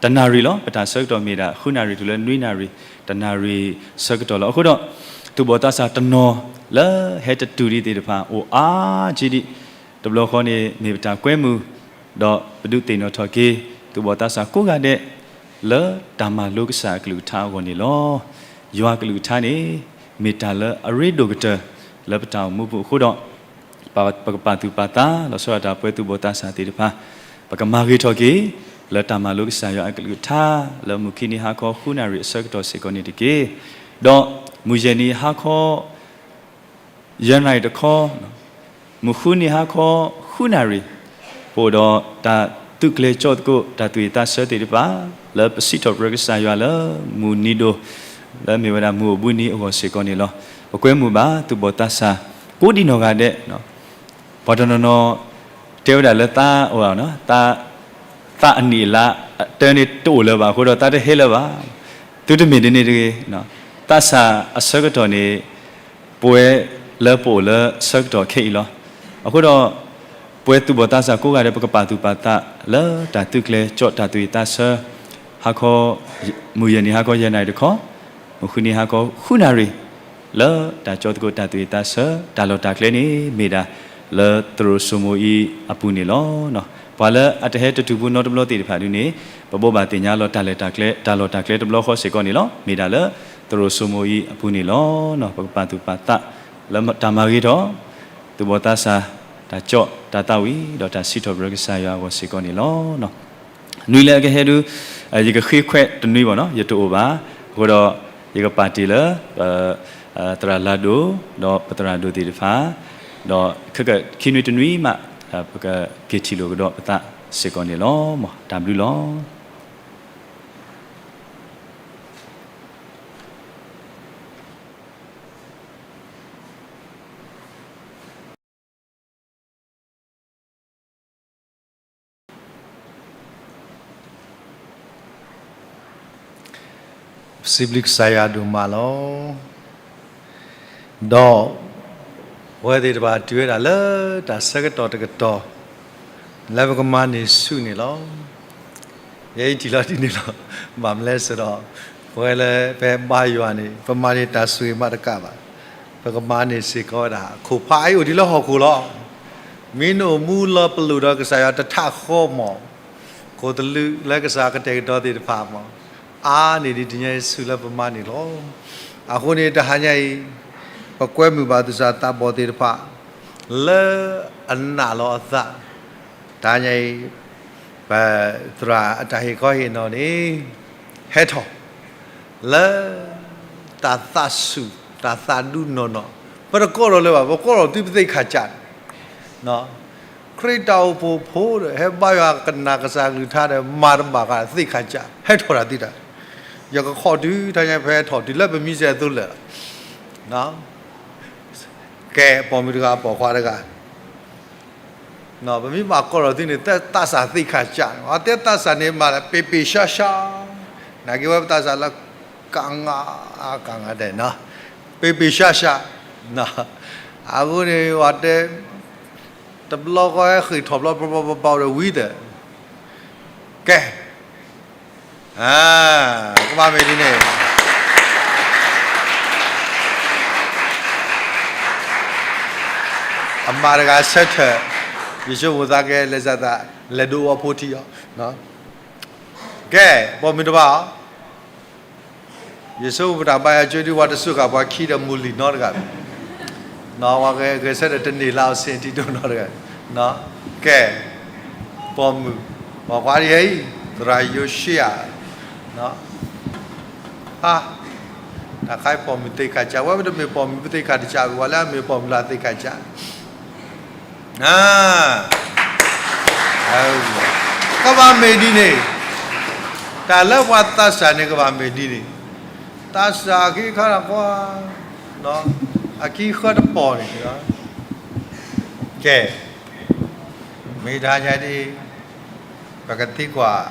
တနၣ်ရံၣ်လီၤ. ပတၢ်ဆၢကတီၢ်မ့ၢ်ဒၣ် ဃုနၣ်ရံၣ်တုၤလၢနွံနၣ်ရံၣ် တနၣ်ရံၣ်ဆၢကတီၢ်လီၤ. အဃိဒီး သူၣ်ဘီၣ်သးစၢ်တနီၤလၢဟဲတတုၤဒံးသ့ၣ်တဖၣ် အိၣ်အါက့ဒံး တဘျီဃီန့ၣ် မ့ၢ်ပတၢ်ကွဲမုာ် ဒီးပဒုးသ့ၣ်နီၣ်ထီၣ်က့ၤ သူၣ်ဘီၣ်သးစၢ်ကိးဂၤဒဲး လၢတၢ်မၤလိကစၢ်အကလုၢ်ကထါအဂီၢ်န့ၣ်လီၤ. ယွၤအကလုၢ်ကထါန့ၣ် မ့ၢ်တၢ်လၢအရ့ဒိၣ်ကတၢၢ်လၢပတၢ်အိၣ်မူပူၤအဃိဒီး ပကပာ်သူၣ်ပာ်သး လီၤဆီဒၣ်တၢ်ပဝဲသူၣ်ဘီၣ်သးစၢ်သ့ၣ်တဖၣ် ပကမၤဂ့ၤထီၣ်က့ၤ လၢတၢ်မၤလိကစၢ်ယွၤအကလုၢ်ကထါ လၢမုၢ်ခံနံၤဟါခီဃုနၣ်ရံၣ်အဆၢကတီၢ်စ့ၢ်ကီးန့ၣ်တက့ၢ်. ဒီးမုၢ်ယဲၢ်နံၤဟါခီ ယဲၢ်နၣ်ရံၣ်တခီ, မုၢ်ဃုနံၤဟါခီ ဃုနၣ်ရံၣ်, ပအိၣ်ဒီးတၢ်သုးကျဲၤကၠီၣ်သကိးတၢ်သူၣ်ဝံၣ်သးဆၢသ့ၣ်တဖၣ် လၢပစံးထီၣ်ပတြၢၤကစၢ်ယွၤလၢ မုၢ်နံၤဒိၣ် လၢမ့ၢ်ဝဲဒၣ်မုၢ်အိၣ်ဘှံးနံၤအဂီၢ်စ့ၢ်ကီးန့ၣ်လီၤ. ပကွဲမုာ်ဘၣ်သူၣ်ဘီၣ်သးစၢ် ကိးဒံနီၢ်ဂၤဒဲး ပှၤတနီၤနီၤ တဲဝဲဒၣ်လၢသးအိၣ် သးအနံၣ်အလါ တၢ်န့ၣ်တအိၣ်လၢၤဘၣ်အဃိဒီး သးတဟဲလၢၤဘၣ်. သုတမ့ၢ်ဒ်န့ၣ်တဂ့ၤ. သးစၢ်အဆၢကတီၢ်န့ၣ် ပဝဲလၢပအိၣ်လၢဆၢကတီၢ်ခဲအံၤလီၤ. အဃိဒီး ပဝဲသူၣ်ဘီၣ်သးစၢ်ကိးဂၤဒဲး ပကပာ်သူၣ်ပာ်သးလၢတၢ်သုးကျဲၤကၠီၣ်တၢ်သူၣ်ဝံၣ်သးဆၢ ဟါခီ မုၢ်ယဲၢ်နံၤဟါခီယဲၢ်နၣ်ရံၣ်တခီ, မုၢ်ဃုနံၤဟါခီဃုနၣ်ရံၣ် လၢတၢ်ကၠီၣ်သကိးတၢ်သူၣ်ဝံၣ်သးဆၢ တၢ်လီၢ်တၢ်ကျဲန့ၣ် မ့ၢ်ဒၣ်လၢသရိာ်စိမိၤအံၤအပူၤန့ၣ်လီၤ. ပှၤလၢအတဟဲတတုၤဖိနီတဘျီသ့ၣ်တဖၣ်ဒုန့ၣ် ပဘိးဘၣ်သ့ၣ်ညါလီၤတၢ်လဲၤတၢ်ကျဲ တၢ်လီၢ်တၢ်ကျဲတဘျီဃီစ့ၢ်ကီးန့ၣ်လီၤ. မ့ၢ်ဒၣ်လၢသရိာ်စိမိၤအံၤအပူၤန့ၣ်လီၤ. ပကပာ်သူၣ်ပာ်သး လၢတၢ်မၤဂ့ၤထီၣ် သူၣ်ဘီၣ်သးစၢ် တၢ်ကၠီၣ်တၢ်သးဝံၣ် ဒီးတၢ်စံးထီၣ်ပတြၢၤကစၢ်ယွၤအဂီၢ်စ့ၢ်ကီးန့ၣ်လီၤ. နွံလၢအကဟဲဒု ယကဃ့ခွဲးတနွံဘၣ်နီၤ ယတအိၣ်ဘၣ်. အဃိဒီး ယကပာ်တ့ၢ်လၢ သရၣ်လၤဒိၣ် ဒီးပသရၣ်ဒိၣ်သ့ၣ်တဖၣ် ဒီးခဲကနွံတနွံမး ပကက့ၤထံၣ်လိာ်ကဒီးပသးစ့ၢ်ကီးန့ၣ်လီၤ. တၢ်ဘျုးလီၤ. ပစံးဘျုးကစၢ်ယွၤဒိၣ်မးလီၤ. ဒီး ပဝဲသ့ၣ်တဖၣ်တုၤဝဲဒၣ်လၢတၢ်ဆၢကတီၢ်တကတီၢ် လၢပကမၤန့ၢ်ဆူၣ်န့ၣ်လီၤ. ယဲအံၤထံၣ်လီၤဒ်န့ၣ်လီၤ. ဘၣ်မနုၤလဲၣ်ဆိုတော့ ပဝဲလၢပဘါယွၤန့ၣ် ပမၤန့ၢ်တၢ်ဆိၣ်ဂ့ၤမးတကးဘၣ်. ပကမၤန့ၢ်စ့ၢ်ကီးဝဲဒၣ် ခိၣ်ဖးအံၤအိၣ်ဒံးလၢဟီၣ်ခိၣ်လီၤ. မ့ၢ်နအိၣ်မူလီၤပလိာ်ဒီးကစၢ်ယွၤတထးဃီမး ခိၣ်သလုးလၢကစၢ်ကတဲာ်ကတီၤသ့ၣ်တဖၣ်မး အါန့ၢ်ဒံးတနံၤအံၤဆူၣ်လၢပမၤန့ၢ်လီၤ. အဃိန့ၣ် တဟါညါအံၤ ပကွဲမုာ်ဘၣ်သူၣ်စၢ်သးဘီၣ်သ့ၣ်တဖၣ် လၢအနာ်လီၤအသး တဟါညါအံၤ ပသရၣ်အတၢ်ဟ့ၣ်ခီဟ့ၣ်နီၤန့ၣ် ဟဲထီၣ် လၢ တၢ်သးဆူၣ် တၢ်သးဒူနီၢ်နီၢ် ပတကိးထီၣ်လၢၤဘၣ် ပကိးထီၣ်သုပသ့ၣ်ခၣ်စး ခရံာ်တၢ်အိၣ်ဖှိၣ်ဖိဒီး ဟဲဘါယွၤကနၣ်ကစၢ်ကလုၢ်ကထါဒီး မၤတဘၣ်ဃးသ့ၣ်ခၣ်စး ဟဲထီၣ်တၢ်သံတၢ် ယကခီၣ်တုၤ တဟါညါ ပဟဲထီၣ်တုၤလၢပမံစဲးအသိးလၢာ်လီၤ. ကဲ ပိာ်မုၣ်တဂၤ ပိာ်ခွါတဂၤ ပမ့ၢ်ဘၣ်ကိးထီၣ်သုန့ၣ် သးစၢ်သ့ၣ်ခၣ်စး အတဲသးစၢ်န့ၣ်မးလၢ ပ့ၤပ့ၤရှါရှါ နာ်က့ဝဲပသးစၢ်လၢ ကငါ ကငါတဲနီၤ ပ့ၤပ့ၤရှါရှါ အဃိန့ၣ် ပှၤတဲ တဘျီဃီဟဲဃ့ၢ်ထီၣ်ဘျီ ပျီပျီပျီပျီဒီးဝံၤဒီး ကဲ ကဘၣ်မ့ၢ်ဒ်န့ၣ် အမါတဂၤဆၢထၢၣ် ယဆိကမိၣ်သးကဲ လဲၤစၢ်သး လဲၤဒိးဝဲဖိထံအီၤ ကဲ ပိာ်မုၣ်တဖၣ် ယဆိကမိၣ်တၢ်ဘါယွၤကၠိဒု ပှၤတစူးဃာ်ပှၤခံဒီးမုၢ်လံၢ်နီတဂၤ ပှၤဂဲၤဆၢထၢၣ်တန့ၢ်လၢအဆ့ၣ်ထံဒိၣ်နီတဂၤ ကဲ ပိာ်မုၣ် ပိာ်ခွါဒ်အံၤ သရၣ်ယိၤၡံယၤ ကဲ ဟါ, တၢ်ခါအံၤပိာ်မုၣ်သ့ၣ်ခါကၢ်, ဝဲပတမ့ၢ်ပိာ်မုၣ်ပသ့ၣ်ခါတကၢ်ဘၣ်, ပှၤလၢအမ့ၢ်ပိာ်မုၣ်လၢအသ့ၣ်ခါကၢ်, ကဘၣ်မ့ၢ်ဒ်န့ၣ်, တၢ်လၢပှၤသးစၢ်န့ၣ်ကဘၣ်မ့ၢ်ဒ်န့ၣ်, သးစၢ်အခံခါတၢ်ကွၢ်, အခံဃၢတပီၢ်န့ၣ်, ကဲ, မ့ၢ်တဟါညါဒ် ပကသံကွၢ်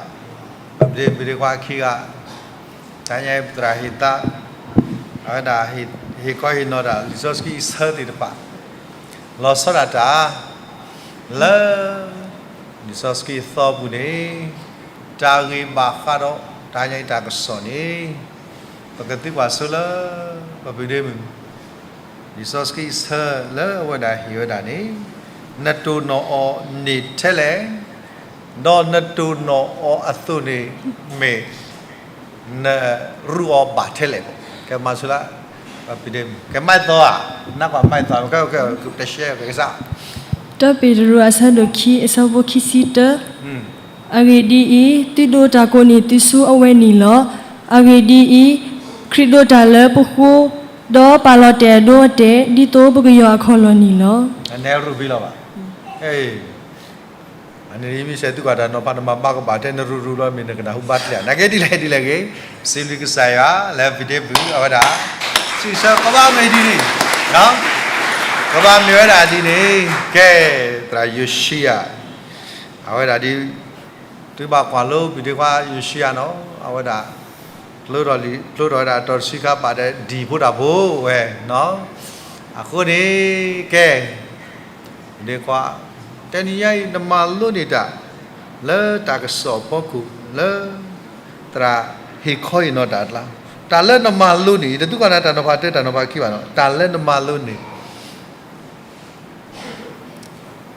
ပဒ့မုၣ်ဒ့ခွါခံဂၤ, တဟါညါအံၤပသရၣ်ဟ့ၣ်သါ, အဝဲဒၣ်ဟ့ၣ်ခီဟ့ၣ်နီၤတၢ်လံာ်စီဆှံအဆၢသ့ၣ်တဖၣ်, လီၤဆီဒၣ်တၢ် လၢ လံာ်စီဆှံအသီပူၤန့ၣ်, တၢ်ဂ့ၢ်ဘၣ်ဃးဒီး တဟါညါအံၤတၢ်ကစီၣ်န့ၣ်, ပကသံကွၢ်ဆိလၢ ပပဒ့မုၣ် လံာ်စီဆှံအဆၢလၢအဝဲဒၣ်ဟ့ၣ်ဝဲဒၣ်န့ၣ်, နတိၢ်နီၣ်အီၤန့ၣ်ထဲလဲၣ်, ဒီးနတိၢ်နီၣ်အီၤအသိးန့ၣ် မ့ၢ် နရူးအီၤဘၣ်ထဲလဲၣ်, ကဲမၤဆိလၢ ပပဒ့မုၣ်, ကဲမၤသီဧါ, နကွၢ်မၤသီ, ကဲ ကဲ ကဲ တရှဲ ကဲကစၢ် တၢပ့းတရူးအဆၢဒိၣ်ခံ အဆၢဖိခံဆံတၢ, အဂ့ၢ်ဒ်အံၤ, သုဒိးတၢ်ကိးန့ၢ်သုဆူအဝဲန့ၣ်လီၤ. အဂ့ၢ်ဒ်အံၤ, ခရံာ်ဒိးတၢ်လၢပဃိ, ဒီးပာ်လီၤတဲာ်အဒိအတဲာ်, ဒ်သိးပကယီၤအခီၣ်လီၢ်န့ၣ်လီၤ. အန့ၣ်ရူးဘံလီၤဘၣ်. အန့ၣ်မ့ၢ်စဲးသုကွၢ်တၢ်နီၤဖးတမၤဘၣ်ကဘၣ်ထဲနရူးရူးလီၤ မ့ၢ်နကနၢ်ဟူဘၣ်ကျဲ, နာ်က့ဒ်လဲၣ်ဒ်လဲၣ်ဂ့ၤ, စံးဘျုးကစၢ်ယွၤလၢပဒ့မုၣ်အဝဲဒၣ်, စံးဆၢကဘၣ်မ့ၢ်ဒ်န့ၣ်, ကဘၣ်မ့ၢ်ဝဲဒၣ်ဒ်န့ၣ်, ကဲ, သရၣ်ယိၤၡံယၤ, အဝဲဒၣ်ဒ် သုဘၣ်ကွၢ်လိဘုၣ်ဒ့ခွါယိၤၡံယၤနီၤ, အဝဲဒၣ် ကျိထီၣ်လံ, ကျိထီၣ်ဝဲဒၣ်တီၤတဆံခါပာ်ဒီးဒံၣ်ဖိတၢ်ဖိဝဲနီၤ, အဃိန့ၣ် ကဲ ဒ့ခွါ, တနံၤညါအံၤနမၤလိန့ၢ်တၢ် လၢတၢ်ကစီၣ်အဖီခိၣ် လၢ သရၣ်ဟ့ၣ်ခီဟ့ၣ်နီၤတၢ်အကျါ, တၢ်လၢနမၤလိန့ၣ် တသုကွၢ်နၤတၢ်နီၤဖးတၢ တၢ်နီၤဖးခံဘၣ်နီၤ, တၢ်လၢနမၤလိန့ၣ်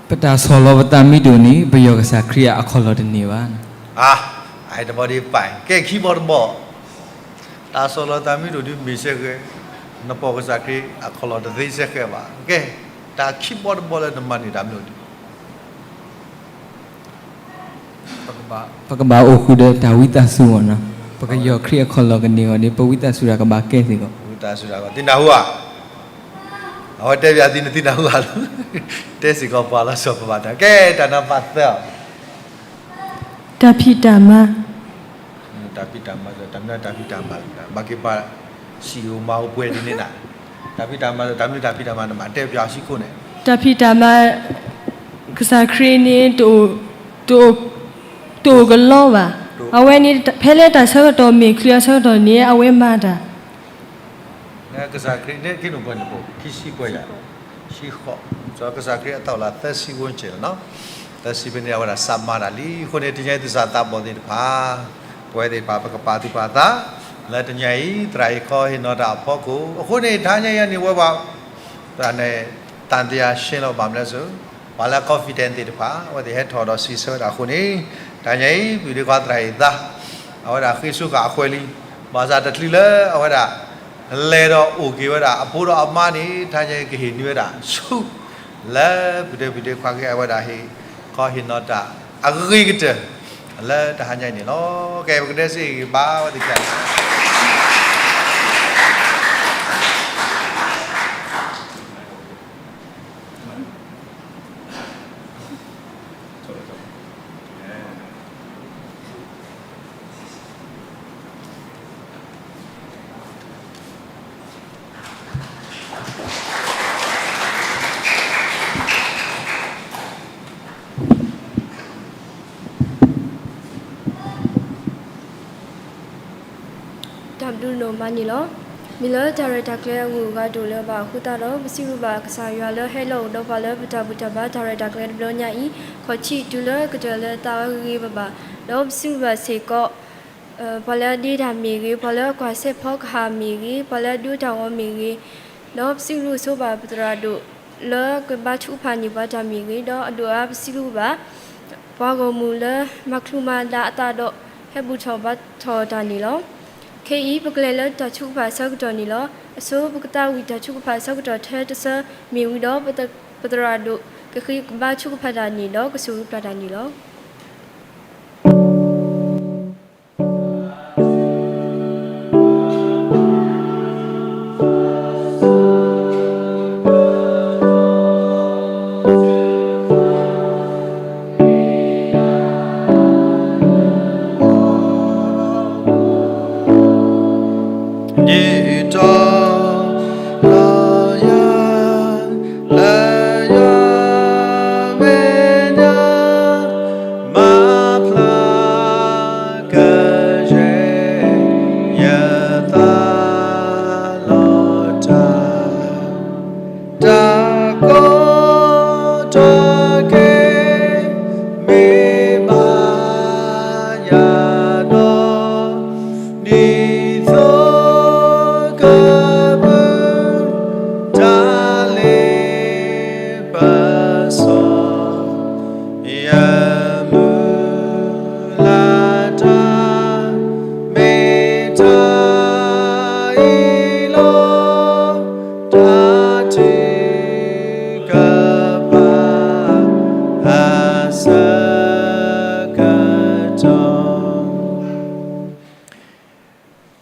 ပတၢ်ဆီၣ်လီၤပသးမ့ၢ်ဒိၣ်န့ၣ် ပယီၤကစၢ်ခရံာ်အခီၣ်လီၢ်တန့ၢ်ဘၣ်. အါ, အတဘီဒ်ပၢ်, ကဲခံဘီတဘီ, တၢ်ဆီၣ်လီၤသးမ့ၢ်ဒိၣ်ဒ်မ့ၢ်စဲဃဲ, နပိာ်ကစၢ်ခရံာ်အခီၣ်လီၢ်တသ့စဲဃဲဘၣ်. ကဲ, တၢ်ခံဘီတဘီလၢနမၤန့ၢ်တၢ်မ့ၢ်ဒိၣ် ပကဘၣ်အိၣ်ဃုာ်ဒီးတၢ်ဝံသးစူၤအဂီၢ်နီၤ, ပကယီၤခရံာ်အခီၣ်လီၢ်ကန့ၢ်အဂီၢ်န့ၣ် ပဝံသးစူၤတၢ်ကဘၣ်ကဲစ့ၢ်ကီး, သုနၢ်ဟူဧါ, အဝဲတဲပၠးသုန့ၣ်သုနၢ်ဟူဧါလီၤ, တဲစ့ၢ်ကီးပှၤလီၤဆီပဘၣ်တၢ်, ကဲတၢ်နီၤဖးသၢအီၤ တၢ်ဖံးတၢ်မၤ, တၢ်ဖံးတၢ်မၤ, တၢ်မနုၤတၢ်ဖံးတၢ်မၤ, ဘၣ်က့ၤပှၤ စံၣ်ဧိၤမၤဧိၤပှဲၤဒ်န့ၣ်နၤ, တၢ်ဖံးတၢ်မၤ, တၢ်မနုၤတၢ်ဖံးတၢ်မၤနမၤတဲပၠးစံကိၣ်န့ၣ်, တၢ်ဖံးတၢ်မၤ, ကစၢ်ခရံာ်န့ၣ် တအိၣ်ကလီဘၣ်, အဝဲန့ၣ် ဖဲလၢတၢ်ဆၢကတီၢ်မ့ၢ်ချုးအဆၢကတီၢ်န့ၣ် အဝဲမၤတၢ် ကစၢ်ခရံာ်န့ၣ် ခံနုာ်ပှဲၤနုာ်ဖိ ခံဆံပှဲၤယၤ, ခံဃီ, ကစၢ်ခရံာ်အသးအိၣ်လၢသၢဆံဝန်းကျင်လီၤနီၤ, သၢဆံဖဲန့ၣ် အဝဲဒၣ်စးမၤတၢ်လံ. အဃိန့ၣ် တနံၤအံၤ သးစၢ်သးဘီၣ်သ့ၣ်တဖၣ်, ပဝဲသ့ၣ်တဖၣ် ပကပာ်သူၣ်ပာ်သး လၢတနံၤအံၤ သရၣ်ဟ့ၣ်ခီဟ့ၣ်နီၤတၢ်အဖီခိၣ်, အဃိန့ၣ် တဟါညါအံၤန့ၣ် ဝဲပှၤ သရၣ်န့ၣ် သံသယရှင်းလီၤ ဘၣ်မနုၤလဲၣ်, ပှၤလၢ confident သ့ၣ်တဖၣ် အဝဲသ့ၣ်ဟဲထီၣ်ဒီးစံးဆၢဝဲဒၣ်အဃိန့ၣ်, တနံၤအံၤ ပဒ့ခွါသရၣ်ဟ့ၣ်သါ, အဝဲဒၣ်ဃ့ဆိဃာ်အဃဲလံ, ဘၣ်ဆၣ်တချုးလၢအဝဲဒၣ် လဲၤဒီးအိၣ်က့ၤဝဲဒၣ်အဖိဒီးအမါန့ၣ် တနံၤအံၤကဟ့ၣ်နုာ်ဝဲဒၣ်ဆူ လၢပဒ့မုၣ်ဒ့ခွါက့ၤ အဝဲဒၣ်ဟ့ၣ်ခီဟ့ၣ်နီၤတၢ်အဂ့ၤကတၢၢ် လၢတဟါညါအံၤန့ၣ်လီၤ. ကဲ ပကတဲစ့ၢ်ကီးဘၣ်ဝဲသ့ၣ်တဖၣ်န့ၣ်တၢ်ဘျုးဒိၣ်မးန့ၣ်လီၤ. မ့ၢ်လၢတၢ်ရဲၣ်တၢ်ကျဲၤအဂုၤအဂၤဒိၣ်လၢၤဘၣ်အဃိသတးဒီး ပစံးဘျုးဘၣ်ကစၢ်ယွၤလၢဟဲလီၤအိၣ်ဒီးပှၤလၢပတၢ်ဘူၣ်တၢ်ဘါတၢ်ရဲၣ်တၢ်ကျဲၤတဘျီညါအံၤ, ခီၣ်ထံးတုၤလၢကတၢၢ်လၢသးဝဲဂ့ၤဂ့ၤဘၣ်ဘၣ်, ဒီးပစံးဘျုးဘၣ်စ့ၢ်ကီး ပှၤလၢအဒ့တၢ်မ့ၢ်ဂ့ၤ, ပှၤလၢအကွၢ်စဲးဖီကဟၣ်မ့ၢ်ဂ့ၤ, ပှၤလၢအဒိတၢ်ဂီၤမ့ၢ်ဂ့ၤ, ဒီးပစံးဘျုးဆိဘၣ်ပသရၣ်ဒိၣ် လၢကဘါထုကဖၣ်န့ၢ်ပှၤတၢ်မ့ၢ်ဂ့ၤ, ဒီးအဒိၣ်အါပစံးဘျုးဘၣ် ပှၤဂီၢ်မုၢ်လၢမၤချုးမၤဒါအသးဒီး ဟဲဘူၣ်ထီၣ်ဘါထီၣ်တၢ်န့ၣ်လီၤ. ခဲအံၤပကလဲၤလၢတၢ်ထုကဖၣ်အဆၢကတီၢ်န့ၣ်လီၤ. အဆိပကသးဝံၣ်တၢ်ထုကဖၣ်အဆၢကတီၢ်ထဲတဆၢမ့ၢ်ဝံၤဒီး ပသရၣ်ဒိၣ်ကဃ့ကဘါထုကဖၣ်တၢ်န့ၣ်ဒီးကဆိၣ်ဂ့ၤပျၢ်တၢ်န့ၣ်လီၤ.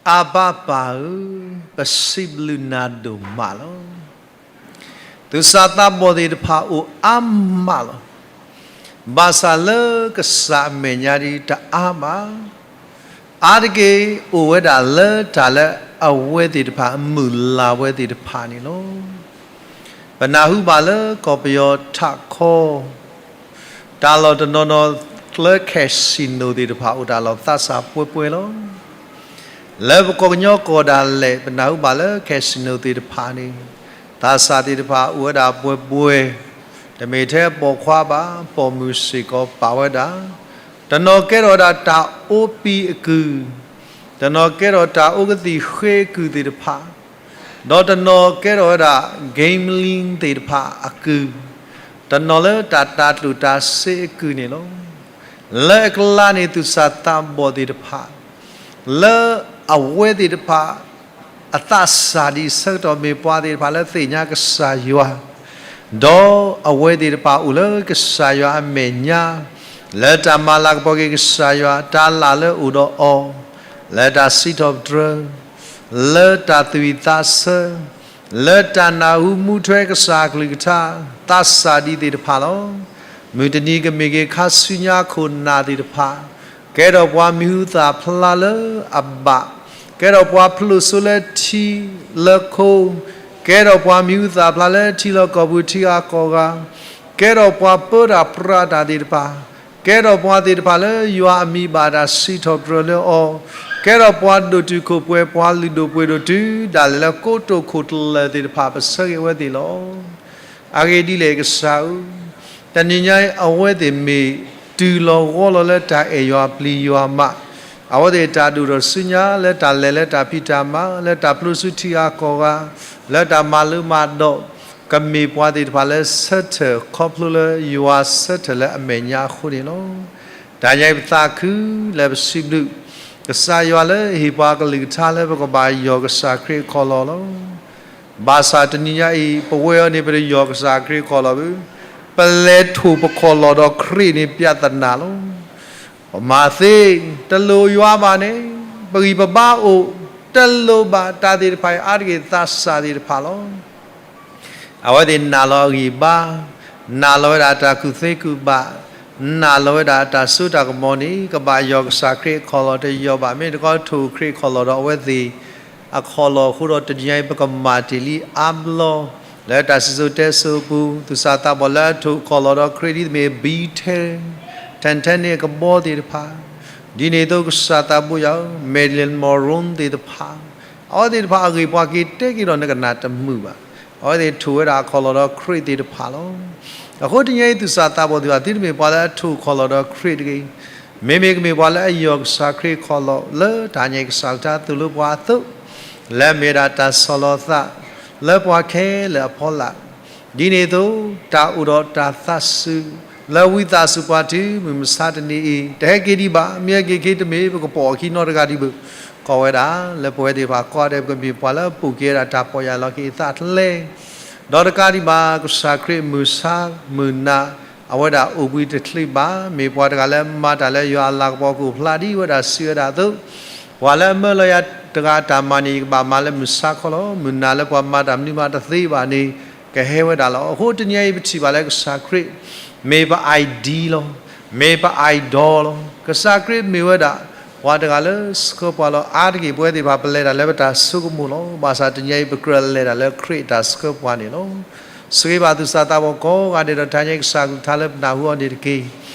အဘၣ်ပၢ်ဧၢ, ပစံးဘျုးနၤဒိၣ်မးလီၤ. သူၣ်စၢ်သးဘီၣ်သ့ၣ်တဖၣ်အိၣ်အါမးလီၤ. ဘၣ်ဆၣ်လၢကစၢ်အမဲာ်ညါဒ်တအါဘၣ်, အါတက့ၢ်အိၣ်ဝဲဒၣ်လၢတၢ်လၢအဝဲသ့ၣ်တဖၣ်အမုၢ်လၢ်ဝဲသ့ၣ်တဖၣ်န့ၣ်လီၤ. ပနၢ်ဟူဘၣ်လၢကီၢ်ပယီၤထးခီ တၢ်လီၢ်တနီၤနီၤလၢ casino သ့ၣ်တဖၣ်အိၣ်တၢ်လီၢ်သးစၢ်ပှဲၤပှဲၤလီၤ. လၢပကီၢ်ကညီကီၢ်ဒၣ်လဲာ် ပနၢ်ဟူဘၣ်လၢ casino သ့ၣ်တဖၣ်န့ၣ် သးစၢ်သ့ၣ်တဖၣ်အိၣ်ဝဲဒၣ်ပှဲၤပှဲၤ, တမ့ၢ်ထဲပိာ်ခွါဘၣ် ပိာ်မုၣ်စ့ၢ်ကီးပာ်ဝဲဒၣ်, တနီၤကဲထီၣ်ဝဲဒၣ်တၢ်အိပံၤအကုၢ်, တနီၤကဲထီၣ်တၢ်အိကသံၣ်ဃ့အကုၢ်သ့ၣ်တဖၣ်, ဒီးတနီၤကဲထီၣ်ဝဲဒၣ် gambling သ့ၣ်တဖၣ်အကုၢ်, တနီၤလၢတၢ်တၤကျိၣ်တၤစ့အကုၢ်န့ၣ်လီၤ. လၢအကျါန့ၣ် သူၣ်စၢ်သးဘီၣ်သ့ၣ်တဖၣ် လၢအဝဲသ့ၣ်တဖၣ် အသးစၢ်ဒ်အံၤဆၢကတီၢ်မ့ၢ်ပှၤသ့ၣ်တဖၣ်လၢသ့ၣ်ညါကစၢ်ယွၤ, ဒီးအဝဲသ့ၣ်တဖၣ်အိၣ်လၢကစၢ်ယွၤအမဲာ်ညါ, လၢတၢ်မၤလၤကပီၤက့ၤကစၢ်ယွၤ တၢ်လၢ်လၢအိၣ်ဒီးအီၤ, လၢတၢ်စံးထီၣ်ပတြၢၤ, လၢတၢ်သူၣ်ဝံၣ်သးဆၢ, လၢတၢ်နၢ်ဟူမူထွဲကစၢ်အကလုၢ်ကထါ သးစၢ်ဒ်သ့ၣ်တဖၣ်လီၤ. မုၢ်တနံၤကမ့ၢ်က့ၤခါဆူညါခိၣ်နၢ်သ့ၣ်တဖၣ်, ကဲထီၣ်ပှၤမံၤဟူသၣ်ဖျါလၢအဘၣ်, ကဲထီၣ်ပှၤဖျိစိလၢထံလၢခိ, ကဲထီၣ်ပှၤမံၤဟူသၣ်ဖျါလၢထံလီၢ်ကီၢ်ပူၤထံဂၤကီၢ်ဂၤ, ကဲထီၣ်ပှၤပၢတၢ်ပြးတၢ်သ့ၣ်တဖၣ်, ကဲထီၣ်ပှၤသ့ၣ်တဖၣ်လၢယွၤအမံၤဘၣ်တၢ်စံးထီၣ်ပတြၢၤလၢအီၤ, ကဲထီၣ်ပှၤဒိၣ်တုာ်ခိၣ်ပှဲၤ ပှၤလုၢ်ဒိၣ်ပှ့ၤဒိၣ်တုၤဒၣ်လဲာ်လၢကိတိာ်ခိၣ်ကျၢၢ်သ့ၣ်တဖၣ် ပဆၢဂ့ၤအဝဲသ့ၣ်လီၤ. အဂ့ၢ်ဒ်လဲၣ်ကစၢ်ဧၢ, တနံၤညါအံၤ အဝဲသ့ၣ်မ့ၢ်တုၤလီၤဂီၤလီၤလၢတၢ်အဲၣ်ယွၤပျံၤယွၤမး, အဝဲသ့ၣ်တၢ်ဒိၣ်ထီၣ်ဆူညါလၢတၢ်လဲၤလၢတၢ်ဖံးတၢ်မၤ လၢတၢ်ဖျိဆူထံဂၤကီၢ်ဂၤ, လၢတၢ်မၤလိမၤဒိး, ကမ့ၢ်ပှၤသ့ၣ်တဖၣ်လၢဆၢထၢၣ်ခီဖျိလၢယွၤဆၢထၢၣ်လၢအမဲာ်ညါအဃိန့ၣ်လီၤ. တၢ်ညါအံၤပသးခုလၢပစံးဘျုး ကစၢ်ယွၤလၢအဟ့ၣ်ပှၤကလုၢ်ကထါလၢပကဘၣ်ယီၢ်ကစၢ်ခရံာ်အခီၣ်လီၢ်လီၤ. ဘၣ်ဆၣ်တနံၤညါအံၤ ပဝဲအံၤန့ၣ် ပတယီၢ်ကစၢ်ခရံာ်အခီၣ်လီၢ်ဘၣ်, ပလဲၤထိၣ်ပခီၣ်လီၢ်ဒီးခရံာ်န့ၣ် ပြဿနာလီၤ. ပမၤသ့, တလိၣ်ယွၤဘၣ်န့ၣ်, ပဂံၢ်ပဘါအိၣ်, တလိၣ်ဘၣ်တၢ်သ့ၣ်တဖၣ်အံၤ အါတက့ၢ်သးစၢ်သ့ၣ်တဖၣ်လီၤ. အဝဲသ့ၣ်နာ်လီၤအဂံၢ်အဘါ, နာ်လီၤဝဲဒၣ်တၢ်ကူၣ်သ့ကူၣ်ဘၣ်, နာ်လီၤဝဲဒၣ်တၢ်စိတၢ်ကမီၤန့ၣ် ကဘၣ်ယီၢ်ကစၢ်ခရံာ်အခီၣ်လီၢ်တယီၢ်ဘၣ်, မ့ၢ်တခီထိၣ်ခရံာ်အခီၣ်လီၢ်ဒီးအဝဲသ့ၣ်အခီၣ်လီၢ်အဃိဒီး တနံၤညါအံၤ ပကမၤတ့ၢ်လံအါဘျီ လၢတၢ်စံၣ်စိၤတဲစိၤအပူၤ, သူၣ်စၢ်သးဘီၣ်လၢအထိၣ်အခီၣ်လီၢ်ဒီးခရံာ်ဒ်သိးမ့ၢ် Beatles, Titanic အကဘီသ့ၣ်တဖၣ်, ဒ်န့ၣ်အသိးကစၢ်သးဘိယွၤဧၢ, Marilyn Monroe သ့ၣ်တဖၣ်, အဝဲသ့ၣ်တဖၣ်အဂ့ၢ်ပှၤက့ၤတဲက့ၤဒီးနကနၣ်တမုာ်ဘၣ်. အဝဲသ့ၣ်ထိၣ်ဝဲဒၣ်အခီၣ်လီၢ်ဒီးခရံာ်သ့ၣ်တဖၣ်လီၤ. အဃိတနံၤညါအံၤ သူၣ်စၢ်သးဘီၣ်သ့ၣ်တဖၣ် သုတမ့ၢ်ပှၤလၢအထိၣ်အခီၣ်လီၢ်ဒီးခရံာ်တဂ့ၤ, မ့မ့ၢ်ကမ့ၢ်ပှၤလၢအယီၢ်ကစၢ်ခရံာ်အခီၣ်လီၢ် လၢတၢ်ညါအံၤကစၢ်ကလုၢ်ကထါသိၣ်လိပှၤအသိး, လၢအမ့ၢ်ဝဲဒၣ်တၢ်ဆီၣ်လီၤသး လၢပှၤခဲလၢာ်အဖီလာ်, ဒ်န့ၣ်အသိး တၢ်အိၣ်ဒီးတၢ်သးစူၤ လၢဝံသးစူၤပှၤတုၤမုၢ်မဆါတနံၤအံၤ, တဟဲက့ၤဒံးဘၣ်, မ့ၢ်ဟဲက့ၤက့ၤတမ့ၢ် ပကပိာ်အခံနီတဂၤဒံးဘၣ်, ကိးဝဲဒၣ် လၢပဝဲသ့ၣ်တဖၣ်ကိးဂၤဒဲး ပကမ့ၢ်ပှၤလၢအပူၤက့ၤဝဲဒၣ်တၢ်ပီၢ်ယၢ်လီၤက့ၤအသးတလဲ ဒီးတကးဒံးဘၣ် ကစၢ်ခရံာ်မုၢ်ဆါမုၢ်နၤ အဝဲဒၣ်အိၣ်ဘှံးတချံးဘၣ်, မ့ၢ်ပှၤတဂၤလၢမၤတၢ်လၢယွၤအလၤကပီၤကအိၣ်ဖျါဒ်ဝဲဒၣ်စံးဝဲဒၣ်အသိး, ပှၤလၢအမၢလီၤယၤတဂၤအတၢ်မၤန့ၣ် ယကဘၣ်မၤလၢမုၢ်ဆါခီလီၤ. မုၢ်နၤလၢပှၤမၤတၢ်မနုၤမးတသ့ဘၣ်န့ၣ် ကဟဲဝဲဒၣ်လီၤ. အဃိတနံၤအံၤပထံၣ်ဘၣ်လၢကစၢ်ခရံာ် မ့ၢ်ပ idea လီၤ, မ့ၢ်ပ idol လီၤ. ကစၢ်ခရံာ်မ့ၢ်ဝဲဒၣ် ပှၤတဂၤလၢဆှၢပှၤလီၤ. အါတက့ၢ် ပဝဲသ့ၣ်တဖၣ် ပလဲၤတၢ်လၢပတၢ်ဆိကမိၣ်လီၤ. ဘၣ်ဆၣ်တနံၤအံၤ ပကြၢးလဲၤတၢ်လၢခရံာ်အတၢ်ဆှၢပှၤန့ၣ်လီၤ. စံးဘျုးဘၣ်သူၣ်စၢ်သးဘီၣ်ကိးဂၤဒဲးဒီး တၢ်ညါအံၤကစၢ်ကလုၢ်ကထါလၢပနၢ်ဟူအီၤန့ၣ်တက့ၢ်.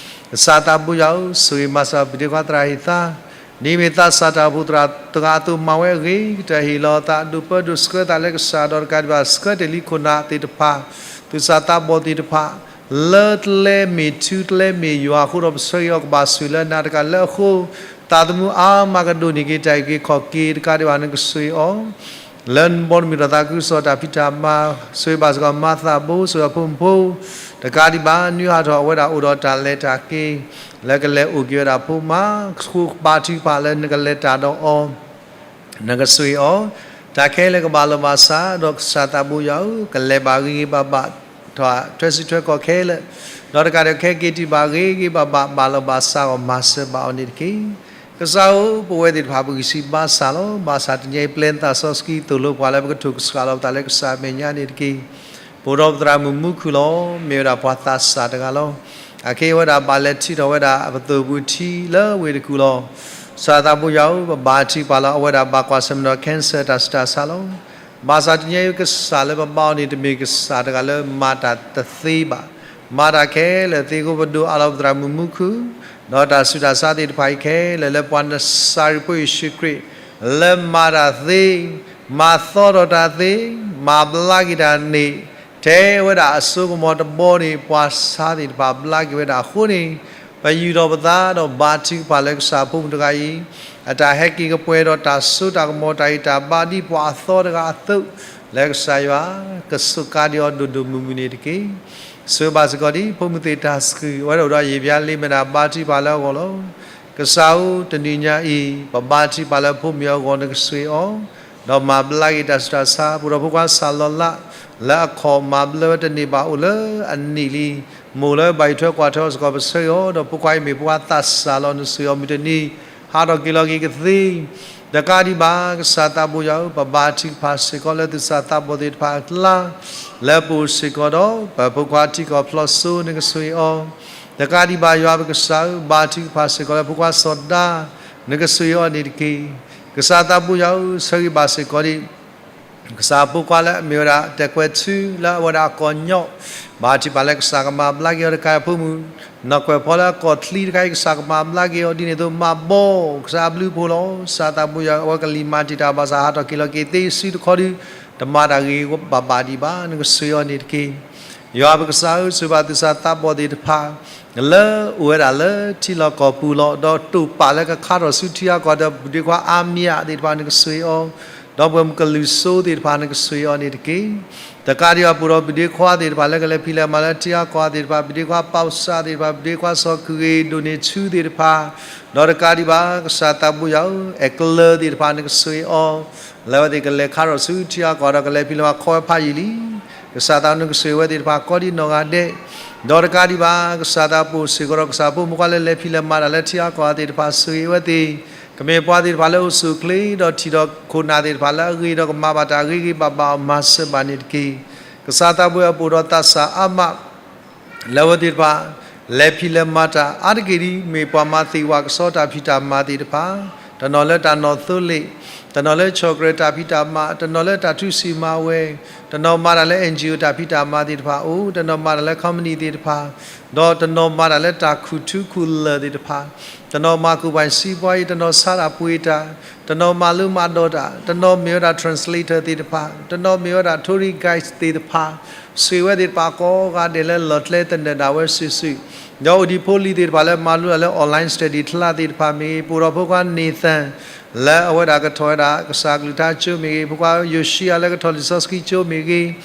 ကစၢ်သးဘိယွၤဧၢ, ဆိၣ်ဂ့ၤမၤစၢၤပဒ့ခွါသရၣ်ဟ့ၣ်သါ ဒ်မ့ၢ်သးစၢ်တၢ်အိၣ်ဖှိၣ်သရၣ်တဂၤအသိး မၤဝဲအဂ့ၤ ကတၢၢ်ဟ့ၣ်လီၤသး ဒိးပၢဒိးဆှၢသးလၢကစၢ်ဒီးတကးဒံးဘၣ် ဆှၢတ့ၢ်လံခိၣ်နၢ်သ့ၣ်တဖၣ် သူၣ်စၢ်သးဘီၣ်သ့ၣ်တဖၣ် လၢကျဲမ့ၢ်ထူကျဲမ့ၢ်ယွၤအဃိဒီး ပဆၢဂ့ၤအီၤကဘၣ်ဆိၣ်ဂ့ၤလၢနၤတကးလၢအဃိ သးသမူအါမးကဒိၣ်န့ၢ်က့ၤတၢ်အုၣ်က့ၤခီၣ်က့ၤတကးဒံးဘၣ် နကဆိၣ်ဂ့ၤအီၤ လၢနဘီတမုၢ်ဒီးသးခုကစီၣ်တၢ်ဖံးတၢ်မၤ ဆိၣ်ဂ့ၤဘၣ်စ့ၢ်ကီးမၤသးဘိ ဆိၣ်ဂ့ၤအဖိမုၣ်ဖိ တကးဒံးဘၣ် နွံဟးထီၣ်အဝဲဒၣ်အိၣ်ဒီးတၢ်လဲၤတၢ်က့ၤ လၢကလဲၤအိၣ်က့ၤဝဲဒၣ်ဖိမါ ဆူဘါထုကဖၣ်လၢနကလဲၤတၢ်ဒီးအီၤ နကဆိၣ်ဂ့ၤအီၤ တၢ်ခဲလၢာ်ကဘၣ်လီၤဘၣ်စး ဒီးကစၢ်သးဘိယွၤဧၢ ကလဲၤဘၣ်ဂ့ၤဂ့ၤဘၣ်ဘၣ် ထီၣ်ထွဲစုထွဲကီၢ်ခဲလၢာ် ဒီးတကးဒီးခဲက့ၤတုၤဘၣ်ဂ့ၤဂ့ၤဘၣ်ဘၣ် ဘၣ်လီၤဘၣ်စးအီၤ မၤစၢၤဘၣ်အီၤန့ၣ်တက့ၢ်. ကစၢ်ဧၢ, ပဝဲသ့ၣ်တဖၣ်ပဂံၢ်စၢ်ဘါစၢ်လီၤ. ဘၣ်ဆၣ်တနံၤအံၤ ပျဲသးစီဆှံသိၣ်လိပှၤလၢပကထိၣ်ကဆှၣ်လီၤပသးလၢကစၢ်အမဲာ်ညါန့ၣ်တက့ၢ်. ပအိၣ်ဒီးပသရၣ်မုၣ်မူခိၣ်လီၤ. မ့ၢ်ဝဲဒၣ်ပှၤသးစၢ်တဂၤလီၤ. အခဲအံၤအဝဲဒၣ်ဘၣ်လဲၤထံၣ်ထီၣ်ဝဲဒၣ်အပသိၣ်ပူၤထံလၢဝ့ၢ်တကူၣ်လီၤ. ကစၢ်သးဘိယွၤဧၢ, ပဘါထုကဖၣ်လၢအဝဲဒၣ်ဘၣ်ကွၢ်ဆၢၣ်မဲာ်ဒီး cancer တၢ်ဆူးတၢ်ဆါလီၤ. ဘၣ်ဆၣ်တနံၤအံၤကစၢ်လၢပဘါအီၤန့ၣ် တမ့ၢ်ကစၢ်တဂၤလၢမၤတၢ်တသ့ဘၣ်. မၤတၢ်ခဲလၢာ်သ့အဃိ ပဒိးအးလီၤပသရၣ်မုၣ်မူခိၣ်, ဒီးတၢ်ဆူးတၢ်ဆါသ့ၣ်တဖၣ်အံၤခဲလၢာ် လၢပှၤနစၤရ့းဖိယ့ၣ်ၡူးခရံာ် လၢမၤတၢ်သ့, မၤသီထီၣ်တၢ်သ့, မၤဘျါက့ၤတၢ်န့ၣ်, ထဲဝဲဒၣ်အစိကမီၤတဘီန့ၣ် ပှၤဆါသ့ၣ်တဖၣ်ဘျါက့ၤဝဲဒၣ်အဃိန့ၣ်, ပယူာ်ထီၣ်ပသးဒီးဘါထုကဖၣ်လၢကစၢ်အဖိမုၣ်တဂၤအံၤ အတၢ်ဟဲက့ၤကပှဲၤဒီးတၢ်စိတၢ်ကမီၤတၢ်အံၤ တၢ်ဘၣ်ဒံးပှၤအသီတဂၤအသိး, လၢကစၢ်ယွၤ ကစူးကါဒံးအီၤဒိၣ်ဒိၣ်မုၢ်မုၢ်န့ၣ်တက့ၢ်. ဆိၣ်ဂ့ၤဘၣ်စ့ၢ်ကီးဒ်ဖိမုၣ်သ့ၣ်တၢ်ဆှုၣ် အဝဲဒၣ်အိၣ်ဒီးယံာ်ပျါလံ မ့ၢ်ဒၣ်ဘါထုကဖၣ်လၢအဂီၢ်လီၤ. ကစၢ်ဧၢ, တနံၤညါအံၤ ပဘါထုကဖၣ်လၢဖိမုၣ်အဂီၢ် နကဆိၣ်ဂ့ၤအီၤ, ဒီးမၤဘျါက့ၤတၢ်ဆူးတၢ်ဆါ, ပအိၣ်ဒီးဖိခွါစၢ်လီၤလး လၢအခီၣ်မၤဘျါဝဲတန့ၢ်ဘၣ်အိၣ်လၢအနံၣ်လံ, မိၢ်လၢဘၣ်ယံၤထွဲကွၢ်ထွဲအီၤစ့ၢ်ကီး ပဆိၣ်ဂ့ၤအီၤ, ဒီးဖိခွါအံၤမ့ၢ်ဖိခွါသးစၢ်လီၤ နဆိၣ်ဂ့ၤအီၤမုၢ်တနံၤ ဟးထီၣ်က့ၤလီၤက့ၤကသ့ တကးဒံးဘၣ် ကစၢ်သးဘိယွၤဧၢ, ပဘါထုကဖၣ်စ့ၢ်ကီးလၢသူၣ်စၢ်သးဘီၣ်သ့ၣ်တဖၣ်အကျါ, လၢပအိၣ်စ့ၢ်ကီးဒီး ပဖိခွါထံကီၢ်ဖျိစိ နကဆိၣ်ဂ့ၤအီၤ, တကးဒံးဘၣ်ယွၤပကစၢ်ဧၢ, ဘါထုကဖၣ်စ့ၢ်ကီးလၢဖိခွါစီၤဒါ နကဆိၣ်ဂ့ၤအီၤန့ၣ်တက့ၢ်. ကစၢ်သးဘိယွၤဧၢ, ဆိၣ်ဂ့ၤဘၣ်စ့ၢ်ကီးဒံး ကစၢ်ဖိခွါလၢအမ့ၢ်ဝဲဒၣ်တဲာ်ကွဲးထူလၢအဝဲဒၣ်အကိာ်ညီၣ်, ဘါထုကဖၣ်လၢကစၢ်ကမၤဘျါက့ၤအီၤတကးအဖိမုၣ်, နီၢ်ကွဲးဖီလၢအကိာ်ချံတခါအံၤ ကစၢ်ကမၤဘျါက့ၤအီၤဒ်န့ၣ်အသိး မၤဘီကစၢ်အဘျုးအဖှိၣ်လီၤ. ကစၢ်သးဘိယွၤဧၢ, အဝဲကလံၤမၤတံာ်တာ်ဘၣ်ဆၣ် ဟးထီၣ်က့ၤလီၤက့ၤသ့စုတခီဒုး တမၤတၢ်ဂ့ၤဘၣ်ဘၣ်ဒံးဘၣ် နကဆိၣ်ဂ့ၤအီၤန့ၣ်တက့ၢ်. ယွၤပကစၢ်ဧၢ, ဆိၣ်ဂ့ၤဘၣ်သူၣ်စၢ်သးဘီၣ်သ့ၣ်တဖၣ် လၢအိၣ်ဝဲဒၣ်လၢထံလီၢ်ကီၢ်ပူၤလီၤ, ဒီးတိာ်ပာ်လၢကခါထီၣ်ဆူထံအါကီၢ်ဒီး ပဒ့ခွါအါမံၤသ့ၣ်တဖၣ် နကဆိၣ်ဂ့ၤအီၤ, ဒီပုၢ်ဝဲၢ်မုၣ်ကလုာ်စိသ့ၣ်တဖၣ် နကဆိၣ်ဂ့ၤအီၤန့ၣ်တက့ၢ်. တကးဒံးဘၣ် ပအိၣ်ဒီးပဒ့ခွါသ့ၣ်တဖၣ်လၢကလဲၤဖံးလဲၤမၤလၢထံအါကီၢ်သ့ၣ်တဖၣ်, ပဒ့ခွါပီစၢ်သ့ၣ်တဖၣ်, ပဒ့ခွါစီၤကုၣ်ဂ့ၤဒိၣ်န့ၢ်ဆူသ့ၣ်တဖၣ်, ဒီးတကးဒံးဘၣ် ကစၢ်သးဘိယွၤဧၢ, အဲၣ်ကျၢၤသ့ၣ်တဖၣ် နကဆိၣ်ဂ့ၤအီၤ လၢအဝဲသ့ၣ်ကလဲၤခါထီၣ်ဆူထံအါကီၢ်ဒီးကလဲၤဖံးလဲၤမၤခီဝဲဖးယံာ်လံ. ကစၢ်သးနကဆိၣ်ဂ့ၤဝဲသ့ၣ်တဖၣ် ကိးဒံးနီၢ်ဂၤဒဲး, ဒီးတကးဒံးဘၣ် ကစၢ်သးပအိၣ်စ့ၢ်ကီးဒီး ကစၢ်ဖိမုၣ်ခွါလၢလဲၤဖံးလဲၤမၤတၢ်လၢထံအါကီၢ်သ့ၣ်တဖၣ် ဆိၣ်ဂ့ၤဝဲသ့ၣ်, ကမ့ၢ်ပှၤသ့ၣ်တဖၣ်လၢအိၣ်ဆူၣ်အိၣ်ချ့ ဒီးထံၣ်ဒီးခိၣ်နၢ်သ့ၣ်တဖၣ်လၢအဂ့ၤဒီးကမၤဘၣ်တၢ်ဂ့ၤဂ့ၤဘၣ်ဘၣ်အီၤမၤစၢၤဘၣ်န့ၣ်တက့ၢ်. ကစၢ်သးဘိယွၤဧၢ, ပအိၣ်ဒီးသးစၢ်အါမး လၢအဝဲသ့ၣ်တဖၣ် လဲၤဖံးလဲၤမၤတၢ်အါတက့ၢ်ဒ် မ့ၢ်ပှၤမၤသ့ၣ်ဝးကစီတၢ်ဖံးတၢ်မၤသ့ၣ်တဖၣ်, တနီၤလၢတၢ်နီၣ်သိလ့ၣ်, တနီၤလၢ chocolate တၢ်ဖံးတၢ်မၤ, တနီၤလၢတၢ်ထူစံာ်မၤဝဲ, တနီၤမၤတၢ်လၢ NGO တၢ်ဖံးတၢ်မၤသ့ၣ်တဖၣ်အိၣ်, တနီၤမၤတၢ်လၢ company သ့ၣ်တဖၣ်, ဒီးတနီၤမၤတၢ်လၢတၢ်ခူၣ်ထူခူၣ်လၢၢ်သ့ၣ်တဖၣ်, တနီၤမၤကူၣ်ပှၤစံးပှၤအံၤ, တနီၤဆါတၢ်ပှ့ၤတၢ်, တနီၤမၤလိမၤဒိးတၢ်, တနီၤမ့ၢ်ဝဲဒၣ် translator သ့ၣ်တဖၣ်, တနီၤမ့ၢ်ဝဲဒၣ် tour guide သ့ၣ်တဖၣ်, ဆိၣ်ဂ့ၤဝဲသ့ၣ်တဖၣ်ကိးဂၤဒဲးလၢလီၢ်ကျဲသနၢၣ်ဒၣ်ဝဲစုာ်စုာ်, ဒီးအိၣ်ဒံးဖိလံၤသ့ၣ်တဖၣ်လၢမၤလိတၢ်လၢ online study ချါသ့ၣ်တဖၣ်မ့ၢ်ဂ့ၤ, ပအိၣ်ဒီးဖိခွါ Nathan လၢအဝဲဒၣ်ကထီၣ်ဝဲဒၣ်ကစၢ်ကလုၢ်ကထါကၠိမ့ၢ်ဂ့ၤ, ဖိခွါယိၤၡံယၤလၢကထီၣ်လံာ်စီဆှံကၠိမ့ၢ်ဂ့ၤ,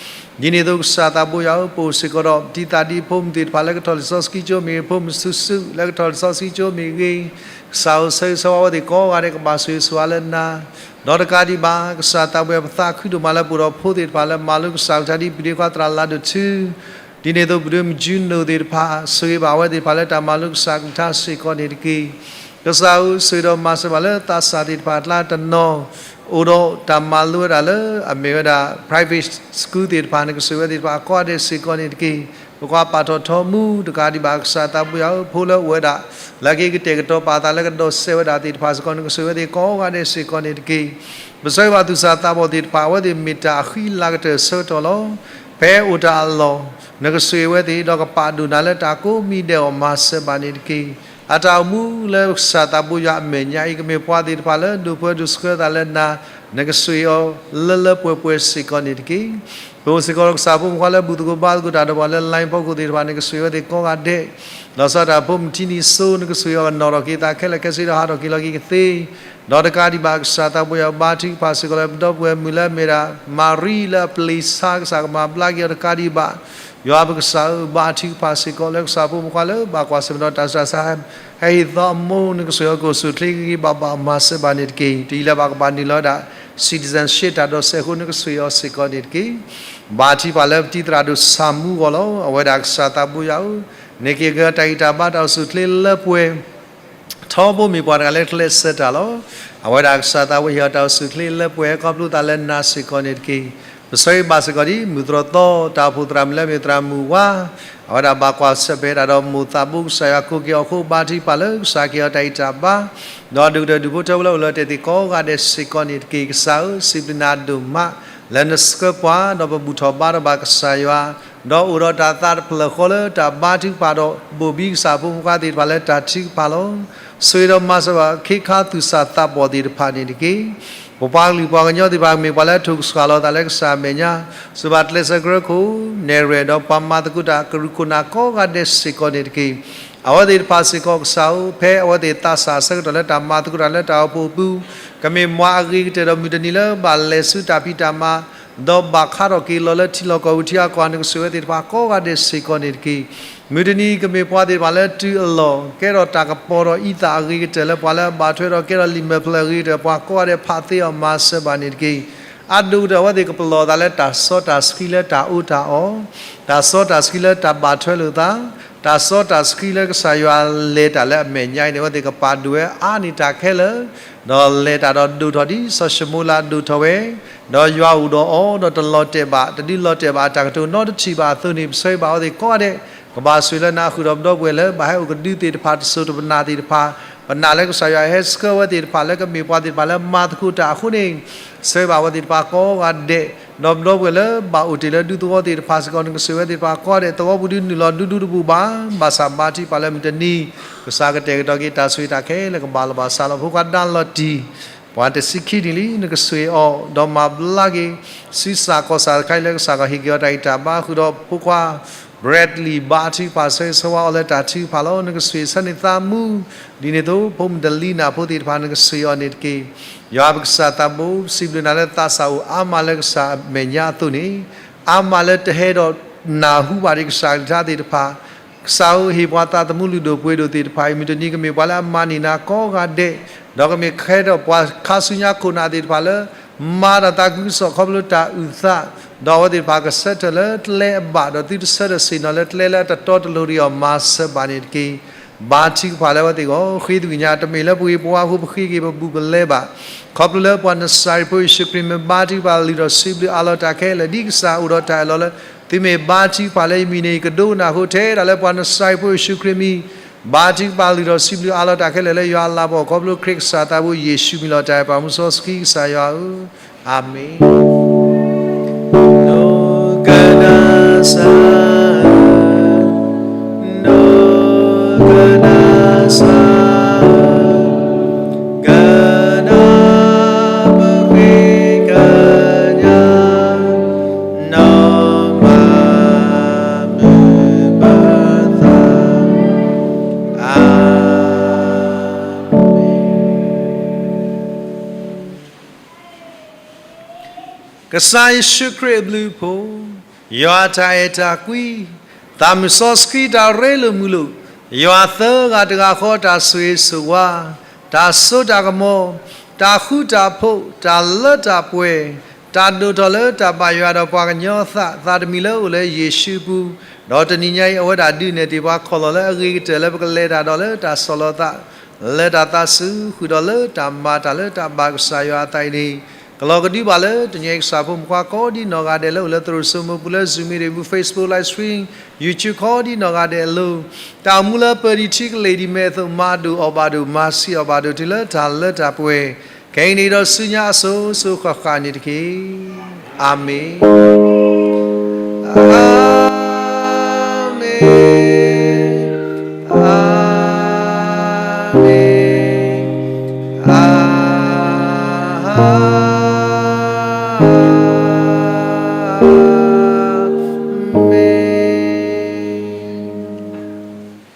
ဒ်န့ၣ်အသိးကစၢ်သးဘိယွၤဧၢ, ပအိၣ်စ့ၢ်ကီးဒီး ပတံၤသကိးဖိမုၣ်သ့ၣ်တဖၣ်လၢကထီၣ်လံာ်စီဆှံကၠိမ့ၢ်ဂ့ၤ, ဖိမုၣ်စုာ်စုာ်လၢကထီၣ်လံာ်စီဆှံကၠိမ့ၢ်ဂ့ၤ, ကစၢ်ဧၢ, ဆၢဂ့ၤဆၢဝါဝဲသ့ၣ်ကိးဂၤဒဲး ကဘၣ်ဆိၣ်ဂ့ၤဆိၣ်ဝါလၢနၤ, ဒီးတကးဒံးဘၣ် ကစၢ်သးဘိယွၤဧၢ, ပသးခုဒိၣ်မးလၢပအိၣ်ဒီးဖိသ့ၣ်တဖၣ်လၢမၤလိကစၢ်ကလုၢ်ကထါဒ်ပဒ့ခွါသရၣ်လၤဒိၣ်ထူ, ဒ်န့ၣ်အသိး ပဒွဲမုၣ်ကၠူနိၣ်သ့ၣ်တဖၣ်, ဆိၣ်ဂ့ၤဘၣ်အဝဲသ့ၣ်တဖၣ်လၢတၢ်မၤလိကစၢ်ကလုၢ်ကထါစ့ၢ်ကီးန့ၣ်တက့ၢ်. ကစၢ်ဧၢ, ဆိၣ်ဂ့ၤဒီးမၤစၢၤဘၣ်လၢသးစၢ်သ့ၣ်တဖၣ်အကျါတနီၤ အိၣ်ဒီးတၢ်မၤလိဝဲဒၣ်လၢအမ့ၢ်ဝဲဒၣ် private school သ့ၣ်တဖၣ် နကဆိၣ်ဂ့ၤဝဲသ့ၣ်တဖၣ်ကိးဂၤဒဲးစ့ၢ်ကီးန့ၣ်တက့ၢ်. ပကွၢ်ပာ်ထီၣ်ထီမူ တကးဒံးဘၣ် ကစၢ်သးဘိယွၤဧၢ, ဖိလၢအိၣ်ဝဲဒၣ် လၢက့ၤကတဲာ်ကတီၤပာ်သးလၢကဒိးစဲးဝဲဒၣ်သ့ၣ်တဖၣ်စ့ၢ်ကီး နကဆိၣ်ဂ့ၤဝဲသ့ၣ်ကိးဂၤဒဲးစ့ၢ်ကီးန့ၣ်တက့ၢ်. ပဆၢဂ့ၤဘၣ်သူၣ်စၢ်သးဘီၣ်သ့ၣ်တဖၣ် အဝဲသ့ၣ်မ့ၢ်တၢ်အဃံလၤကတၢၢ်ဆၢကတီၢ်လီၤ. ဖဲအိၣ်တၢ်အလီၢ် နကဆိၣ်ဂ့ၤဝဲသ့ၣ် ဒီးကပာ်ဒိၣ်နၤလၢတၢ်ကိးမံၤဒဲးအဂီၢ် မၤစၢၤဘၣ်န့ၣ်တက့ၢ်. အတၢ်အိၣ်မူလၢကစၢ်သးဘိယွၤအမဲာ်ညါအံၤ ကမ့ၢ်ပှၤသ့ၣ်တဖၣ်လၢဒိးပၢဒိးဆှၢသးလၢနၤ, နကဆိၣ်ဂ့ၤအီၤလၢလၢပှဲၤပှဲၤစ့ၢ်ကီးန့ၣ်တက့ၢ်. ပအိၣ်စ့ၢ်ကီးဒီးကစၢ်ဖိမုၣ်ခွါလၢဘူၣ်သကိးဘါသကိးတၢ်ဒီးပှၤလၢ line ဖီခိၣ်သ့ၣ်တဖၣ် နကဆိၣ်ဂ့ၤဝဲသ့ၣ်ကိးဂၤဒဲး, လီၤဆီဒၣ်တၢ်ဖိမုၣ်ထံနံၤစိ နကဆိၣ်ဂ့ၤအီၤ ကနီၣ်ထီၣ်က့ၤသးခဲလၢာ်ခဲဆ့ဒီး ဟးထီၣ်က့ၤလီၤက့ၤကသ့ ဒီးတကးဒံးဘၣ် ကစၢ်သးဘိယွၤဧၢ, ဘါထုကဖၣ်စ့ၢ်ကီးလၢပဒီပုၢ်ဝဲၢ်မုၣ်လၢအမ့ၢ်ဒၣ် မၤရံလၢအပျံၤဆါ ကစၢ်ကမၤဘျါက့ၤအီၤတကးဒံးဘၣ်. ယွၤပကစၢ်ဧၢ, ဘါထုကဖၣ်စ့ၢ်ကီးလၢကစၢ်ဖိမုၣ်ခွါလၢဘၣ်ကွၢ်ဆၢၣ်မဲာ်ဒီးတၢ်ဆူးတၢ်ဆါ ဟဲဟ့ၣ်သီအမိၢ် နကဆိၣ်ဂ့ၤအီၤ ကအိၣ်ဆူၣ်အိၣ်ချ့ဂ့ၤဂ့ၤဘၣ်ဘၣ် မၤစၢၤဘၣ်န့ၣ်တက့ၢ်. တယံာ်လၢ်ဘၣ်ကဘၣ်နုာ်လီၤဝဲဒၣ် citizenship တၢ်ဒိးစဲးအဃိ နကဆိၣ်ဂ့ၤအီၤစ့ၢ်ကီးန့ၣ်တက့ၢ်. ဘါထုကဖၣ်လၢပတံၤသရၣ်ဒိၣ်ဆၣ်မူအဂီၢ်လီၤ. အဝဲဒၣ်ကစၢ်သးဘိယွၤဧၢ, န့ၢ်က့ၤက့ၤတၢ်ဂံၢ်တၢ်ဘါ တၢ်အိၣ်ဆူၣ်အိၣ်ချ့လၢပှဲၤ ထီဘိမ့ၢ်ပှၤတဂၤလၢကျဲးစၢးတၢ်လီၤ. အဝဲဒၣ်ကစၢ်သးဝဲဟ့ၣ်အီၤတၢ်အိၣ်ဆူၣ်ချ့လၢပှဲၤခီဖျိသးလၢနၤစ့ၢ်ကီးန့ၣ်တက့ၢ်. ပဆၢဂ့ၤဘၣ်စ့ၢ်ကီးဒ်မုၢ်သရီသီ တၢ်အိၣ်ဖှိၣ်သရၣ်မုၣ်လၢမ့ၢ်သရၣ်မုၣ်ဝါ အဝဲဒၣ်ဘၣ်ကွၢ်ဆၢၣ်မဲာ်တၢ်ဒီးမိၢ်သးဘိကစၢ်ယွၤကိးက့ၤအီၤအဃိ ဘါထုကဖၣ်လၢကစၢ်ကဟ့ၣ်အီၤတၢ်အံးတၢ်ဘါ ဒီးဒိၣ်ကတၢၢ်ဒူၣ်ဖိထၢဖိလၢအိၣ်လၢတၢ်သ့ၣ်ကိးဂၤဒဲးစ့ၢ်ကီးန့ၣ်တက့ၢ်. ကစၢ်ဧၢ, စံးဘျုးနၤဒိၣ်မး လၢနဆှၢပှၤ ဒီးပဘူၣ်ထီၣ်ဘါထီၣ်ဘၣ်ကစၢ်ယွၤ ဒီးအိၣ်ဒီးတၢ်သးတဖျၢၣ်ဃီလၢတၢ်ဘါထုကဖၣ်ဒီးဘိၣ်ဘံကစၢ်ဖိမုၣ်ခွါသ့ၣ်တဖၣ်လၢတၢ်ထုကဖၣ်လီၤ. ဆိၣ်ဂ့ၤဒီးမၤစၢၤဘၣ်ခ့ခါသူၣ်စၢ်သးဘီၣ်သ့ၣ်တဖၣ်န့ၣ်တက့ၢ်. ပပှၤကလုာ်ပှၤကညီသ့ၣ်တဖၣ် မ့ၢ်ပှၤလၢထိၣ်ကဆှၣ်လီၤသးလၢကစၢ်အမဲာ်ညါ, စူၢ်ဘၣ်ကျဲးစၢးကြၢးခိၣ်နဲၣ်ရွဲၣ် ဒီးပှၤမၤသကိးတၢ်ကရူၢ်ခိၣ်နၢ်ကိးဂၤဒဲးစ့ၢ်ကီးန့ၣ်တက့ၢ်. အဝဲသ့ၣ်တဖၣ်စ့ၢ်ကီးကစၢ်ဧၢ, ဖဲအဝဲသ့ၣ်သးစၢ်အဆၢကတီၢ်လၢတၢ်မၤသကိးတၢ်လၢတၢ်အိၣ်ဖှိၣ်အပူၤ ကမ့ၢ်မၤအဂ့ၤကတၢၢ်ဒီးမုၢ်တနံၤလၢဘၣ်လဲၤဆူတၢ်ဖံးတၢ်မၤ ဒီးဘၣ်ခါထီၣ်က့ၤလီၤလၢထံလီၢ်ကီၢ်ပူၤထံအကီၢ် နကဆိၣ်ဂ့ၤအဝဲသ့ၣ်တဖၣ်ကိးဂၤဒဲးစ့ၢ်ကီးန့ၣ်တက့ၢ်. မုၢ်တနံၤကမ့ၢ်ပှၤသ့ၣ်တဖၣ်လၢတုၤအလီၢ် ကဲထီၣ်တၢ်ကပီၤဒီးအံသၣ်အဂ့ၤကတၢၢ်လၢပှၤလၢအဘၣ်ထွဲဒီးကဲထီၣ်လံာ်မဲာ်ဖျၢၣ်အဂ့ၤကတၢၢ် ပှၤကိးဂၤဒဲးဖးသ့အီၤမၤစၢၤဘၣ်န့ၣ်တက့ၢ်. အဒိၣ်ကတၢၢ်အဝဲသ့ၣ်ကပလီၢ်သးလၢတၢ်စီတၢ်ဆှံလၢတၢ်အီၣ်တၢ်အီ တၢ်စီတၢ်ဆှံလၢတၢ်ဘၣ်ထွဲလိာ်သး, တၢ်စီတၢ်ဆှံလၢကစၢ်ယွၤလဲၤတၢ်လၢအမဲာ်ညါအံၤန့ၣ် အဝဲသ့ၣ်ကပာ်ဒိၣ်ဝဲအါန့ၢ်တၢ်ခဲလၢာ်, ဒီးလဲၤတၢ်ဒီးဒိၣ်ထီၣ်ဒ်စီၤၡမူၤအၤလးဒိၣ်ထီၣ်ဝဲ, ဒီးယွၤအိၣ်ဒီးအီၤ ဒီးတလီၤတဲာ်ဘၣ် တဒုးလီၤတဲာ်ဘၣ်အတၢ်ကတိၤနီတထံၣ်ဘၣ်အသိးန့ၣ် ပဆၢဂ့ၤဘၣ်အဝဲသ့ၣ်ကိးဂၤဒဲး, ကဘၣ်ဆိၣ်လၢနၤဃုာ်ဒီးပဒီပုၢ်ဝဲၢ်လၢ ဘၣ်ဟဲအိၣ်ကဒုသ့ၣ်တဖၣ် တစိၤတပနၢ်သ့ၣ်တဖၣ်, ပနာ်လၢကစၢ်ယွၤဟဲဆှၢဝဲသ့ၣ်တဖၣ်လၢကမ့ၢ်ပှၤသ့ၣ်တဖၣ်လၢမၤသကိးတၢ်အဃိန့ၣ် ဆၢဂ့ၤဘၣ်အဝဲသ့ၣ်တဖၣ်ကိးဂၤဒဲး, ဒီးပဒီပုၢ်ဝဲၢ်လၢဘၣ်အိၣ်တ့ၢ်လၢဒူသဝီသ့ၣ်တဖၣ်စ့ၢ်ကီး နကဆိၣ်ဂ့ၤဝဲသ့ၣ်တဖၣ်ကိးဂၤဒဲး သဝီပူၤဒုးနုာ်လီၤဒူဒူတပူၤဘၣ်, ဘၣ်ဆၣ်ဘါထုကဖၣ်လၢမုၢ်တနံၤ ကစၢ်ကတဲာ်ကတီၤက့ၤတၢ်ဆိၣ်ဂ့ၤတၢ်ခဲလၢာ်ကဘၣ်လီၤဘၣ်စးလီၤ ဖိခွါဒါလီၤတံၢ် ပှၤတဆံခံနံၣ်လံ နကဆိၣ်ဂ့ၤအီၤ ဒီးမၤဘျါက့ၤ ဆူစၢ်ကီၢ်စၢ်တခါအံၤလၢကစၢ်ကဟ့ၣ်က့ၤအီၤတၢ်ဂံၢ်တၢ်ဘါဃုာ်ဒီးဖိခွါ Bradley ဘါထုကဖၣ်ဆၢဂ့ၤဆၢဝါအီၤလၢတၢ်ထုကဖၣ်လီၤ. နကဆိၣ်ဂ့ၤဆၢန့ၢ်သးမူ ဒ်န့ၣ်အသိး ဖိမုၣ်တလံနၢ်ဖိသ့ၣ်တဖၣ် နကဆိၣ်ဂ့ၤအီၤန့ၣ်တက့ၢ်. ယွၤပကစၢ်သးဘိ ပစံးဘျုးနၤလၢသးစၢ်အိၣ်အါမးလၢကစၢ်အမဲာ်ညါအသိးန့ၣ် အါမးလၢတဟဲဒီးနၢ်ဟူဘၣ်ဒံးကစၢ်ကလုၢ်ကထါသ့ၣ်တဖၣ် ကစၢ်ဧၢ ဟ့ၣ်ပှၤသးသမူလုၢ်ဒိၣ်ပှ့ၤဒိၣ်သ့ၣ်တဖၣ်အံၤ မုၢ်တနံၤကမ့ၢ်ပှၤလၢအမၤန့ၢ်နၤကိးဂၤဒဲး, ဒီးကမ့ၢ်ကဟဲဒီးပှၤခါဆူညါခိၣ်နၢ်သ့ၣ်တဖၣ်လၢ မၤတၢ်သးခုကစီၣ်ခီဖျိတၢ်အုၣ်သး, ဒီးအဝဲသ့ၣ်တဖၣ်ကဆၢထၢၣ်လၢကျဲအဘၣ် ဒီးသုတဆၢထၢၣ်ဆ့ၣ်နီၤလၢကျဲလၢအတတီတလိၤဒံးအီၤ မၤစၢၤဘၣ်န့ၣ်တက့ၢ်. ဘါထုကဖၣ်လၢအဝဲသ့ၣ်အဂီၢ် ဃ့သကွံၢ်ညါ တမ့ၢ်လၢပဂ့ၤပဝါအဃိ ပဃ့က့ၤပဘူးပလဲဘၣ် ခီဖျိလၢပှၤနစၤရ့းဖိယ့ၣ်ၡူးခရံာ်မ့ၢ်ဘါထုကဖၣ်လုၢ်ထီၣ်စံးဘျုးအးလီၤတၢ်ခဲလၢာ် ဒ်ကစၢ်အိၣ်ဒီးတၢ်အၢၣ်လီၤလၢ သုမ့ၢ်ဘါထုကဖၣ်လၢယမံၤန့ၣ် ယကဒိကနၣ်အဃိ ထဲဒၣ်လၢပှၤနစၤရ့းဖိယ့ၣ်ၡူးခရံာ်မံၤ ဘါထုကဖၣ်လုၢ်ထီၣ်စံးဘျုးအးလီၤတၢ်ခဲလၢာ်လၢယွၤအလၤကပီၤ ခီဖျိခရံာ်ကစၢ်သးဘိယ့ၣ်ၡူးမံၤလီၤတၢ်အဲၣ်ပှၤမူစီဆှံကစၢ်ယွၤဧၢ, အၤမ့ၣ်. ဒိကနၣ်စၢ်ဧၢ, ဒိကနၣ်စၢ်ဧၢ, ကနၣ်ပဃ့ကညး နီၢ်မၤမုာ်ပသး, အၤမ့ၣ်. ကစၢ်ယ့ၣ်ၡူးခရံာ်အဘျုးအဖှိၣ်, ယွၤတၢ်အဲၣ်တၢ်ကွံ, သးမုၢ်စီဆှံတၢ်ရ့လိာ်မုာ်လိာ်, ယွၤသၢဂၤတဂၤဃီတၢ်ဆိၣ်ဂ့ၤဆိၣ်ဝါ, တၢ်စိတၢ်ကမီၤ, တၢ်ဃူတၢ်ဖိး, တၢ်လၢတၢ်ပှဲၤ, တၢ်ဒိၣ်ထီၣ်လၢတၢ်ဘၣ်ယွၤဒီးပှၤကညီအသး သးတမံၤလၢအိၣ်လၢယ့ၣ်ၡူးအပူၤ, ဒီးတနံၤညါအံၤ အဝဲဒၣ်ဒုးနဲၣ်တ့ၢ်ပှၤခီၣ်လီၢ်လၢအဂ့ၤကတၢၢ်လၢပကလဲၤတၢ်ဒီးလၢတၢ်ဆီၣ်လီၤသး လၢတၢ်သးစူၤ ဃုာ်ဒီးလၢတၢ်မၤတၢ်လၢတၢ်ဘၣ်ကစၢ်ယွၤအသးအံၤန့ၣ် ကလီၤကဒုဘၣ်လၢတနံၤအံၤ ကစၢ်ဖိမုၣ်ခွါကိးဒ်နီၢ်ဂၤဒဲးလၢအိၣ်လၢသရိာ်စိမိၤပူၤလၢ Zoom meeting ပူၤ Facebook live stream YouTube ကိးဒ်နီၢ်ဂၤဒဲးအလိၤ တၢ်အိၣ်မူလၢပၢၤဒံးထံကလ့ၢ်ဒံးမဲာ်အသိး မၤဒိၣ်အီၣ်ဘၣ်ဒိၣ် မၤဆံးအီၣ်ဘၣ်ဒိၣ် တုၤလၢတၢ်လၢတၢ်ပှဲၤ ခဲအံၤန့ၣ်ဒီးဆူညါအစိၤစိၤဃၣ်ဃၣ်န့ၣ်တက့ၢ်. အၤမ့ၣ်.